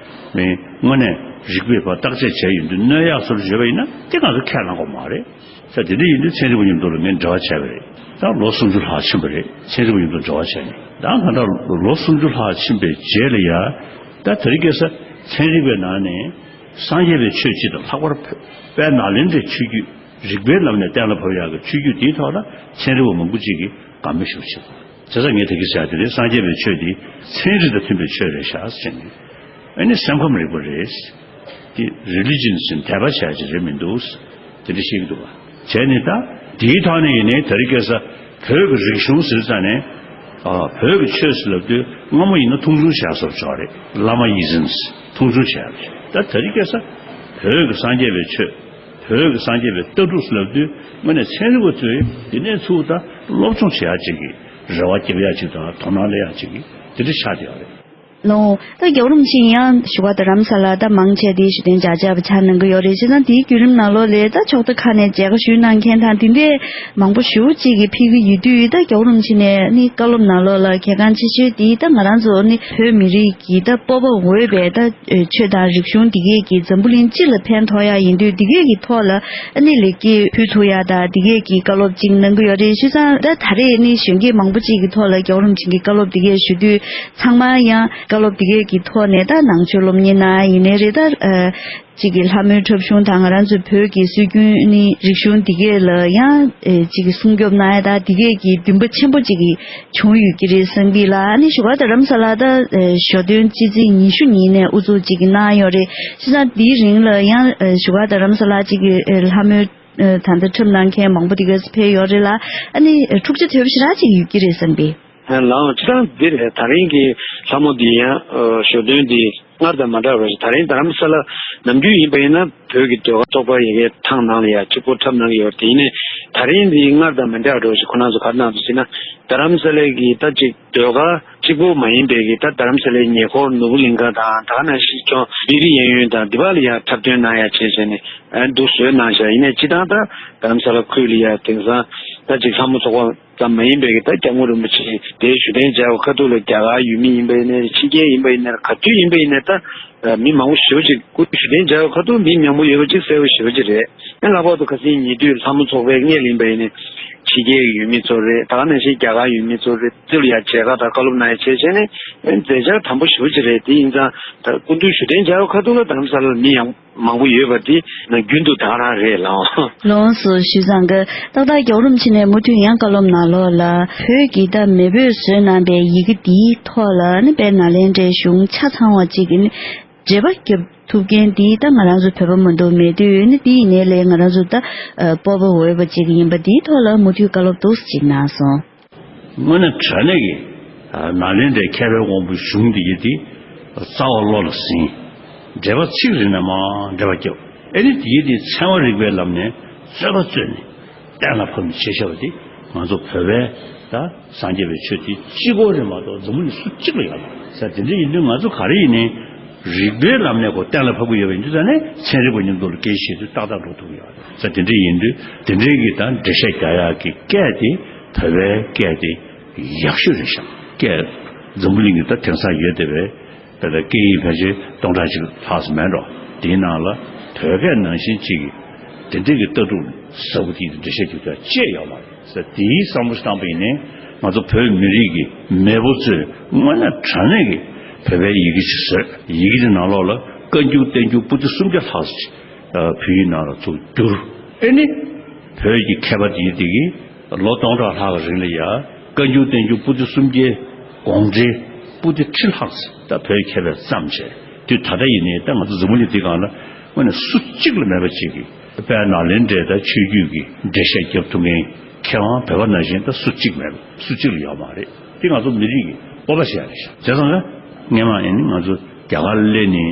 མི་དངོས་གནས་རིགས་པས་ཕར་བརྟག་དཔྱད་བྱས་ཡོང་དུས་གནོད་ཡག་བཟོ་འདྲ་ཡོད་པ་ཡིན་ན་དེ་ང་ཚོ་ཁས་བླངས་དགོས་མ་རེད། ད་དེ་འདྲ་ཡིན་དུས་ཚན་རིག་པ་མཉམ་དུ་ལ་ངས་འབྲེལ་བ་བྱས་པ་རེད། ད་ལོ་སུམ་ཅུ་ལྷག་ཕྱིན་པ་རེད། ཚན་རིག་པ་མཉམ་དུ་འབྲེལ་བ་བྱས་ནས། ད་གང་ལྟར་ལོ་སུམ་ཅུ་ལྷག་ཕྱིན་པའི་རྗེས་ལ་ཡ། ད་དེ་རིང་ཁ་སང་ཚན་རིག་པའི་ནང་ནས་སངས་རྒྱས་པའི་ཆོས་སྤྱི་དང་ལྷག་པར་བོད་པའི་ནཱ་ལེནྡྲའི་ཆོས་བརྒྱུད། རིགས་པའི་ལམ་ནས་གཏན་ལ་ཕབ་ཡག་གི་ཆོས་བརྒྱུད་དེའི་ཐོག་ལ་ཚན་རིག་པ་མང་པོ་ཅིག་གིས་དགའ་མོས་ཤུགས་ཆེ། བྱས་ཙང་ངས་ད་གིན་ཟེར་ཡག་དེ་རེད། སངས་རྒྱས་པའི་ཆོས་དེ་ཚན་རིག་དང་མཐུན་པའི་ཆོས་རེད་ཤག་ཟེར་ནས། ཨ་ནི་སེམས་ཁམས་རིག་པ་རེད། དེ་རི་ལི་ཇན་ཟེར་དད་པ་བྱ་ཡག་ཅིག་རེད་མི་འདུག་དེ་འདྲ་བཤད་ཀྱི་འདུག་བ། བྱས་ནས་ད་དེའི་ཐོག་ནས་ཡིན་ནའི་དེ་རིང་ཁ་སང་བོད་ཀྱི་རིག་གཞུང་ཟེར་ཙང་ནས། ཨ་བོད་ཀྱི་ཆོས་ཟེར་ལབ་དུས་སྔ་མོ་ཡིན་ན་མཐོང་ཆུང་བྱས་སོགས་ཅིག་རེད། བླ་མ་ཡིན་ཟིན་མཐོང་ཆུང་བྱས་རེད། ད་དེ་རིང་ཁ་སང་བོད་ཀྱི་སངས་རྒྱས་པའི་ཆོས། བོད་ཀྱི་སངས་རྒྱས་པའི་ལྟ་གྲུབ་ཟེར་ལབ་དུས་དངོས་གནས་ཚན་རིག་པ་ཚོས་འདི་ནས་ཚུར་ད་སློབ་སྦྱོང་བྱེད་ཡག་ཅིག་གི་རེ་བ་རྒྱབ་ཡག་ཅིག་དང་དོ་སྣང་སླེབས་ཡག་ཅིག་གི་དེ་འདྲ་ཆགས་བསྡད་ཡོད་རེད། ལོ། ད་རྒྱལ་བ་རིན་པོ་ཆེ་ཡང་བཞུགས་སྒར་རྡ་རམ་ས་ལ་ད་མང་ཆེ་དེ་ཞུ་རྟེན་མཇལ་བཅར་བ་ཆགས་གནང་གི་ཡོད་རེད། བྱས་ཙང་དེའི་བརྒྱུད་རིམ་ནང་ལོགས་ལ་ད་ཕྱོགས་མཐའ་ཁག་ནས་མཇལ་ཁ་ཞུས་གནང་མཁན་དང་དེ་འདྲས་མང་པོ་ཞེ་པོ་ཅིག་གིས་ཕེབས་ཀྱི་ཡོད་དུས། ད་རྒྱལ་བ་རིན་པོ་ཆེ་ནས་ནི་བཀའ་སློབ་ནང་ལོགས་ལ་གལ་འགངས་ཆེ་ཤོས་དེ་ད་ང་རང་ཚོ་ནི་བོད་མི་རིགས་ཀྱི་ད་སྤོབས་པ་འོས་པའི་ད་ཆོས་དང་རིག་གཞུང་འདི་གས་ཀྱིས་འཛམ་བུ་གླིང་སྤྱི་ལ་ཕན་ཐོགས་ཡག་ཡིན་དུས། འདི་གས་ཀྱི་ཐོག་ལ་ཨ་ནི་ལེགས་སྐྱེས་ཕུལ་ཐུབ་ཡག་དང་འདི་གས་ཀྱི་བཀའ་སློབ་ཅིག་གནང་གི་ཡོད་རེད། བྱས་ཙང་ད་ད་རེས་ནི་གཞོན་སྐྱེས་མང་པོ་ཅིག་གི་ཐོག་ལ་རྒྱལ་བ་རིན་པོ་ཆེ་གིས་བཀའ་སློབ་འདི་གས་ཞུ་དུས། ཚང་མ་ཡང་བཀའ་སློབ་འདི་གས་ཀྱི་ཐོག་ནས་ད་ནང་ཆོས་སློབ་གཉེར་གནང་ཡིན་ནའི་རེད། ད་ཨ་གཅིག་གི་ལྷ་མོའི་འཁྲབ་གཞུང་དང་ང་རང་ཚོའི་བོད་ཀྱི་སྲོལ་རྒྱུན་ནི་རིག་གཞུང་འདི་གས་ལ་ཡང་ཨ་གཅིག་གི་སྲུང་སྐྱོབ་གནང་ཡ་ད་འདི་གས་ཀྱི་འདུན་པ་ཆེན་པོ་གཅིག་གི་བྱུང་ཡོད་ཀྱི་རེད་བསམ་གི་ལ། ཨ་ནི་བཞུགས་སྒར་རྡ་རམ་ས་ལ་ད་ཨ་ཞོ་སྟོན་སྤྱི་ཚེས་ཉི་ཤུ་ཉིན་ནས་དབུ་འཛུགས་གཅིག་གི་གནང་ཡོད་རེད། བྱས་ཙང་འདིའི་རིང་ལ་ཡང་ཨ་བཞུགས་སྒར་རྡ་རམ་ས་ལ་གཅིག་གི་ཨ་ལྷ་མོའི་ཨ་ད་ལྟ་འཁྲབ་གནང་མཁན་མང་པོ་འདི་གས་ཕེབས་ཡོད་རེད་ལ། ཨ་ནི་འཁྲུག་ཆ་དོད་པོ་ཞེ་དྲག་ཅིག་ཡོད་ཀྱི་རེད་བསམ་པས། ལའང་སྤྱིར་བཏང་འདི་རེད། ད་རིང་གི་ལྷ་མོ་འདི་ཡང་ཞོ་སྟོན་འདི་སྔར་དང་མ་འདྲ་བ་རེད། ད་རིང་རྡ་རམ་ས་ལ་ནམ་རྒྱུན་ཡིན་པ་ཡིན་ན་བོད་ཀྱི་ཟློས་གར་ཚོགས་པ་ཡ་གིའི་ཐང་ནང་ལ་ཡ་གཅིག་པོ་འཁྲབ་གནང་གི་ཡོད་རེད། དེ་ཡིན་ནའི་ད་རིང་འདི་སྔར་དང་མ་འདྲ་བ་རེད། ཁོ་རང་ཚོ་ག་རེ་གནང་འདུག་ཟེར་ན། རྡ་རམ་ས་ལའི་གི་ད་ཅིག་ཟློས་གར་གཅིག་པོ་མ་ཡིན་པའི་གི་ད་རྡ་རམ་ས་ལའི་ཉེ་འཁོར་ནོར་བུ་གླིང་ཁ་དང་ད་ག་ནང་བཞིན་ཁྱོད་བི་རི་གཡས་གཡོན་དང་འདི་པ་ལ་ཡ་འཁྲབ་སྟོན་གནང་ཡ་བྱས་བྱས་ནས་འདུག་བཟོས་གནང་བཞག་ཡིན་ནའི་སྤྱིར་བཏང་ད་རྡ་རམ་ས་ལ་ཁུལ་ལ་ཡ་དེང་སང་ད་ཅིག་ལྷ་མོ་ཚོགས་པ་ཙམ་མ་ཡིན་པའི་གི་ད་སྐྱབས་མགོན་རིན་པོ་ཆེ་དེའི་བཞུགས་གདན་མཇལ་བ་ཁ་ཐུག་ལ་རྒྱ་གར་ཡུལ་མི་ཡིན་པ་ཡིན་ནའི་ཕྱི་རྒྱལ་ཡིན་པ་ཡིན་ནའི་ག་དུས་ཡིན་པ་ཡིན་ནའི་ད་མི་མང་པོ་ཞེ་པོ་ཅིག་སྐུ་བཞུགས་གདན་མཇལ་བ་ཁ་ཐུག་མི་མང་པོ་ཡོད་པ་ཅིག་གསལ་པོ་ཞེ་པོ་ཅིག་རེད། ཨ་ལྷག་པར་དུ་ཁ་སང་ཉེ་དུས་ལྷ་མོ་ཚོགས་པའི་སྔོན་ལ་ཡིན་པ་ཡིན་ནའི་ཕྱི་རྒྱལ་གྱི་ཡུལ་མི་ཚོ་རེད། ད་ག་ནང་བཞིན་རྒྱ་གར་ཡུལ་མི་ཚོ་རེད། ཚུར་ཡ་མཇལ་ཁ་དང་བཀའ་སློབ་གནང་ཡ་བྱས་བྱས་ནས་མཛད་འཆར་དམ་པོ་ཞེ་པོ་ཅིག་རེད། དེ་ཡིན་ཙང་ད་སྐུ་མདུན་བཞུགས་གདན་མཇལ་བ་ཁ་ཐུག་ལ་རྡ་རམ་ས་ལ་མི་ཡང་མང་པོ་ཡོད་པ་དེ་ནང་རྒྱུན་དུ་ད་ག་རང་རེད་ལགས། ལགས་སོ། ཞུས་ཙང་གི་ཏག་ཏག་རྒྱལ་བ་རིན་པོ་ཆེ་ནས་མུ་མཐུད་ཡང་བཀའ་སློབ་གནང་ལོག་ལ། བོད་ཀྱི་ད་མེས་པོས་བཟོས་གནང་པའི་ཡི་གེ་འདིའི་ཐོག་ལ་ནི་དཔལ་ནཱ་ལེནྡྲའི་གཞུང་ཆ་ཚང་བ་གཅིག་གི་ནི་འགྲེལ་པ་རྒྱབ་ཐུབ་མཁན་འདི་ད་ང་རང་ཚོ་བོད་པ་མ་གཏོགས་མེད་དུས་ནི་འདི་ཡིན་ནའི་ལས་ང་རང་ཚོ་ད་སྤོབས་པ་འོས་པ་གཅིག་ཡིན་པ་འདིའི་ཐོག་ལ་མུ་མཐུད་བཀའ་སློབ་ཏོག་ཙམ་ཅིག་གནང་སོང་། དངོས་གནས་དྲང་གནས་ཀྱི་ནཱ་ལེནྡྲའི་མཁས་པའི་དབང་པོའི་གཞུང་འདི་ཡི་དེ་རྩ་བ་བློ་ལ་ཟིན། འགྲེལ་པ་ཚིག་རེ་ནས་མར་འགྲེལ་པ་རྒྱབ། ཨེ་ནི་དེ་ཡི་དེ་ཚན་པ་རིག་པའི་ལམ་ནས་རྩོད་པ་རྩོད་ནས་གཏན་ལ་ཕབ་ནས་བྱས་བཞག་པ་དེ་ང་ཚོ་བོད་པའི་ད་སངས་རྒྱས་པའི་ཆོས་དེ་གཅིག་པོ་རེད་མ་གཏོགས་འཛམ་བུ་གླིང་སུ་གཅིག་ལ་ཡོད་མ་རེད་ཟེར། དེ་འདྲ་ཡིན་དུས་ང་ཚོ་ག་རེ་ཡིན་ནའི་རིག་པའི་ལམ་ནས་ཁོ་གཏན་ལ་ཕབ་ཀྱི་ཡོད་པ་ཡིན་དུས་ཙང་ནས་ཚན་རིག་པ་མཉམ་དུ་ལ་སྐད་ཆ་བཤད་དུས་ཏག་ཏག་འགྲོ་ཐུབ་ཀྱི་ཡོད་རེད་ཟེར། དེ་འདྲ་ཡིན་དུས་དེ་འདྲའི་གི་ད་འགྲེལ་བཤད་རྒྱག་ཡག་གི་སྐད་དེ་བོད་པའི་སྐད་དེ་ཡག་ཤོས་རེད་ཤག་སྐད་འཛམ་བུ་གླིང་གི་ད་དེང་སང་ཡོད་བསྡད་པའི་བོད་པའི་སྐད་ཡིག་ཕལ་ཆེར་སྟོང་ཕྲག་གཅིག་ལྷག་ཙམ་མེད་འགྲོ། དེའི་ནང་ལ་བོད་སྐད་ནང་བཞིན་གཅིག་གི་དེ་འདྲའི་གི་ལྟ་གྲུབ་ཟབ་པོ་དེ་འགྲེལ་བཤད་རྒྱག་རྒྱུ་ཅི་ཡང་ཡོད་མ་རེད་ཟེར། དེའི་བསམ་བློ་ཞིག་བཏང་པ་ཡིན་ནའི་ང་ཚོ་བོད་མི་རིགས་ཀྱི་མེས་པོ་ཚོས་དངོས་གནས་དྲང་གནས་ཀྱི་བོད་པའི་ཡི་གེ་ཅིག་བཟོས། ཡི་གེ་དེ་ནང་ལོགས་ལ་བཀའ་འགྱུར་བསྟན་འགྱུར་པོ་ཏི་སུམ་བརྒྱ་ལྷག་ཙམ་ཅིག་བོད་ཡིག་ནང་ལ་ཚུར་བསྒྱུར། ཨེ་ནི་བོད་ཀྱི་མཁས་པ་དེ་དེ་གིས་ལོ་སྟོང་ཕྲག་ལྷག་གི་རིང་ལ་ཡ་བཀའ་འགྱུར་བསྟན་འགྱུར་པོ་ཏི་སུམ་བརྒྱའི་དགོངས་འགྲེལ་པོ་ཏི་ཁྲི་ལྷག་ཙམ་ད་བོད་མཁས་པས་བརྩམས་བྱས། དུས་ད་ལྟ་ཡིན་ནའི་ད་ང་ཚོ་འཛམ་བུ་གླིང་འདི་སྒང་ལ་དངོས་གནས་སུ་གཅིག་ལ་མེད་པ་ཅིག་གིས་དཔལ་ནཱ་ལེནྡྲའི་ད་ཆོས་བརྒྱུད་ཀྱི་འགྲེལ་བཤད་རྒྱབ་ཐུབ་མཁན་མཁས་དབང་བོད་པ་ནང་བཞིན་ད་སུ་གཅིག་མེད་པ་སུ་གཅིག་ལ་ཡོད་མ་རེད། དེ་ང་ཚོ་མི་རིགས་ཀྱི་སྤོབས་པ་ཞིག་ཡང་རེད་ཤག་བྱས་ཙང་ན་སྔན་མ་ཡིན་ནའི་ང་ཚོ་རྒྱ་གར་སླེབས་ནས་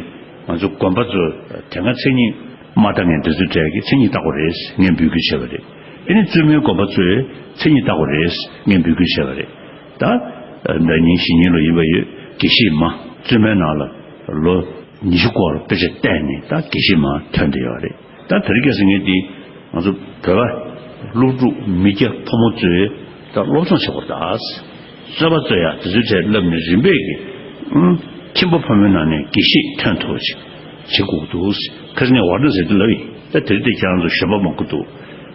ང་ཚོ་དགོན་པ་ཚོ་དེ་སྔ་མཚན་ཉིད་མ་བཏགས་མཁན་དེ་ཚོའི་གྲས་ཀྱིས་མཚན་ཉིད་བཏགས་དགོས་རེད། ངས་འབོད་སྐུལ་བྱས་པ་རེད། ཨེ་ནི་བཙུན་མའི་དགོན་པ་ཚོས་མཚན་ཉིད་བཏགས་དགོས་རེད། ངས་འབོད་སྐུལ་བྱས་པ་རེད། ད་ཟླ་ཉིན་གཞེས་ནིང་ལོ་ཡིན་པ་ཡོད། དགེ་བཤེས་མ་བཙུན་མའི་ནང་ལ་ལོ་ཉི་ཤུ་སྐོར་དཔེ་ཆ་བལྟས་ནས་ད་དགེ་བཤེས་མ་ཐོན་བསྡད་ཡོད་རེད། ད་དེ་རིང་ཁ་སང་ངས་འདི་ང་ཚོ་བོད་པ་སློབ་ཕྲུག་མི་སྐྱ་ཕོ་མོ་ཚོས་ད་སློབ་སྦྱོང་བྱེད་དགོས་རེད་ད། རྩོད་པ་རྩོད་ཡ་དེ་ཚོའི་གྲས་བསླབས་ནས་རིམ་པས་ཀྱིས་ཨང་ཁྱིམ་པ་ཕ་མའི་ནང་ནས་དགེ་བཤེས་ཐོན་ཐུབ་པ་ཅིག་བྱེད་དགོས་འདུག་ཁ་སང་ངས་ཝཱ་ར་ཎ་སི་དེ་ལབ་ཡིན། ད་དེ་རིང་དེ་ཁྱེད་རང་ཚོ་གཞོན་པ་མང་པོ་འདུག་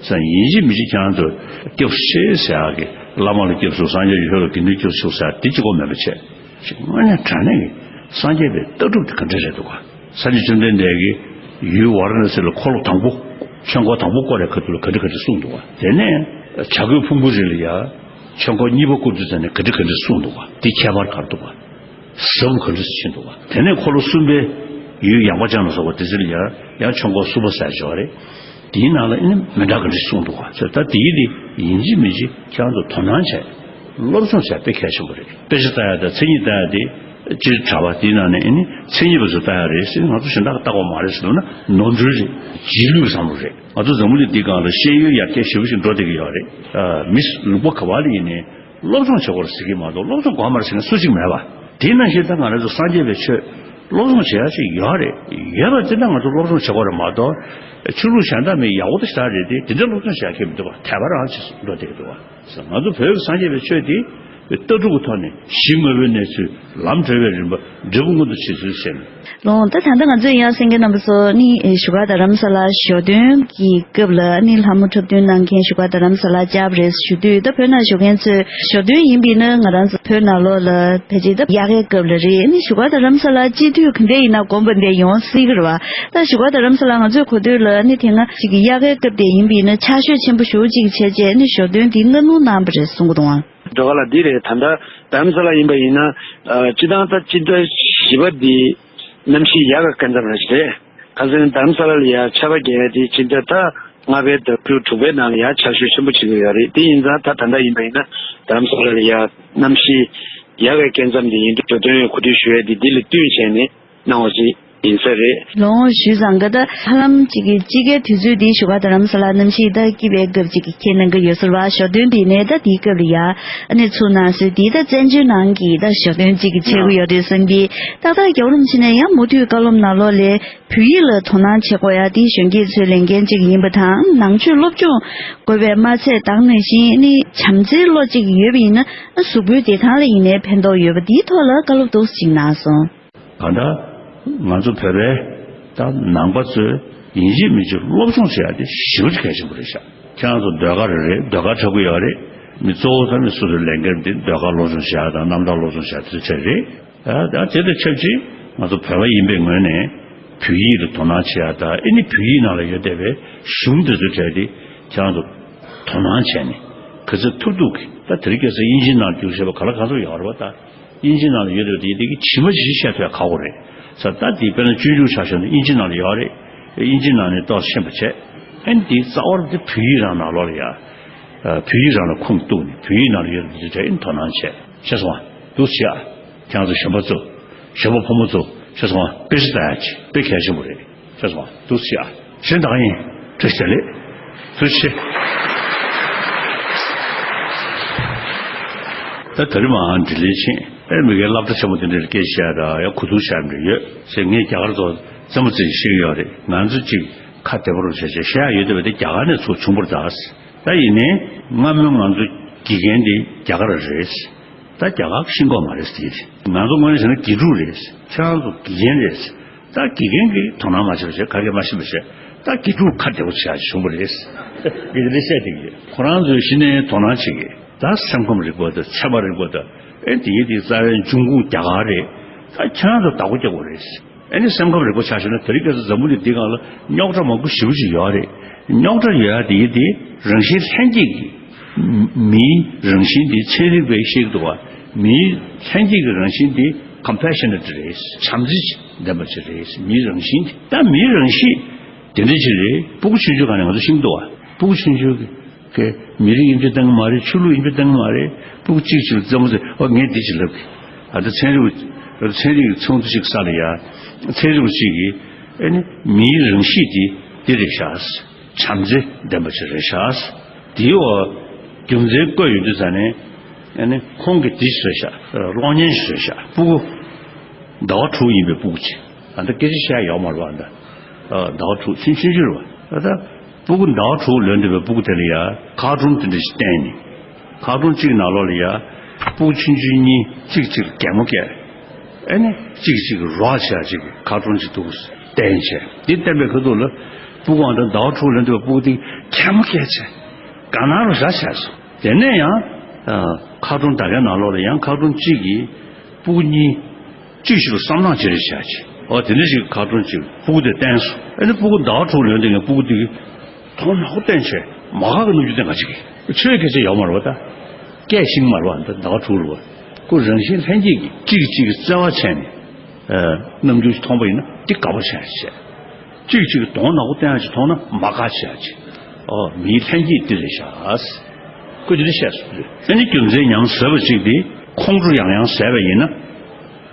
ས། ཡིན་གཅིག་མིན་གཅིག་ཁྱེད་རང་ཚོ་སྐྱབས་སུ་མཆི་ཟེར་ཡག་གི་བླ་མ་ལ་སྐྱབས་སུ་སངས་རྒྱས་ཆོས་ལ་དགེ་འདུན་སྐྱབས་སུ་ཟེར་ཡག་དེ་གཅིག་པོ་མེད་པ་བྱས། ཅིག་དངོས་གནས་དྲང་གནས་ཀྱི་སངས་རྒྱས་པའི་ལྟ་གྲུབ་དེ་ག་འདྲ་རེད་འདུག་ག་སངས་རྒྱས་བཅོམ་ལྡན་འདས་ཀྱིས་ཡུལ་ཝཱ་ར་ཎ་སི་ལ་འཁོར་ལོ་དང་པོ་ཆོས་འཁོར་དང་པོ་བསྐོར་བའི་ཁ་ཐུག་ལ་ག་འདྲ་ག་འདྲ་གསུངས་འདུག་ག་དེ་ནས་བྱ་རྒོད་ཕུང་པོའི་རི་ལ་ཡ་ཆོས་འཁོར་གཉིས་པ་བསྐོར་དུས་ཙམ་ནས་ག་འདྲ་ག་འདྲ་གསུངས་འདུག་ག་དེ་ཁྱད་པར་ག་རེ་འདུག་ག་ཟབ་མོ་ག་འདྲ་ཕྱིན་འདུག་ག་དེ་ནས་འཁོར་ལོ་གསུམ་པའི་ཡུལ་ཡངས་པ་ཅན་ལ་སོགས་པ་དེ་ཚོ་ལ་ཡ་ཡང་ཆོས་འཁོར་གསུམ་པ་ཟེར་ཡག་ཅིག་ཡོད་རེད། དེའི་ནང་ལ་ཨེ་ནི་མི་འདྲ་ག་འདྲ་གསུངས་འདུག་ག་ད་དེའི་དེ་ཡིན་གཅིག་མིན་གཅིག་ཁྱེད་རང་ཚོ་དོ་སྣང་བྱས། སློབ་སྦྱོང་བྱས་དཔེ་གལ་ཆེན་པོ་རེད། དཔེ་ཆ་ལྟ་ཡག་དང་མཚན་ཉིད་ལྟ་ཡག་དེ་སྤྱིར་གྲྭ་པ་དེའི་ནང་ནས་ཨེ་ནི་མཚན་ཉིད་པ་ཚོ་ལྟ་ཡག་རེད་ཟེར། ང་ཚོ་གཞན་དག་ལྟ་དགོས་མ་རེད་ཟེར་ན་ནོར་འཁྲུལ་རེད། རྗེས་ལུས་བཟང་པོ་རེད། ང་ཚོ་འཛམ་བུ་གླིང་འདིའི་སྒང་ལ་ཤེས་ཡོན་ཡར་རྒྱས་ཞེ་པོ་ཞིག་འགྲོ་བསྡད་ཀྱི་ཡོད་རེད། མི་ལུང་པ་ག་པ་ལ་ཡིན་ནའི་སློབ་སྦྱོང་བྱེད་དགོས་རེད་ཟེར་གྱི་མ་གཏོགས་སློབ་སྦྱོང་དགོས་མ་རེད་ཟེར་མཁན་སུ་གཅིག་མེད་པ། དེ་ནང་བཞིན་ད་ང་རང་ཚོ་སངས་རྒྱས་པའི་ཆོས་སློབ་སྦྱོང་བྱེད་ཡག་ཅིག་ཡོད་རེད། ཡོད་པ་ཅིག་ད་ང་ཚོ་སློབ་སྦྱོང་བྱེད་དགོས་རེད་མ་གཏོགས་ཆོས་ལུགས་གཞན་དག་མི་ཡག་པོ་ད་ཞེ་དྲག་རེད་དེ་དེ་འདྲ་སློབ་སྦྱོང་བྱེད་ཡག་གི་མི་འདུག་པ། དད་པ་རང་ཅིག་འགྲོ་བསྡད་ཀྱི་འདུག་པ། ང་ཚོ་བོད་ཀྱི་སངས་རྒྱས་པའི་ཆོས་དེ་ལྟ་གྲུབ་ཀྱི་ཐོག་ནས་གཞི་དངོས་པོའི་གནས་ཚུལ་ལམ་གྲོལ་བའི་རིམ་པ་འབྲས་བུ་མངོན་དུ་བྱེད་ཚུལ་བཤད་ནས། ལོང་ད་ད་ལྟ་ང་ཚོས་ཡང་གསན་མཁན་རྣམ་པ་ཚོ་ནི་བཞུགས་སྒར་རྡ་རམ་ས་ལ་ཞོ་སྟོན་གྱི་སྐབས་ལ་ནི་ལྷ་མོ་འཁྲབ་སྟོན་གནང་མཁན་བཞུགས་སྒར་རྡ་རམ་ས་ལ་བཅར་བ་རེད་ཞུ་དུས། ད་བོད་ནང་བཞུགས་མཁན་ཚོས་ཞོ་སྟོན་ཡིན་པས་ན་ང་རང་ཚོ་བོད་ནང་ལོགས་ལ་ཕལ་ཆེར་ད་དབྱར་ཁའི་སྐབས་ལ་རེད། ནི་བཞུགས་སྒར་རྡ་རམ་ས་ལ་སྤྱི་འཐུས་ག་འདྲ་ཡིན་ན་དགོངས་པ་འདྲ་ཡོང་སྲིད་ཀྱི་རེད་བ། ད་བཞུགས་སྒར་རྡ་རམ་ས་ལ་ང་ཚོས་གོ་ཐོས་ལ་ནི་དེ་སྔ་ཅིག་གི་དབྱར་ཁའི་སྐབས་དེ་ཡིན་པས་ན་ཆར་ཞོད་ཆེན་པོ་ཞེ་པོ་ཅིག་བྱས་རྗེས་ནི་ཞོ་སྟོན་འདི་སྔ་སྣུར་གནང་བ་རེད་གསུང་གི་འདུག་ཨང་། འགྲོ་ག་ལ་འདི་རེད། ད་ལྟ་རྡ་རམ་ས་ལ་ཡིན་པ་ཡིན་ན་སྤྱི་བཏང་ད་སྤྱི་ཟླ་བཞི་པ་འདི་གནམ་གཤིས་ཡག་ག་སྐབས་མཚམས་རེད། ག་ཟེར་ན་རྡ་རམ་ས་ལ་ལ་ཡ་ཆར་པ་རྒྱག་ཡ་དེ་སྤྱི་ཟླ་ད་ ལྔ་པའི་ཟླ་དྲུག་དྲུག་པའི་ནང་ལ་ཡང་ཕྱག་ཞུ་ཆེན་པོ་བྱེད་ཀྱི་ཡོད་རེད། དེ་ཡིན་ཙང་ད་ད་ལྟ་ཡིན་པ་ཡིན་ན་རྡ་རམ་ས་ལ་ལ་ཡ་གནམ་གཤིས་ཡག་གི་སྐབས་མཚམས་དེ་ཡིན་དུས་འགྲོ་དོན་གོ་སྒྲིག་ཞུ་ཡ་དེ་འདི་ལ་བསྟུན་བྱས་ནས་གནང་བ་ཞིག་ཡིན་ས་རེད། ལོ་ངོ་བཞི་ཙམ་ག་ད་ཧ་ལམ་གཅིག་གི་དཔྱིད་ཀའི་དུས་ཚོད་འདི་ཞུ་ག་རྡ་རམ་ས་ལ་གནམ་གཤིས་ད་སྐྱིད་པའི་སྐབས་གཅིག་གི་ཁྱེད་གནང་གི་ཡོད་ཟེར་བ། ཞོ་སྟོན་འདི་ནས་ད་དེའི་སྐབས་ལ་ཡ་ཨ་ནི་ཚུར་གནང་སྲོལ་འདི་ད་བཙན་བྱོལ་ནང་གི་ད་ཞོ་སྟོན་གཅིག་གི་ཆགས་ཀྱི་ཡོད་རེད་བསམ་གི། ཏག་ཏག་རྒྱལ་བ་རིན་པོ་ཆེ་ནས་ཡང་མུ་མཐུད་བཀའ་སློབ་ནང་ལོགས་ལས། བོད་ཡིག་ལ་དོ་སྣང་བྱེད་དགོས་ཡ་དེ་གཞོན་སྐྱེས་ཚོའི་ལས་འགན་ཅིག་ཡིན་པ་དང་ནང་ཆོས་སློབ་སྦྱོང་དགོས་པའི་མ་ཚད་དེ་ནང་བཞིན་ནི་བྱམས་བརྩེའི་བློ་ཅིག་ཡོད་པ་ཡིན་ན་གཟུགས་པོའི་བདེ་ཐང་ལ་ཡིན་ནའི་ཕན་ཐོགས་ཡོད་པ་དེའི་ཐོག་ལ་བཀའ་སློབ་ཏོག་ཙམ་ཅིག་གནང་སོང་། གང་ལྟར་ང་ཚོ་བོད་པའི་ད་ནང་པ་ཚོས་ཡིན་གཅིག་མིན་གཅིག་སློབ་སྦྱོང་བྱེད་ཡ་དེ་ཞེ་པོ་ཅིག་གལ་ཆེན་པོ་རེད་ཤག་ཁྱེད་རང་ཚོ་ཟློས་གར་རེད། ཟློས་གར་འཁྲབ་ཀྱི་ཡོད་རེད། མི་གཙོ་བོ་ད་མི་སོ་སོའི་ལས་འགན་དེ་ཟློས་གར་སློབ་སྦྱོང་བྱེད་ཡ་དང་རྣམ་ཐར་སློབ་སྦྱོང་བྱེད་ཡ་དེ་ཚོ་བྱས་རེད། ཨ་ད་དེ་དང་ཆབས་ཅིག་ང་ཚོ་བོད་པ་ཡིན་པའི་ངོས་ནས་བོད་ཡིག་ལ་དོ་སྣང་བྱེད་ཡ་དང་ཨེ་ནི་བོད་ཡིག་ནང་ལ་ཡོད་བསྡད་པའི་གཞུང་དེ་ཚོའི་གྲས་དེ་ཁྱེད་རང་ཚོ་དོ་སྣང་བྱས་ནས་ག་ཚོད་ཐུབ་ཐུབ་ཀྱིས། ད་དེ་རིང་ཁ་སང་དབྱིན་ཇིའི་ནང་བསྒྱུར་བྱས་པ་ག་ལ་གང་འཚམ་ཡོད་རེད་པ། ད་དབྱིན་ཇིའི་ནང་ལ་ཡོད་བསྡད་པ་དེ་དེ་གི་ཇི་མ་ཇི་བཞིན་བཤད་ཐུབ་ཡ་ཁག་པོ་རེད། ས་ད་དེ་དཔེར་ན་སྤྱོད་འཇུག་ཆ་བཞག་ན་དབྱིན་ཇིའི་ནང་ལ་ཡོད་རེད། དབྱིན་ཇིའི་ནང་ནས་ཏོག་ཙམ་ཤེས་པ་བྱས། ཨེ་ནི་དེ་རྩ་བ་དེ་བོད་ཡིག་རང་ནང་ལོགས་ལ་ཡ། བོད་ཡིག་རང་ལ་ཁུངས་གཏུགས་ནས་བོད་ཡིག་ནང་ལ་ཡོད་པ་དེ་ཚོ་ཨེ་ནི་དོ་སྣང་བྱས། ཤེས་སོང་ང་། འདུག་སེ་བྱས་ཨ། ཁྱེད་རང་ཚོ་གཞོན་པ་ཚོ། གཞོན་པ་ཕོ་མོ་ཚོ། ཤེས་སོང་ང་། དཔེ་ཆ་ལྟ་ཡ་ཅིག་དཔེ་གལ་ཆེན་པོ་རེད། ཤེས་སོང་ང་། འདུག་སེ་བྱས་ཨ། གཞན་དག་ཡིན། བཀྲ་ཤིས་བདེ་ལེགས། ཐུགས་རྗེ་ཆེ། ད་ད་རེས་མར་འབྲི་ལེན་ཕྱིན། ཨེ་མི་སྒེར་སློབ་གྲྭ་ཆེན་མོ་དེ་འདྲར་སྐད་ཆ་བཤད་ཡ་ཡ་གོ་བསྡུར་བྱ་འདྲ་ཡོད་ཟེར། ངས་རྒྱ་གར་ཚོ་རྩེད་མོ་རྩེ་ཤེས་ཀྱི་ཡོད་རེད། ང་ཚོ་གཅིག་ཁ་བདེ་པོ་རུ་བྱས་བྱས་བཤད་ཡ་ཡོད་བསྡད་པ་དེ་རྒྱ་གར་ནས་ཚུར་བྱུང་བ་རེད་ད། ད་ཡིན་ནའི་སྔ་མོའི་ང་ཚོ་དགེ་རྒན་དེ་རྒྱ་གར་རེད། ད་རྒྱ་གར་ཤེས་ཀྱི་ཡོད་མ་རེད་ཟེར། ང་ཚོ་དངོས་གནས་བྱས་ན་དགེ་ཕྲུག་རེད། ཁྱེད་རང་ཚོ་དགེ་རྒན་རེད། ད་དགེ་རྒན་གྱིས་དོ་སྣང་མ་བྱས་པ་བྱས། ག་གེ་མ་ཤེས་པ་བྱས། ད་དགེ་ཕྲུག་ཁ་བདེ་པོ་བྱས་བྱུང་བ་རེད། དེ་འདྲ་བཤད་བསྡད་ཀྱི་ཡོད། ཁོ་རང་ཚོས་གཞི་ནས་དོ་སྣང་བྱེད་ཀྱི། ད་སེམས་ཁམས་རིག་པ་དང་ཚད་མ་རིག་པ་དང་། ཨེ་དེ་ཡི་དེ་རྩ་བའི་འབྱུང་ཁུངས་རྒྱ་གར་རེད། ད་ཁྱེད་རང་ཚོ་བདག་པོ་རྒྱག་དགོས་རེད། ཨེ་ནི་སེམས་ཁམས་རིག་པ་ཆ་བཞག་ན་དེ་རིང་ཁ་སང་འཛམ་བུ་གླིང་འདི་སྒང་ལ་རྙོག་དྲ་མང་པོ་ཞེ་པོ་ཅིག་ཡོད་རེད། རྙོག་དྲ་ཡོད་ཡ་དེ་ཡི་དེ་རང་བཞིན་ལྷན་སྐྱེས་ཀྱི། མིའི་རང་བཞིན་དེ་ཚན་རིག་པས་བཤད་ཀྱི་འདུག་བ། མིའི་ལྷན་སྐྱེས་ཀྱི་རང་བཞིན་དེ་ཀམ་པེ་ཤ་ནེ་ཊི་རེད། བྱམས་བརྩེ་ལྡན་པ་ཅིག་རེད། མིའི་རང་བཞིན་དེ། ད་མིའི་རང་གཤིས་དེ་འདྲ་ཅིག་རེད། སྤུ་གུ་ཆུང་ཆུང་སྒང་ནས་ང་ཚོ་ཤེས་ཀྱི་འདུག་བ། སྤུ་གུ་ཆུང་ཆུང་གི་གི་མི་རིགས་ཡིན་པའི་སྟངས་མ་རེད། ཆོས་ལུགས་ཡིན་པའི་སྟངས་མ་རེད། སྤུ་གུ་གཅིག་གཅིག་ལ་རྩེད་མོ་རྩེ། ཨོ་ངས་འདི་ཅིག་ལབ་གི། ཨ་ད་ཚན་རིག་ཚན་རིག་ཚོགས་འདུ་ཅིག་ས་ལ་ཡ། ཚན་རིག་པ་ཅིག་གིས་ཨེ་ནི་མིའི་རང་གཤིས་འདི་འདི་རེད་ཤག་བྱམས་བརྩེ་ལྡན་པ་ཅིག་རེད་ཤག་དེའི་འོག་རྒྱུ་མཚན་བཀོད་ཡོང་དུས་ཙ་ནས། ཨ་ནི་ཁོང་གིས་འདི་ཞིག་བཟོས་ཤག་གློག་བརྙན་ཞིག་བཟོས་ཤག་སྤུ་གུ་ཟླ་བ་དྲུག་ཡིན་པའི་སྤུ་གུ་ཅིག་ཨ་ད་སྐད་ཆ་བཤད་ཡོད་མ་རེད་པ། ཨ་ད་ཟླ་བ་དྲུག་ཆུང་ཆུང་ཆུང་རེད་པ། ཨ་ད་སྤུ་གུ་ཟླ་བ་དྲུག་ལོན་བསྡད་པའི་སྤུ་གུ་དེ་ལ་ཡ་ཁ་ཊུན་དེ་འདྲ་ཞིག་བསྟན་ནས། ཁ་ཊུན་གཅིག་ནང་ལོགས་ལ་ཡ་སྤུ་གུ་ཆུང་ཆུང་གཉིས་གཅིག་གཅིག་ལ་གད་མོ་བགད། ཨེ་ནི་གཅིག་གཅིག་རོགས་བྱས་ཅིག་ཁ་ཊུན་ཅིག་འདུག་བསྟན་བྱས། འདི་བསྟན་པའི་ཁ་ཐུག་ལ་སྤུ་གུ་ཨ་ད་ཟླ་བ་དྲུག་ལོན་བསྡད་པའི་སྤུ་གུ་དེ་གད་མོ་བགད་བྱས། དགའ་སྣང་རུ་ར་བྱས་སོང་། དེ་ནས་ཡང་ཁ་ཊུན་ད་གའི་ནང་ལོགས་ལ་ཡང་ཁ་ཊུན་གཅིག་གིས་སྤུ་གུ་གཉིས་གཅིག་ཤུལ་བསམ་ནག་ཅིག་རེ་བྱས་ཅིག་ཨོ་དེ་འདྲ་ཞིག་ཁ་ཊུན་ཅིག་སྤུ་གུ་དེ་བསྟན་སོང་། ཨ་ནི་སྤུ་གུ་ཟླ་བ་དྲུག་ལོན་དེ་ངས་སྤུ་གུ་དེ་གི་མཐོང་ནག་པོ་བསྟན་བྱས་མ་ཁག་གི་རྣམ་འགྱུར་བསྟན་ག་ཅིག་གི་ཆོས་སྐད་ཆ་ཡོད་མ་རེད་པ། ད་སྐད་ཤེས་མ་རེད་པ། འདི་ཟླ་བ་དྲུག་རེད་པ། ཁོ་རང་བཞིན་ལྷན་སྐྱེས་ཀྱིས་གཅིག་གིས་གཅིག་གི་བརྩེ་བ་བྱས་ནས་རྣམ་འགྱུར་མཐོང་པ་ཡིན་ན་འདི་དགའ་པོ་བྱས་བྱས། གཅིག་གཅིག་གི་གདོང་ནག་པོ་བསྟན་ཡག་ཅིག་མཐོང་ན་མ་དགའ་བྱེད་ཡག་ཅིག་ཨོ་མིའི་ལྷན་སྐྱེས་འདི་རེད་ཤག་ཁོས་འདི་འདྲ་བཤད་སོང་། ཨ་ནི་རྒྱུ་མཚན་ཉམས་བཟོས་པ་ཅིག་དེ་ཁོང་ཁྲོ་ཡང་ཡང་བཟས་པ་ཡིན་ན།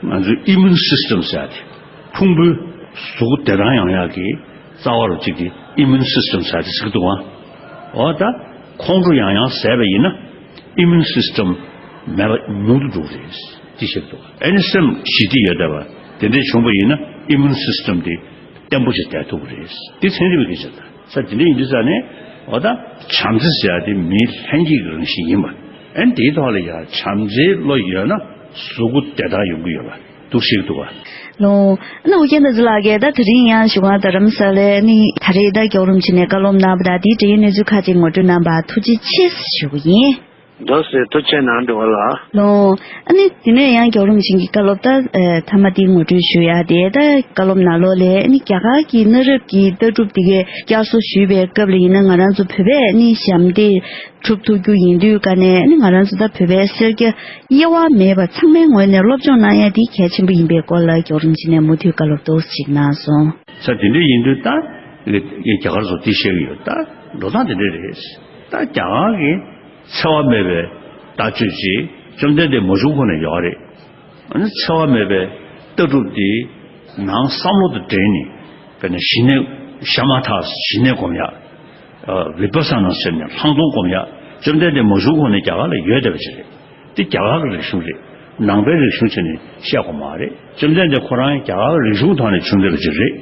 ང་ཚོའི་ཨི་མུན་སིས་ཊམ་ཟེར་ཡག་དེ། ཕུང་པོའི་གཟུགས་པོ་བདེ་ཐང་ཡོང་ཡག་གི་རྩ་བ་རུ་གཅིག་དེ་ཨི་མུན་སིས་ཊམ་ཟེར་ཡག་དེ་ཟེར་གི་འདུག་ཨ། འོ་ད་ཁོང་ཁྲོ་ཡང་ཡང་བཟས་པ་ཡིན་ན་ཨི་མུན་སིས་ཊམ་མེད་པ་ཉུང་དུ་འགྲོ་གི་རེད། དེ་བཤད་གི་འདུག་ཨ་ནི་སེམས་ཞི་བདེ་ཡོད་བསྡད་པ་དེ་འདྲས་བྱུང་བ་ཡིན་ན་ཨི་མུན་སིས་ཊམ་དེ་བརྟན་པོ་ཞིག་བསྡད་ཐུབ་ཀྱི་རེད། འདི་ཚན་རིག་པའི་སྐད་ཆ་དང་། ས་དེ་འདྲ་ཡིན་དུས་ས་ནས་འོ་ད་བྱམས་བརྩེ་ཟེར་ཡ་དེ་མིའི་ལྷན་སྐྱེས་ཀྱི་རང་བཞིན་ཡིན་པ། ཨ་ནི་དེའི་ཐོག་ལ་ཡ་བྱམས་བརྩེའི་བློ་ཡོད་ན་གཟུགས་པོ་བདེ་ཐང་ཡོང་གི་ཡོད་པ་འདུག་ཤེས་ཀྱི་འདུག་ག་ལོ། ཨ་ནི་ཨོ་རྒྱན་བསྟན་འཛིན་ལགས་ཀྱིས་ད་དེ་རིང་ཡང་བཞུགས་སྒར་རྡ་རམ་ས་ལའི་ནི་ད་རེས་ད་རྒྱལ་བ་རིན་པོ་ཆེ་ནས་བཀའ་སློབ་གནང་བ་དང་དེའི་འབྲེལ་ཡོད་གནས་ཚུལ་ཁག་ཅིག་ངོ་སྤྲོད་གནང་བར་ཐུགས་རྗེ་ཆེ་ཞུ་གི་ཡིན། འདུག་སེ་ཐུགས་རྗེ་གནང་འགྲོ་བ་ལ། ལོ། ཨ་ནི་དེ་ནས་ཡང་རྒྱལ་བ་རིན་པོ་ཆེ་གི་བཀའ་སློབ་ད་ཨ་མཐའ་མ་དེ་ངོ་སྤྲོད་ཞུ་ཡ་དེ་ད་བཀའ་སློབ་ནང་ལོགས་ལས་ཨ་ནི་རྒྱ་གར་གྱི་གནའ་རབས་ཀྱི་ལྟ་གྲུབ་དེ་གའི་བསྐྱར་གསོ་ཞུས་པའི་སྐབས་ལ་ཡིན་ན་ང་རང་ཚོ་བོད་པས་ཨ་ནི་ཞབས་འདེགས་སྒྲུབ་ཐུབ་རྒྱུ་ཡིན་དུས་ཀ་ནས་ཨ་ནི་ང་རང་ཚོ་ད་བོད་པའི་སེར་སྐྱ་དབྱེ་བ་མེད་པ་ཚང་མའི་ངོས་ནས་སློབ་སྦྱོང་གནང་ཡ་དེ་གལ་ཆེན་པོ་ཡིན་པའི་སྐོར་ལ་རྒྱལ་བ་རིན་པོ་ཆེ་ནས་མུ་མཐུད་བཀའ་སློབ་ཏོག་ཙམ་ཅིག་གནང་སོང་། ས་དེ་འདྲ་ཡིན་དུས་ད། རྒྱ་གར་ཚོ་དེ་བཤད་ཀྱི་ཡོད། ད་འགྲོ་སྟངས་དེ་འདྲ་རེད། ད་རྒྱ་གར་གྱི་འཚེ་བ་མེད་པའི་ལྟ་སྤྱོད་ཅིག་བཅོམ་ལྡན་འདས་མ་བྱུང་གོང་ནས་ཡོད་རེད། ཨ་ནི་འཚེ་བ་མེད་པའི་ལྟ་གྲུབ་དེ་ནང་བསམ་བློ་དང་འབྲེལ་ནས། དཔེར་ན་ཞི་གནས་ཤ་མ་ཐག་ཞི་གནས་སྒོམ་ཡ། ཨ་བི་པ་ས་ན་ཟེར་ནས་ལྷག་མཐོང་སྒོམ་ཡ། བཅོམ་ལྡན་འདས་མ་བྱུང་གོང་ནས་རྒྱ་གར་ལ་ཡོད་བསྡད་པ་ཅིག་རེད། དེ་རྒྱ་གར་གྱི་རིག་གཞུང་རེད། ནང་པའི་རིག་གཞུང་བྱས་ནས་བཤད་དགོས་མ་རེད། བཅོམ་ལྡན་འདས་ཁོ་རང་རྒྱ་གར་གྱི་རིག་གཞུང་ཐོག་ནས་བྱུང་བསྡད་པ་ཅིག་རེད།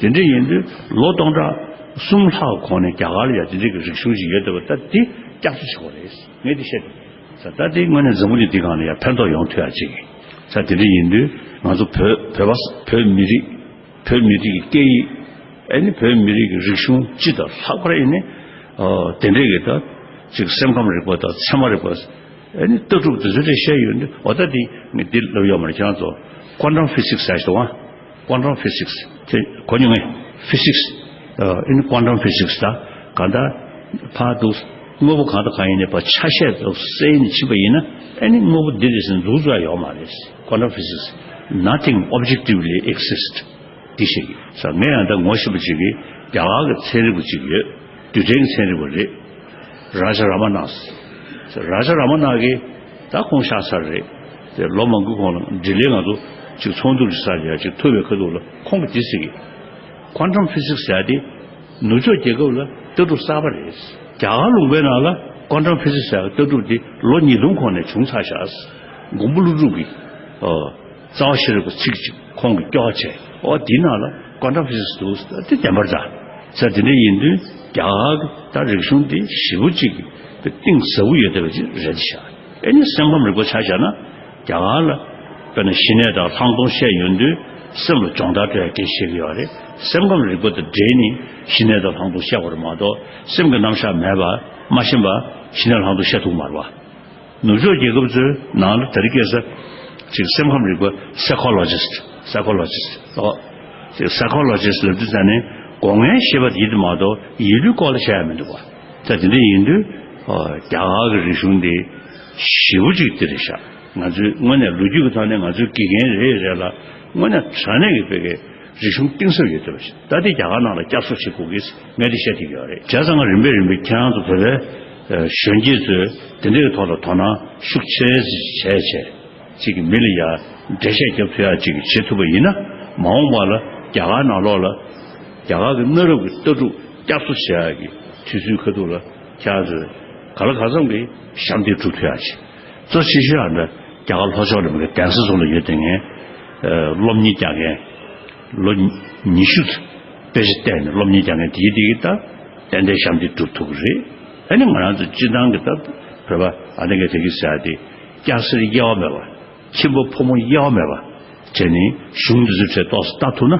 དེ་འདྲ་ཡིན་དུས་ལོ་སྟོང་ཕྲག་གསུམ་ལྷག་གོང་ནས་རྒྱ་གར་ལ་ཡ་དེ་འདྲ་གི་རིག་གཞུང་ཅིག་ཡོད་བསྡད་པ། ད་དེ་བསྐྱར་གསོ་བྱེད་དགོས་རེད། ངས་དེ་བཤད་འདུག། ས་ད་དེ་དངོས་གནས་འཛམ་བུ་གླིང་འདི་སྒང་ལ་ཡང་ཕན་ཐོགས་ཡོང་ཐུབ་ཡ་ཅིག་ཡིན། ས་དེ་འདྲ་ཡིན་དུས་ང་ཚོ་བོད་བོད་པ་བོད་མི་རིགས་བོད་མི་རིགས་ཀྱི་སྐད་ཡིག་ཨ་ནི་བོད་མི་རིགས་ཀྱི་རིག་གཞུང་སྤྱི་དང་ལྷག་པར་ཡིན་ནི་ཨ་དེ་འདྲས་ཀྱི་ད་ཅིག་སེམས་ཁམས་རིག་པ་དང་ཚད་མ་རིག་པ་ཨ་ནི་ལྟ་གྲུབ་དེ་ཚོ་འདྲ་བཤད་ཡོད་ནི། འོ་ད་དེ་ངས་འདི་ལབ་ཡོད་མ་རེད། ཁྱེད་རང་ཚོ་ཀོན་ཊམ་ཕི་སིག་སི་ཟེར་ཞིག་འདུག་ཨ། ཀོན་ཊམ་ཕི་སིག་སི་དེ་གོ་མྱོང་ངས། ཕི་སིག་སི་ཨ་ཨ་ནི་ཀོན་ཊམ་ཕི་སིག་སི་ད་གང་ལྟར་ཕར་འདུག། དངོས་པོ་གང་དང་གང་ཡིན་ནའི་ཕར་ཆ་ཤས་དང་གསལ་ཡིན་ཕྱིན་པ་ཡིན་ན་ཨ་ནི་དངོས་པོ་འདི་རེད་ཟེར་འཛུགས་འཛུགས་ཡ་ཡོད་མ་རེད། ཀོན་ཊམ་ཕི་སིག་སི། Nothing objectively exists. འདི་ཞིག་ས་ངས་ཡང་ད་ངོ་ཤེས་པ་ཅིག་གིས་རྒྱ་གར་གྱི་ཚན་རིག་པ་ཅིག་ཡོད། རྡུལ་ཕྲན་གྱི་ཚན་རིག་པ་རེད། རཱ་ཇ་ར་མ་ན་སི། རཱ་ཇ་ར་མ་ན་གིས་ད་ཁོང་ཤག་ཚར་རེད། དེ་ལོ་མང་པོའི་གོང་ལ་འབྲི་ལེན་ང་ཚོ་ཅིག་ཚོགས་འདུ་ཅིག་ས་ཡ་ཅིག་ཐུབ་པའི་ཁ་ཐུག་ལ་ཁོང་གིས་འདི་ཟེར་གི། ཀོན་ཊམ་ཕི་སིག་སི་ཟེར་ཡ་དེ་ནུབ་ཕྱོགས་རྒྱལ་ཁབ་ལ་ལྟ་གྲུབ་གསར་པ་རེད། རྒྱ་གར་ལུང་པའི་ནང་ལ་ཀོན་ཊམ་ཕི་སིག་སི་ཟེར་ཡ་ལྟ་གྲུབ་དེ་ལོ་ཉིས་སྟོང་གོང་ནས་བྱུང་ཚར་ཤག། མགོན་པོ་ཀླུ་སྒྲུབ་ཀྱིས་ཨོ་རྩ་བ་ཤེས་རབ་ཀྱི་ཚིག་ཅིག་ཁོང་གིས་སྐྱོར་བྱས། ཨོ་དེའི་ནང་ལ་ཀོན་ཊམ་ཕི་སིག་སི་འདུག། དེ་བདེན་པར་གདའ། ས་དེ་འདྲ་ཡིན་དུས་རྒྱ་གར་གྱི་ད་རིག་གཞུང་དེ་ཞེ་པོ་ཅིག་གི་གཏིང་ཟབ་པོ་ཡོད་བསྡད་པ་ཅིག་རེད་ཤག། ཨེ་ནི་སེམས་ཁམས་རིག་པ་ཆ་བཞག་ན་རྒྱ་གར་ལ་དཔེར་ན་ཞི་གནས་དང་ལྷག་མཐོང་བཤད་ཡོང་དུས་སེམས་ལ་སྦྱོང་བརྡར་སྤྲད་ཡ་སྐད་བཤད་ཀྱི་ཡོད་རེད། སེམས་ཁམས་རིག་པ་དང་འབྲེལ་ནས་ཞི་གནས་དང་ལྷག་མཐོང་བཤད་དགོས་རེད་མ་གཏོགས་སེམས་ཀྱི་རྣམ་གཞག་མེད་པ་མ་ཤེས་པ་ཞི་གནས་ལྷག་མཐོང་བཤད་ཐུབ་མ་རེད་བ། ནུབ་ཕྱོགས་རྒྱལ་ཁབ་ཚོའི་ནང་ལ་དེ་རིང་ཁ་སང་ཅིག་སེམས་ཁམས་རིག་པ་སའི་ཁོ་ལོ་ཇི་སི་ཊི། སའི་ཁོ་ལོ་ཇི་སི་ཊི། ཨོ། ཅིག་སའི་ཁོ་ལོ་ཇི་སི་ཊི་ལབ་དུས་ཙ་ནས་སྒོ་ལྔའི་ཤེས་པ་དེ་ཡིན་དུ་མ་གཏོགས་ཡིད་ལུས་སྐོར་ལ་བཤད་ཡ་མི་འདུག་བ། ད་དེ་འདྲ་ཡིན་དུས་ཨོ་རྒྱ་གར་གྱི་རིག་གཞུང་དེ་ཞེ་པོ་ཅིག་དེ་རེད་ཤག། ང་ཚོའི་དངོས་གནས་ལོ་རྒྱུས་ཀྱི་ཐོག་ནས་ང་ཚོའི་དགེ་རྒན་རེ་རེ་ལ་དངོས་གནས་དྲང་གནས་ཀྱི་དཔེ་གའི་རིག་གཞུང་གཏིང་ཟབ་ཡོད་བསྡད་པ་ཞིག། ད་ལྟའི་རྒྱ་གར་ནང་ལ་བསྐྱར་གསོ་བྱེད་དགོས་ཀྱི་ངས་དེ་བཤད་ཐུབ་ཀྱི་ཡོད་རེད། བྱས་ཙང་ང་རིམ་པས་རིམ་པས་ཁྱེད་རང་ཚོ་བོད་པའི་གཞོན་སྐྱེས་ཚོས་དེ་འདྲའི་ཐོག་ལ་དོ་སྣང་ཤུགས་ཆེ་བྱས་བྱས་ཅིག་གི་མི་ལ་ཡ་འགྲེལ་བཤད་རྒྱབ་ཐུབ་ཡ་ཅིག་བྱེད་ཐུབ་པ་ཡིན་ན་མ་འོངས་པ་ལ་རྒྱ་གར་ནང་ལོགས་ལ་རྒྱ་གར་གྱི་གནའ་རབས་ཀྱི་ལྟ་གྲུབ་བསྐྱར་གསོ་བྱེད་ཡ་གི་དུས་ཚོད་ཁ་ཐུག་ལ་ཁྱེད་རང་ཚོས་ག་ལ་ག་ཙམ་གྱི་ཞབས་འདེགས་སྒྲུབ་ཐུབ་ཡ་ཅིག། གཙོ་ཆེ་ཤོས་ཨ་ནི་རྒྱ་གར་ལྷོ་ཕྱོགས་ལ་མི་གདན་ས་ཚོ་ལ་ཡོད་དེ་ངས་སློབ་གཉེར་རྒྱག་མཁན་ལོ་ཉི་ཤུ་དཔེ་ཆ་བལྟས་ནས་སློབ་གཉེར་རྒྱག་མཁན་དེའི་དེ་གི་ད་ཏན་ཏན་ཞབས་འདེགས་སྒྲུབ་ཐུབ་ཀྱི་རེད། ཨ་ནི་ང་རང་ཚོ་སྤྱི་བཏང་གི་ད་བོད་པ་ཨ་ནི་ག་དེ་གི་ཟེར་ཡ་དེ་སྐྱ་སེར་དབྱེ་བ་མེད་པ་ཁྱིམ་པ་ཕོ་མོ་དབྱེ་བ་མེད་པ་བྱས་ནས་གཞུང་འདི་ཚོའི་གྲས་ཏོག་ཙམ་ལྟ་ཐུབ་ན་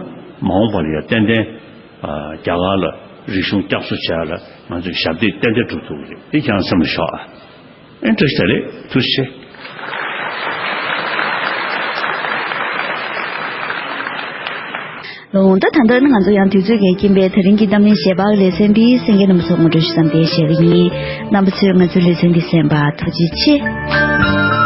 མ་འོངས་པ་ལ་ཡང་ཏན་ཏན་རྒྱ་གར་ལ་རིག་གཞུང་བསྐྱར་གསོ་བྱེད་ཡ་ལ་ང་ཚོས་ཞབས་འདེགས་ཏན་ཏན་སྒྲུབ་ཐུབ་ཀྱི་རེད། དེ་ཁྱེད་རང་སེམས་ལ་ཞོག་ཨ། ཨེ་བཀྲ་ཤིས་བདེ་ལེགས། ཐུགས་རྗེ་ཆེ། ལོ་ད་ད་ལྟ་ནི་ང་ཚོ་ཡང་དུས་ཚོད་ཀྱིས་རྐྱེན་པས་དེ་རིང་གི་གཏམ་གླེང་ཞལ་པར་ལེ་ཚན་འདི་གསན་མཁན་རྣམ་པ་ཚོར་ངོ་སྤྲོད་ཞུ་མཚམས་འདིར་བཞག་གི་ཡིན། རྣམ་པ་ཚོས་ང་ཚོའི་ལེ་ཚན་འདི་གསན་པར་ཐུགས་རྗེ་ཆེ།